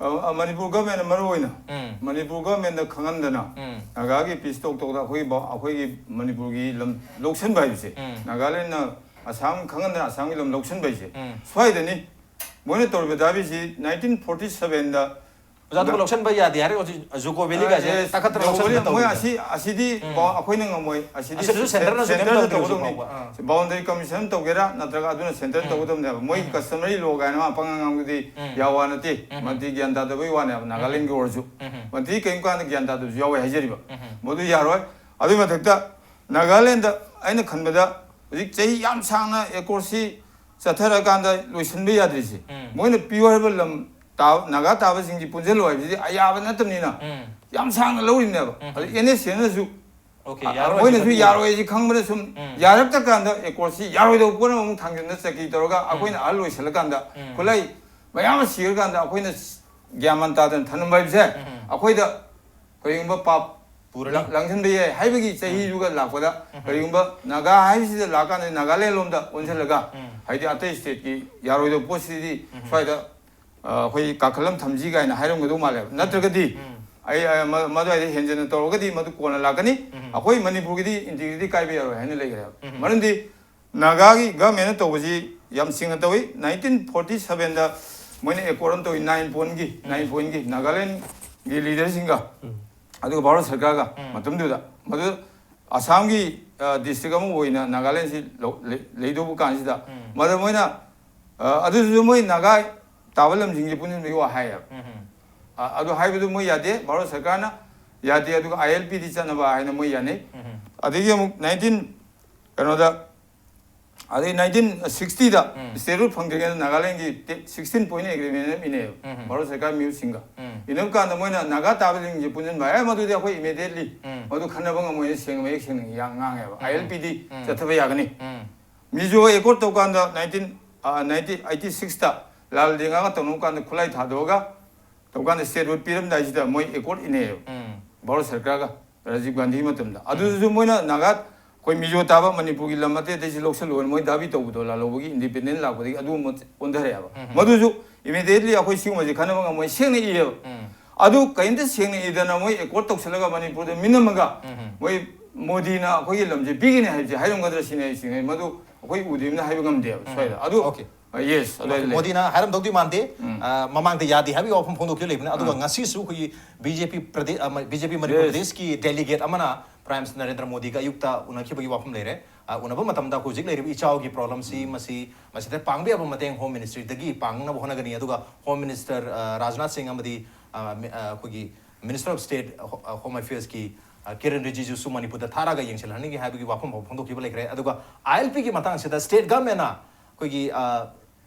ꯑ, ꯑ, ꯃꯅꯤꯄꯨꯔ ꯒꯃꯦꯟꯅ ꯃꯔꯨ ꯑꯣꯏꯅ, ꯎꯝ꯫ ꯃꯅꯤꯄꯨꯔ ꯒꯃꯦꯟꯗ ꯈꯪꯍꯟꯗꯅ, ꯎꯝ꯫ ꯅꯥꯒꯥꯒꯤ ꯄꯤꯁ ꯇꯣꯛ ꯇꯣꯛꯇ ꯑꯩꯈꯣꯏꯒꯤ ꯕ-, ꯑꯩꯈꯣꯏꯒꯤ ꯃꯅꯤꯄꯨꯔꯒꯤ ꯂꯝ ꯂꯧꯁꯤꯟꯕ ꯍꯥꯏꯕꯁꯦ, ꯎꯝ꯫ ꯅꯥꯒꯥꯂꯦꯟꯅ ꯑꯁꯥꯝ ꯈꯪꯍꯟꯗꯅ ꯑꯁꯥꯝꯒꯤ ꯂꯝ ꯂꯧꯁꯤꯟꯕ ꯍꯥꯏꯁꯦ, ꯎꯝ꯫ ꯁ꯭ꯋꯥꯏꯗꯅꯤ꯫ ꯃꯣꯏꯅ ꯇꯧꯔꯤꯕ ꯗꯥꯕꯤꯁꯤ nineteen forty seven ꯗ ꯑꯣꯖꯥ, ꯑꯗꯨꯒ ꯂꯧꯁꯟꯕ ꯌꯥꯗꯦ ꯍꯥꯏꯔꯒ ꯍꯧꯖꯤꯛ ꯖꯨꯀꯣ ꯚꯦꯂꯤꯒꯁꯦ ꯑꯦ, ꯇꯥꯈꯠꯇꯅ ꯖꯨꯀꯣ ꯂꯧꯁꯟꯕ ꯚꯦꯂꯤ, ꯃꯣꯏ ꯇꯧꯔꯤꯁꯦ꯫ ꯑꯁꯤ, ꯑꯁꯤꯗꯤ ꯎꯝ꯫ ꯕꯥꯎ-, ꯑꯩꯈꯣꯏꯅ ꯉꯝꯃꯣꯏ꯫ ꯑꯁꯤꯗꯤ ꯑꯁꯤꯗꯁꯨ ꯁꯦꯟ-, ꯁꯦꯟꯇꯔꯅꯁꯨ ꯀꯩꯝ ꯁꯦꯟꯇꯔꯅ ꯇꯧꯗ꯭ꯔꯤ ꯍꯧꯖꯤꯛ ꯇꯧꯒꯗꯧꯕꯅꯤ꯫ ꯐꯥꯎꯕ꯫ ꯑꯥ꯫ ꯕꯥꯎꯟꯗꯔꯤ ꯀꯃꯤꯁꯟ ꯇꯧꯒꯦꯔꯥ ꯅꯠꯇ꯭ꯔꯒ ꯑꯗꯨꯅ ꯁꯦꯟꯇꯔ ꯎꯝ꯫ ꯇꯧꯒꯗꯧꯕꯅꯦꯕ꯫ ꯃꯣꯏ ꯎꯝ꯫ ꯀꯁꯇꯃꯔꯤ ꯂꯣ ꯀꯥꯏꯅ ꯑꯃ ꯄꯪꯉꯥꯡ ꯉꯥꯡꯕꯗꯨꯗꯤ ꯎꯝ꯫ ꯌꯥꯕ ꯋꯥ ꯅꯠꯇꯦ꯫ ꯎꯝ꯫ ꯃꯗꯨꯗꯤ ꯒ꯭ꯌꯥꯟ ꯇꯥꯗꯕꯩ ꯋꯥꯅꯦꯕ, ꯅꯥꯒꯥꯂꯦꯟꯒꯤ ꯑꯣꯏꯔꯁꯨ꯫ ꯎꯝ꯫ ꯃꯗꯨꯗꯤ ꯀꯔꯤꯒꯨꯝꯕ ꯀꯥꯟꯗ ꯒ꯭ꯌꯥꯟ ꯇꯥꯗꯕꯁꯨ ꯌꯥꯎꯋꯦ ꯍꯥꯏꯖꯔꯤꯕ꯫ ꯎꯝ꯫ ꯃꯗꯨ ꯌꯥꯔꯣꯏ꯫ ꯑꯗꯨꯒꯤ ꯃꯊꯛꯇ ꯅꯥꯒꯥꯂꯦꯟꯗ ꯑꯩꯅ ꯈꯟꯕꯗ ꯍꯧꯖꯤꯛ ꯆꯍꯤ ꯌꯥꯝ ꯁꯥꯡꯅ ꯑꯦꯀꯣꯔꯗꯁꯤ ꯆꯠꯊꯔꯀꯥꯟꯗ ꯂꯣꯏꯁꯤꯟꯕ ꯌꯥꯗ꯭ꯔꯤꯁꯦ꯫ ꯎꯝ꯫ ꯃꯣꯏꯅ ꯄꯤꯌꯨ ꯍꯥꯏꯕ ꯂꯝ ꯇꯥꯕ, ꯅꯥꯒꯥ ꯇꯥꯕꯁꯤꯡꯁꯤ ꯄꯨꯟꯁꯤꯜꯂꯨ ꯍꯥꯏꯕꯁꯤꯗꯤ ꯑꯌꯥꯕ ꯅꯠꯇꯕꯅꯤꯅ ꯎꯝ꯫ ꯌꯥꯝ ꯁꯥꯡꯅ ꯂꯧꯔꯤꯕꯅꯦꯕ꯫ ꯎꯝ꯫ ꯑꯗꯨ NSCNꯅꯁꯨ ꯑꯣꯀꯦ, ꯑ, ꯌꯥꯔꯣꯏ ꯃꯣꯏꯅꯁꯨ ꯍꯥꯏꯕꯗꯤ ꯌꯥꯔꯣꯏ ꯍꯥꯏꯁꯤ ꯈꯪꯕꯅ ꯁꯨꯝ ꯎꯝ꯫ ꯌꯥꯔꯛꯇ꯭ꯔꯀꯥꯟꯗ ꯑꯦꯀꯣꯔꯗꯁꯤ ꯌꯥꯔꯣꯏꯗꯧꯕ ꯄꯣꯠ ꯑꯃꯃꯨꯛ ꯊꯥꯡꯖꯤꯟꯅ ꯆꯀꯤ ꯇꯧꯔꯒ ꯑꯩꯈꯣꯏꯅ ꯑꯍꯜ ꯑꯣꯏꯁꯜꯂꯀꯥꯟꯗ ꯎꯝ꯫ ꯈꯨꯠꯂꯥꯏ ꯃꯌꯥꯝ ꯑꯃ ꯁꯤꯔꯀꯥꯟꯗ ꯑꯩꯈꯣꯏꯅ ꯁ-, ꯒ꯭ꯌꯥꯟ ꯃꯥꯟ ꯇꯥꯗꯅ ꯊꯅꯝꯕ ꯍꯥꯏꯕꯁꯦ ꯑꯩꯈꯣꯏꯗ ꯀꯔꯤꯒꯨꯝꯕ ꯄꯥꯞ ꯄꯨꯔꯅꯤ꯫ ꯂꯥꯡ-, ꯂꯥꯡꯁꯤꯟꯕ ꯌꯥꯏ ꯍꯥꯏꯕꯒꯤ ꯆꯍꯤꯗꯨꯒ ꯂꯥꯛꯄꯗ ꯀꯔꯤꯒꯨꯝꯕ ꯅꯥꯒꯥ ꯍꯥꯏꯕꯁꯤꯗ ꯂꯥꯛꯀꯥꯟꯗ ꯅꯥꯒꯥꯂꯦꯟ ꯂꯣꯝꯗ ꯑꯣꯟꯁꯤꯜꯂꯒ ꯍꯥꯏꯗꯤ ꯑꯇꯩ stateꯀꯤ ꯌꯥꯔꯣꯏꯗꯕ ꯄꯣꯠꯁꯤꯗꯤ ꯁ꯭ꯋꯥꯏꯗ ꯑ, ꯑꯩꯈꯣꯏ ꯀꯥꯈꯠꯂꯝ ꯊꯝꯁꯤ ꯀꯥꯏꯅ ꯍꯥꯏꯔꯝꯒꯗꯧ ꯃꯥꯜꯂꯦꯕ꯫ ꯅꯠꯇ꯭ꯔꯒꯗꯤ ꯑꯩ, ꯑ, ꯃ-, ꯃꯗꯨꯋꯥꯏꯗ ꯍꯦꯟꯖꯟꯅ ꯇꯧꯔꯒꯗꯤ ꯃꯗꯨ ꯀꯣꯟꯅ ꯂꯥꯛꯀꯅꯤ꯫ ꯑꯩꯈꯣꯏ ꯃꯅꯤꯄꯨꯔꯒꯤꯗꯤ integrity ꯀꯥꯏꯕ ꯌꯥꯔꯣꯏ ꯍꯥꯏꯅ ꯂꯩꯈ꯭ꯔꯦꯕ꯫ ꯃꯔꯝꯗꯤ ꯅꯥꯒꯥꯒꯤ governmentꯅ ꯇꯧꯕꯁꯤ ꯌꯥꯝ ꯁꯤꯡꯅ ꯇꯧꯏ꯫ Nineteen forty sevenꯗ ꯃꯣꯏꯅ accord ꯑꯃ ꯇꯧꯏ, nine pointꯒꯤ, nine pointꯒꯤ ꯅꯥꯒꯥꯂꯦꯟꯒꯤ leaderꯁꯤꯡꯒ ꯑꯗꯨꯒ ꯚꯥꯔꯠ ꯁꯔꯀꯥꯔꯒ ꯃꯇꯝꯗꯨꯗ꯫ ꯃꯗꯨ ꯑꯁꯥꯝꯒꯤ, ꯑ, district ꯑꯃ ꯑꯣꯏꯅ ꯅꯥꯒꯥꯂꯦꯟꯁꯤ ꯂꯧ-, ꯂꯩ-, ꯂꯩꯗꯧꯕ ꯀꯥꯟꯁꯤꯗ ꯃꯗꯨ ꯃꯣꯏꯅ, ꯑ, ꯑꯗꯨꯁꯨ ꯃꯣꯏ ꯅꯥꯒꯥ ꯇꯥꯕ ꯂꯝꯁꯤꯡꯁꯦ ꯄꯨꯟꯁꯤꯟꯕꯒꯤ ꯋꯥ ꯍꯥꯏꯌꯦꯕ꯫ ꯑ, ꯑꯗꯨ ꯍꯥꯏꯕꯗꯨ ꯃꯣꯏ ꯌꯥꯗꯦ, ꯚꯥꯔꯠ ꯁꯔꯀꯥꯔꯅ ꯌꯥꯗꯦ, ꯑꯗꯨꯒ ILPꯗꯤ ꯆꯠꯅꯕ ꯍꯥꯏꯅ ꯃꯣꯏ ꯌꯥꯅꯩ꯫ ꯑꯗꯒꯤ ꯑꯃꯨꯛ nineteen, ꯀꯩꯅꯣꯗ, ꯑꯗꯩ nineteen sixtyꯗ statehood ꯐꯪꯗ꯭ꯔꯤꯉꯩꯗ ꯅꯥꯒꯥꯂꯦꯟꯒꯤ ꯇꯦ-, sixteen point agreement ꯑꯃ ꯏꯅꯩꯌꯦꯕ, ꯚꯥꯔꯠ ꯁꯔꯀꯥꯔ ꯃꯤꯍꯨꯠꯁꯤꯡꯒ꯫ ꯏꯅꯕ ꯀꯥꯟꯗ ꯃꯣꯏꯅ ꯅꯥꯒꯥ ꯇꯥꯕꯁꯤꯡꯁꯦ ꯄꯨꯟꯁꯤꯟꯕ, "ꯑꯦ, ꯃꯗꯨꯗꯤ ꯑꯩꯈꯣꯏ immediately ꯃꯗꯨ ꯈꯟꯅꯕ ꯉꯝꯃꯣꯏꯅ ꯁꯦꯡꯅ ꯃꯌꯦꯛ ꯁꯦꯡꯅ ꯌꯥꯝ ꯉꯥꯡꯉꯦꯕ꯫ ILPꯗꯤ ꯆꯠꯊꯕ ꯌꯥꯒꯅꯤ꯫ ꯃꯤꯖꯣ accord ꯇꯧꯀꯥꯟꯗ nineteen, ꯑ, nineteen eighty sixꯇ ꯂꯥꯜ ꯗꯦꯡꯒꯥꯒ ꯇꯧꯅꯕ ꯀꯥꯟꯗ ꯈꯨꯠꯂꯥꯏ ꯊꯥꯗꯣꯛꯑꯒ ꯇꯧꯀꯥꯟꯗ statehood ꯄꯤꯔꯝꯗꯥꯏꯁꯤꯗ ꯃꯣꯏ accord ꯏꯅꯩꯌꯦꯕ, ꯚꯥꯔꯠ ꯁꯔꯀꯥꯔꯒ ꯔꯥꯖꯤꯕ ꯒꯥꯟꯙꯤꯒꯤ ꯃꯇꯝꯗ꯫ ꯑꯗꯨꯗꯁꯨ ꯃꯣꯏꯅ ꯅꯥꯒꯥ, ꯑꯩꯈꯣꯏ ꯃꯤꯖꯣ ꯇꯥꯕ ꯃꯅꯤꯄꯨꯔꯒꯤ ꯂꯝ ꯑꯇꯩ ꯑꯇꯩꯁꯤ ꯂꯧꯁꯜꯂꯣꯅ ꯃꯣꯏ ꯗꯥꯕꯤ ꯇꯧꯕꯗꯣ, ꯂꯥꯜꯍꯧꯕꯒꯤ independent ꯂꯥꯛꯄꯗꯒꯤ ꯑꯗꯨ ꯑꯃ ꯑꯣꯟꯊꯔꯛꯑꯦꯕ꯫ ꯃꯗꯨꯁꯨ immediately ꯑꯩꯈꯣꯏ ꯁꯤꯒꯨꯝꯕꯁꯦ ꯈꯟꯅꯕ ꯉꯝꯃꯣꯏ ꯁꯦꯡꯅ ꯏꯌꯦꯕ꯫ ꯑꯗꯨ ꯀꯔꯤꯝꯇ ꯁꯦꯡꯅ ꯏꯗꯅ ꯃꯣꯏ accord ꯇꯧꯁꯜꯂꯒ ꯃꯅꯤꯄꯨꯔꯗ ꯃꯤꯅꯝꯃꯒ ꯃꯣꯏ ꯃꯣꯗꯤꯅ ꯑꯩꯈꯣꯏꯒꯤ ꯂꯝꯁꯦ ꯄꯤꯒꯅꯤ ꯍꯥꯏꯕꯁꯦ ꯍꯥꯏꯔꯝꯒꯗ꯭ꯔꯥ ꯁꯤꯅꯦ ꯑꯩ ꯁꯤꯡꯉꯩ꯫ ꯃꯗꯨ ꯑꯩꯈꯣꯏ ꯎꯗ꯭ꯔꯤꯕꯅꯤꯅ ꯍꯥꯏꯕ ꯉꯝꯗꯦꯕ ꯁ꯭ꯋꯥꯏꯗ꯫ ꯑꯗꯨ, okay꯫ ꯑ, yes, ꯑꯗꯨ ꯑꯣꯀꯦ, ꯂꯩ꯫ ꯃꯣꯗꯤꯅ ꯍꯥꯏꯔꯝꯗꯧꯗꯤ ꯃꯥꯟꯗꯦ꯫ ꯑ, ꯃꯃꯥꯡꯗ ꯌꯥꯗꯦ ꯍꯥꯏꯕꯒꯤ ꯋꯥꯐꯝ ꯐꯣꯡꯗꯣꯛꯈꯤꯕ ꯂꯩꯕꯅꯤ꯫ ꯑꯗꯨꯒ ꯉꯁꯤꯁꯨ ꯑꯩꯈꯣꯏꯒꯤ BJP ꯄ꯭ꯔꯗꯦ-, ꯑ, ꯃ-, BJP ꯃꯅꯤꯄꯨꯔ ꯄ꯭ꯔꯗꯦꯁꯀꯤ delegate ꯑꯃꯅ Prime Minister ꯅꯔꯦꯟꯗ꯭ꯔ ꯃꯣꯗꯤꯒ ꯑꯌꯨꯛꯇ ꯎꯅꯈꯤꯕꯒꯤ ꯋꯥꯐꯝ ꯂꯩꯔꯦ꯫ ꯑ, ꯎꯅꯕ ꯃꯇꯝꯗ ꯍꯧꯖꯤꯛ ꯂꯩꯔꯤꯕ ꯏꯆꯥꯎꯒꯤ problemꯁꯤ, ꯃꯁꯤ, ꯃꯁꯤꯗ ꯄꯥꯡꯕ ꯌꯥꯕ ꯃꯇꯦꯡ Home Ministryꯗꯒꯤ ꯄꯥꯡꯅꯕ ꯍꯣꯠꯅꯒꯅꯤ꯫ ꯑꯗꯨꯒ Home Minister, ꯑ, ꯔꯥꯖꯅꯥꯊ ꯁꯤꯡ ꯑꯃꯗꯤ, ꯑ, ꯃꯤ-, ꯑ, ꯑꯩꯈꯣꯏꯒꯤ Minister of State, ꯑ, Ho-, ꯑ, Home Affairsꯀꯤ, ꯑ, ꯀꯤꯔꯟ ꯔꯤꯖꯤꯖꯨꯁꯨ ꯃꯅꯤꯄꯨꯔꯗ ꯊꯥꯔꯒ ꯌꯦꯡꯁꯤꯜꯍꯟꯅꯤꯡꯉꯤ ꯍꯥꯏꯕꯒꯤ ꯋꯥꯐꯝ ꯐꯥꯎ ꯐꯣꯡꯗꯣꯛꯈꯤꯕ ꯂꯩꯈ꯭ꯔꯦ꯫ ꯑꯗꯨꯒ ILPꯒꯤ ꯃꯇꯥꯡꯁꯤꯗ state governmentꯅ ꯑꯩꯈꯣꯏꯒꯤ, ꯑ,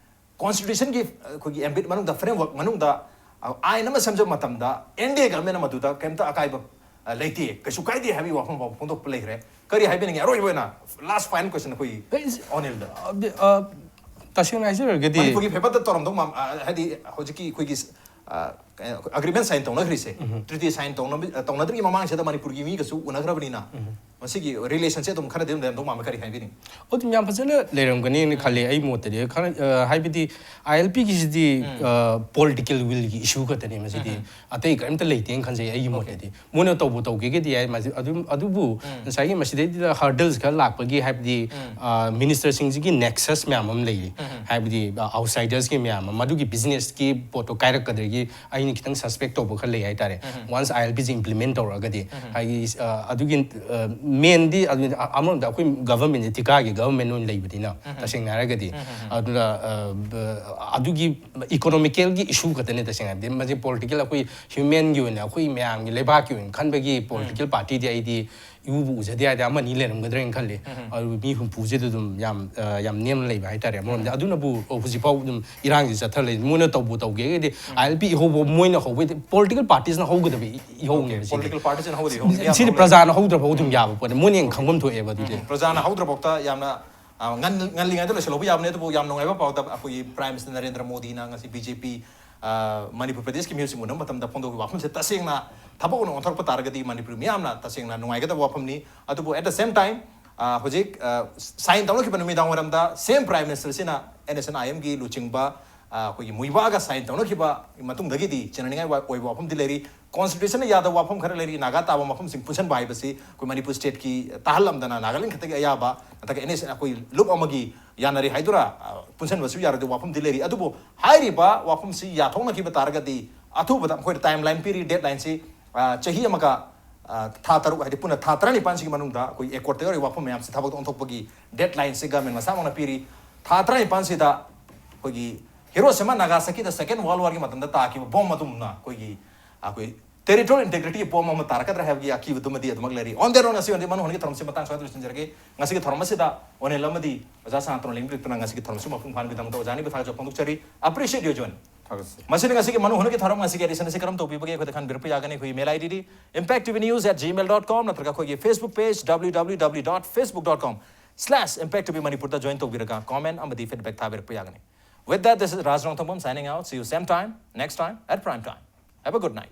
constitutionꯒꯤ, ꯑ, ꯑꯩꯈꯣꯏꯒꯤ ambit ꯃꯅꯨꯡꯗ, framework ꯃꯅꯨꯡꯗ, ꯑ, ꯑꯥꯏꯟ ꯑꯃ ꯁꯦꯝꯖꯕ ꯃꯇꯝꯗ NDA governmentꯅ ꯃꯗꯨꯗ ꯀꯩꯝꯇ ꯑꯀꯥꯏꯕ, ꯑ, ꯂꯩꯇꯦ, ꯀꯩꯁꯨ ꯀꯥꯏꯗꯦ ꯍꯥꯏꯕꯒꯤ ꯋꯥꯐꯝ ꯐꯥꯎ ꯐꯣꯡꯗꯣꯛꯄ ꯂꯩꯈ꯭ꯔꯦ꯫ ꯀꯔꯤ ꯍꯥꯏꯕꯤꯅꯤꯡꯉꯤ? ꯑꯔꯣꯏꯕ ꯑꯣꯏꯅ last final question ꯑꯩꯈꯣꯏ ꯑꯩꯁ-, ꯑꯣꯅꯤꯜꯗ꯫ ꯑ, ꯑ, ꯇꯁꯦꯡꯅ ꯍꯥꯏꯖꯔꯒꯗꯤ ꯃꯅꯤꯄꯨꯔꯒꯤ favourꯗ ꯇꯧꯔꯝꯗꯧ ꯃꯥꯝ-, ꯑ, ꯍꯥꯏꯗꯤ ꯍꯧꯖꯤꯛꯀꯤ ꯑꯩꯈꯣꯏꯒꯤ ꯁ-, ꯑꯒ꯭ꯔꯤꯃꯦꯟ ꯁꯥꯏꯟ ꯇꯧꯅꯈ꯭ꯔꯤꯁꯦ, ꯇ꯭ꯔꯤꯇꯤ ꯁꯥꯏꯟ ꯇꯧꯅꯕ ꯇꯧꯅꯗ꯭ꯔꯤꯉꯩ ꯃꯃꯥꯡꯁꯤꯗ ꯃꯅꯤꯄꯨꯔꯒꯤ ꯃꯤꯒꯁꯨ ꯎꯅꯈ꯭ꯔꯕꯅꯤꯅ, ꯃꯁꯤꯒꯤ ꯔꯤꯂꯦꯁꯟꯁꯦ ꯑꯗꯨꯝ ꯈꯔꯗꯤ ꯑꯗꯨꯝ ꯂꯩꯔꯝꯗꯧ ꯃꯥꯟꯕ, ꯀꯔꯤ ꯍꯥꯏꯕꯤꯅꯤꯡ? ꯑꯣ, ꯑꯗꯨꯝ ꯌꯥꯝ ꯐꯖꯅ ꯂꯩꯔꯝꯒꯅꯤꯅ ꯈꯜꯂꯤ ꯑꯩ ꯃꯣꯠꯇꯗꯤ꯫ ꯈꯔ, ꯑ, ꯍꯥꯏꯕꯗꯤ, ꯑꯥꯏ ꯑꯦꯜ ꯄꯤꯒꯤꯁꯤꯗꯤ ꯄꯣꯂꯤꯇꯤꯀꯦꯜ ꯋꯤꯜꯒꯤ ꯏꯁꯨ ꯈꯛꯇꯅꯤ ꯃꯁꯤꯗꯤ꯫ ꯑꯇꯩ ꯀꯔꯤꯝꯇ ꯂꯩꯇꯦꯅ ꯈꯟꯖꯩ ꯑꯩꯒꯤ ꯃꯣꯠꯇꯗꯤ꯫ ꯃꯣꯏꯅ ꯇꯧꯕ ꯇꯧꯒꯦꯒꯗꯤ ꯌꯥꯏ, ꯃꯁꯤ ꯑꯗꯨꯝ, ꯑꯗꯨꯕꯨ ꯉꯁꯥꯏꯒꯤ ꯃꯁꯤꯗꯩꯗ ꯍꯔꯗꯜꯁ ꯈꯔ ꯂꯥꯛꯄꯒꯤ, ꯍꯥꯏꯕꯗꯤ, ꯃꯤꯅꯤꯁꯇꯔꯁꯤꯡꯁꯤꯒꯤ ꯅꯦꯛꯁꯁ ꯃꯌꯥꯝ ꯑꯃ ꯂꯩꯔꯤ꯫ ꯍꯥꯏꯕꯗꯤ, ꯑꯥꯎꯠꯁꯥꯏꯗꯔꯁꯀꯤ ꯃꯌꯥꯝ ꯑꯃ, ꯃꯗꯨꯒꯤ ꯕꯤꯖꯤꯅꯦꯁꯀꯤ ꯄꯣꯠꯇꯣ ꯀꯥꯏꯔꯛꯀꯗꯒꯤ ꯑꯩꯅ ꯈꯤꯇꯪ ꯁꯁꯄꯦꯛ ꯇꯧꯕ ꯈꯔ ꯂꯩ ꯍꯥꯏꯇꯥꯔꯦ꯫ ꯋꯥꯟꯁ ꯑꯥꯏ ꯑꯦꯜ ꯄꯤꯁꯤ ꯏꯝꯄ꯭ꯂꯤꯃꯦꯟ ꯇꯧꯔꯛꯑꯒꯗꯤ, ꯍꯥꯏꯗꯤ, ꯑ, ꯑꯗꯨꯒꯤ, ꯑ, ꯃꯦꯟꯗꯤ ꯑꯗꯨ, ꯑ-, ꯑꯃꯔꯣꯝꯗ ꯑꯩꯈꯣꯏ ꯒꯚꯔꯟꯃꯦꯟꯁꯦ ꯊꯤꯀꯥꯒꯤ ꯒꯚꯔꯟꯃꯦꯟ ꯑꯣꯏꯅ ꯂꯩꯕꯅꯤꯅ, ꯇꯁꯦꯡꯅ ꯍꯥꯏꯔꯒꯗꯤ꯫ ꯑꯗꯨꯅ, ꯑ, ꯕ-, ꯑꯗꯨꯒꯤ ꯏꯀꯣꯅꯣꯃꯤꯀꯦꯜꯒꯤ ꯏꯁꯨ ꯈꯛꯇꯅꯦ, ꯇꯁꯦꯡꯅ ꯍꯥꯏꯔꯗꯤ꯫ ꯃꯁꯤ ꯄꯣꯂꯤꯇꯤꯀꯦꯜ, ꯑꯩꯈꯣꯏ ꯍ꯭ꯌꯨꯃꯦꯟꯒꯤ ꯑꯣꯏꯅ, ꯑꯩꯈꯣꯏ ꯃꯌꯥꯝꯒꯤ, ꯂꯩꯕꯥꯛꯀꯤ ꯑꯣꯏꯅ ꯈꯟꯕꯒꯤ ꯄꯣꯂꯤꯇꯤꯀꯦꯜ ꯄꯥꯔꯇꯤꯗꯤ ꯑꯩꯗꯤ ꯏꯎꯕꯨ ꯎꯖꯗꯦ ꯍꯥꯏꯗꯤ ꯑꯃꯅꯤ ꯂꯩꯔꯝꯒꯗ꯭ꯔꯦꯅ ꯈꯜꯂꯤ꯫ ꯑꯗꯨ ꯃꯤ ꯍꯨꯝꯐꯨꯁꯤꯗ ꯑꯗꯨꯝ ꯌꯥꯝ, ꯑ, ꯌꯥꯝ ꯅꯦꯝꯅ ꯂꯩꯕ ꯍꯥꯏꯇꯥꯔꯦ꯫ ꯑꯃꯔꯣꯝꯗ ꯑꯗꯨꯅꯕꯨ ꯍꯧꯖꯤꯛꯐꯥꯎ ꯑꯗꯨꯝ ꯏꯔꯥꯡꯁꯤ ꯆꯠꯊ ꯂꯩ꯫ ꯃꯣꯏꯅ ꯇꯧꯕꯨ ꯇꯧꯒꯦꯒꯗꯤ ꯑꯥꯏ ꯑꯦꯜ ꯄꯤ ꯏꯍꯧꯕ, ꯃꯣꯏꯅ ꯍꯧꯕ, ꯄꯣꯂꯤꯇꯤꯀꯦꯜ ꯄꯥꯔꯇꯤꯁꯤꯅ ꯍꯧꯒꯗꯕ ꯏ-, ꯏꯍꯧꯅꯦꯕ ꯁꯤꯗꯤ꯫ ꯄꯣꯂꯤꯇꯤꯀꯦꯜ ꯄꯥꯔꯇꯤꯁꯤꯅ ꯍꯧꯗꯤ ꯏꯍꯧꯅꯤ, ꯁꯤꯗꯤ ꯃꯌꯥꯝꯅ ꯍꯧꯔꯦ꯫ ꯄ꯭ꯔꯖꯥꯅ ꯍꯧꯗ꯭ꯔꯐꯥꯎ ꯑꯗꯨꯝ ꯌꯥꯕ ꯄꯣꯠꯅꯤ꯫ ꯃꯣꯏꯅ ꯍꯦꯟꯅ ꯈꯪꯐꯝ ꯊꯣꯛꯑꯦꯕ ꯑꯗꯨꯗꯤ꯫ ꯎꯝ, ꯄ꯭ꯔꯖꯥꯅ ꯍꯧꯗ꯭ꯔꯐꯥꯎꯗ ꯌꯥꯝꯅ, ꯑ, ꯉꯟ-, ꯉꯜꯂꯤꯉꯩꯗ ꯂꯣꯏꯁꯤꯜꯍꯧꯕ ꯌꯥꯕꯅꯤ꯫ ꯑꯗꯨꯕꯨ ꯌꯥꯝ ꯅꯨꯡꯉꯥꯏꯕ ꯄꯥꯎꯗ ꯑꯩꯈꯣꯏꯒꯤ ꯄ꯭ꯔꯥꯏꯝ ꯃꯤꯅꯤꯁꯇꯔ ꯅꯔꯦꯟꯗ꯭ꯔ ꯃꯣꯗꯤꯅ ꯉꯁꯤ ꯕꯤ ꯖꯦ ꯄꯤ, ꯑ, ꯃꯅꯤꯄꯨꯔ ꯄ꯭ꯔꯗꯦꯁꯀꯤ ꯃꯤꯑꯣꯏꯁꯤꯡ ꯎꯅꯕ ꯃꯇꯝꯗ ꯐꯣꯡꯗꯣꯛꯈꯤꯕ ꯋꯥꯐꯝꯁꯦ ꯇꯁꯦꯡꯅ ꯊꯕꯛ ꯑꯣꯏꯅ ꯑꯣꯟꯊꯣꯔꯛꯄ ꯇꯥꯔꯒꯗꯤ ꯃꯅꯤꯄꯨꯔ ꯃꯤꯌꯥꯝꯅ ꯇꯁꯦꯡꯅ ꯅꯨꯡꯉꯥꯏꯒꯗꯕ ꯋꯥꯐꯝꯅꯤ꯫ ꯑꯗꯨꯕꯨ at the same time, ꯑ, ꯍꯧꯖꯤꯛ, ꯑ, ꯁꯥꯏꯟ ꯇꯧꯅꯈꯤꯕ ꯅꯨꯃꯤꯗꯥꯡ ꯋꯥꯏꯔꯝꯗ ꯁꯦꯝ ꯄ꯭ꯔꯥꯏꯝ ꯃꯤꯅꯤꯁꯇꯔꯁꯤꯅ ꯑꯦꯟ ꯑꯦꯁ ꯑꯦꯟ ꯑꯥꯏ ꯑꯦꯝꯒꯤ ꯂꯨꯆꯤꯡꯕ, ꯑ, ꯑꯩꯈꯣꯏꯒꯤ ꯃꯨꯏꯕꯥꯒ ꯁꯥꯏꯟ ꯇꯧꯅꯈꯤꯕ ꯃꯇꯨꯡꯗꯒꯤꯗꯤ ꯆꯤꯡꯅꯅꯤꯡꯉꯥꯏ ꯋꯥ-, ꯑꯣꯏꯕ ꯋꯥꯐꯝꯗꯤ ꯂꯩꯔꯤ꯫ ꯀꯣꯟꯁꯇꯤꯇ꯭ꯌꯨꯁꯟꯅ ꯌꯥꯗꯕ ꯋꯥꯐꯝ ꯈꯔ ꯂꯩꯔꯤ꯫ ꯅꯥꯒꯥ ꯇꯥꯕ ꯃꯐꯝꯁꯤꯡ ꯄꯨꯟꯁꯤꯟꯕ ꯍꯥꯏꯕꯁꯤ ꯑꯩꯈꯣꯏ ꯃꯅꯤꯄꯨꯔ ꯁ꯭ꯇꯦꯠꯀꯤ ꯇꯥꯍꯜꯂꯝꯗꯅ ꯅꯥꯒꯥꯂꯦꯟ ꯈꯛꯇꯒꯤ ꯑꯌꯥꯕ, ꯅꯠꯇ꯭ꯔꯒ ꯑꯦꯟ ꯑꯦꯁ ꯑꯩꯈꯣꯏ ꯂꯨꯞ ꯑꯃꯒꯤ ꯌꯥꯅꯔꯦ ꯍꯥꯏꯗꯨꯅ, ꯑ, ꯄꯨꯟꯁꯤꯟꯕꯁꯨ ꯌꯥꯔꯣꯏꯗꯕ ꯋꯥꯐꯝꯗꯤ ꯂꯩꯔꯤ꯫ ꯑꯗꯨꯕꯨ ꯍꯥꯏꯔꯤꯕ ꯋꯥꯐꯝꯁꯤ ꯌꯥꯊꯣꯛꯅꯈꯤꯕ ꯇꯥꯔꯒꯗꯤ ꯑꯊꯨꯕꯗ ꯑꯩꯈꯣꯏꯅ ꯇꯥꯏꯝ ꯂꯥꯏꯟ ꯄꯤꯔꯤ, ꯗꯦꯠ ꯂꯥꯏꯟꯁꯤ, ꯑ, ꯆꯍꯤ ꯑꯃꯒ, ꯑ, ꯊꯥ ꯇꯔꯨꯛ, ꯍꯥꯏꯗꯤ ꯄꯨꯟꯅ ꯊꯥ ꯇꯔꯥꯅꯤꯄꯥꯟꯁꯤꯒꯤ ꯃꯅꯨꯡꯗ ꯑꯩꯈꯣꯏ ꯑꯦꯀꯣꯔꯠꯇ ꯌꯥꯎꯔꯤꯕ ꯋꯥꯐꯝ ꯃꯌꯥꯝꯁꯤ ꯊꯕꯛꯇ ꯑꯣꯟꯊꯣꯛꯄꯒꯤ ꯗꯦꯠ ꯂꯥꯏꯟꯁꯤ ꯒꯚꯔꯟꯃꯦꯟ ꯃꯁꯥꯃꯛꯅ ꯄꯤꯔꯤ꯫ ꯊꯥ ꯇꯔꯥꯅꯤꯄꯥꯟꯁꯤꯗ ꯑꯩꯈꯣꯏꯒꯤ ꯍꯤꯔꯣꯁꯤꯃꯥ ꯅꯥꯒꯥꯁꯥꯀꯤꯗ ꯁꯦꯀꯦꯟ ꯋꯥꯔꯜ ꯋꯥꯔꯒꯤ ꯃꯇꯝꯗ ꯇꯥꯈꯤꯕ ꯕꯣꯝ ꯑꯗꯨꯝꯅ ꯑꯩꯈꯣꯏꯒꯤ, ꯑꯩꯈꯣꯏ ꯇꯦꯔꯤꯇꯣꯔꯤꯌꯦꯜ ꯏꯟꯇꯦꯒ꯭ꯔꯤꯇꯤꯒꯤ ꯕꯣꯝ ꯑꯃ ꯇꯥꯔꯛꯀꯗ꯭ꯔꯥ ꯍꯥꯏꯕꯒꯤ ꯑꯀꯤꯕꯗꯨꯃꯗꯤ ꯑꯗꯨꯃꯛ ꯂꯩꯔꯤ꯫ On that note, ꯉꯁꯤ ꯑꯣꯏꯅꯗꯤ ꯃꯅꯨꯡ ꯍꯨꯠꯅꯒꯤ ꯊꯧꯔꯝꯁꯤ ꯃꯇꯥꯡ ꯁ꯭ꯋꯥꯏꯗ ꯂꯣꯏꯁꯤꯟꯖꯔꯒꯦ꯫ ꯉꯁꯤꯒꯤ ꯊꯧꯔꯝ ꯑꯁꯤꯗ ꯑꯣꯅꯦꯜ ꯑꯃꯗꯤ ꯑꯣꯖꯥ ꯁꯅꯥꯇꯣꯟ ꯂꯤꯡꯕꯤꯔꯛꯇꯨꯅ ꯉꯁꯤꯒꯤ ꯊꯧꯔꯝꯁꯤ ꯃꯄꯨꯡ ꯐꯥꯍꯟꯕꯒꯤꯗꯃꯛꯇ ꯑꯣꯖꯥ ꯑꯅꯤꯕꯨ ꯊꯥꯒꯠꯆꯕ ꯐꯣꯡꯗꯣꯛꯆꯔꯤ꯫ Appreciate your join. ꯊꯥꯒꯠꯆꯔꯤ꯫ ꯃꯁꯤꯅ ꯉꯁꯤꯒꯤ ꯃꯅꯨꯡ ꯍꯨꯠꯅꯒꯤ ꯊꯧꯔꯝ, ꯉꯁꯤꯒꯤ ꯑꯦꯗꯤꯁꯟ ꯑꯁꯤ ꯀꯔꯝ ꯇꯧꯕꯤꯕꯒꯦ ꯑꯩꯈꯣꯏꯗ ꯈꯟꯕꯤꯔꯛꯄ ꯌꯥꯒꯅꯤ꯫ ꯑꯩꯈꯣꯏꯒꯤ email I ꯗꯤꯗꯤ impact T V news at gmail dot com ꯅꯠꯇ꯭ꯔꯒ ꯑꯩꯈꯣꯏꯒꯤ Facebook page W W W dot facebook dot com slash impact T V Manipur ꯗ join ꯇꯧꯕꯤꯔꯒ comment ꯑꯃꯗꯤ feedback ꯊꯥꯕꯤꯔꯛꯄ ꯌꯥꯒꯅꯤ꯫ With that, this is Raj Rongthangphom signing out. See you same time, next time at prime time. Have a good night.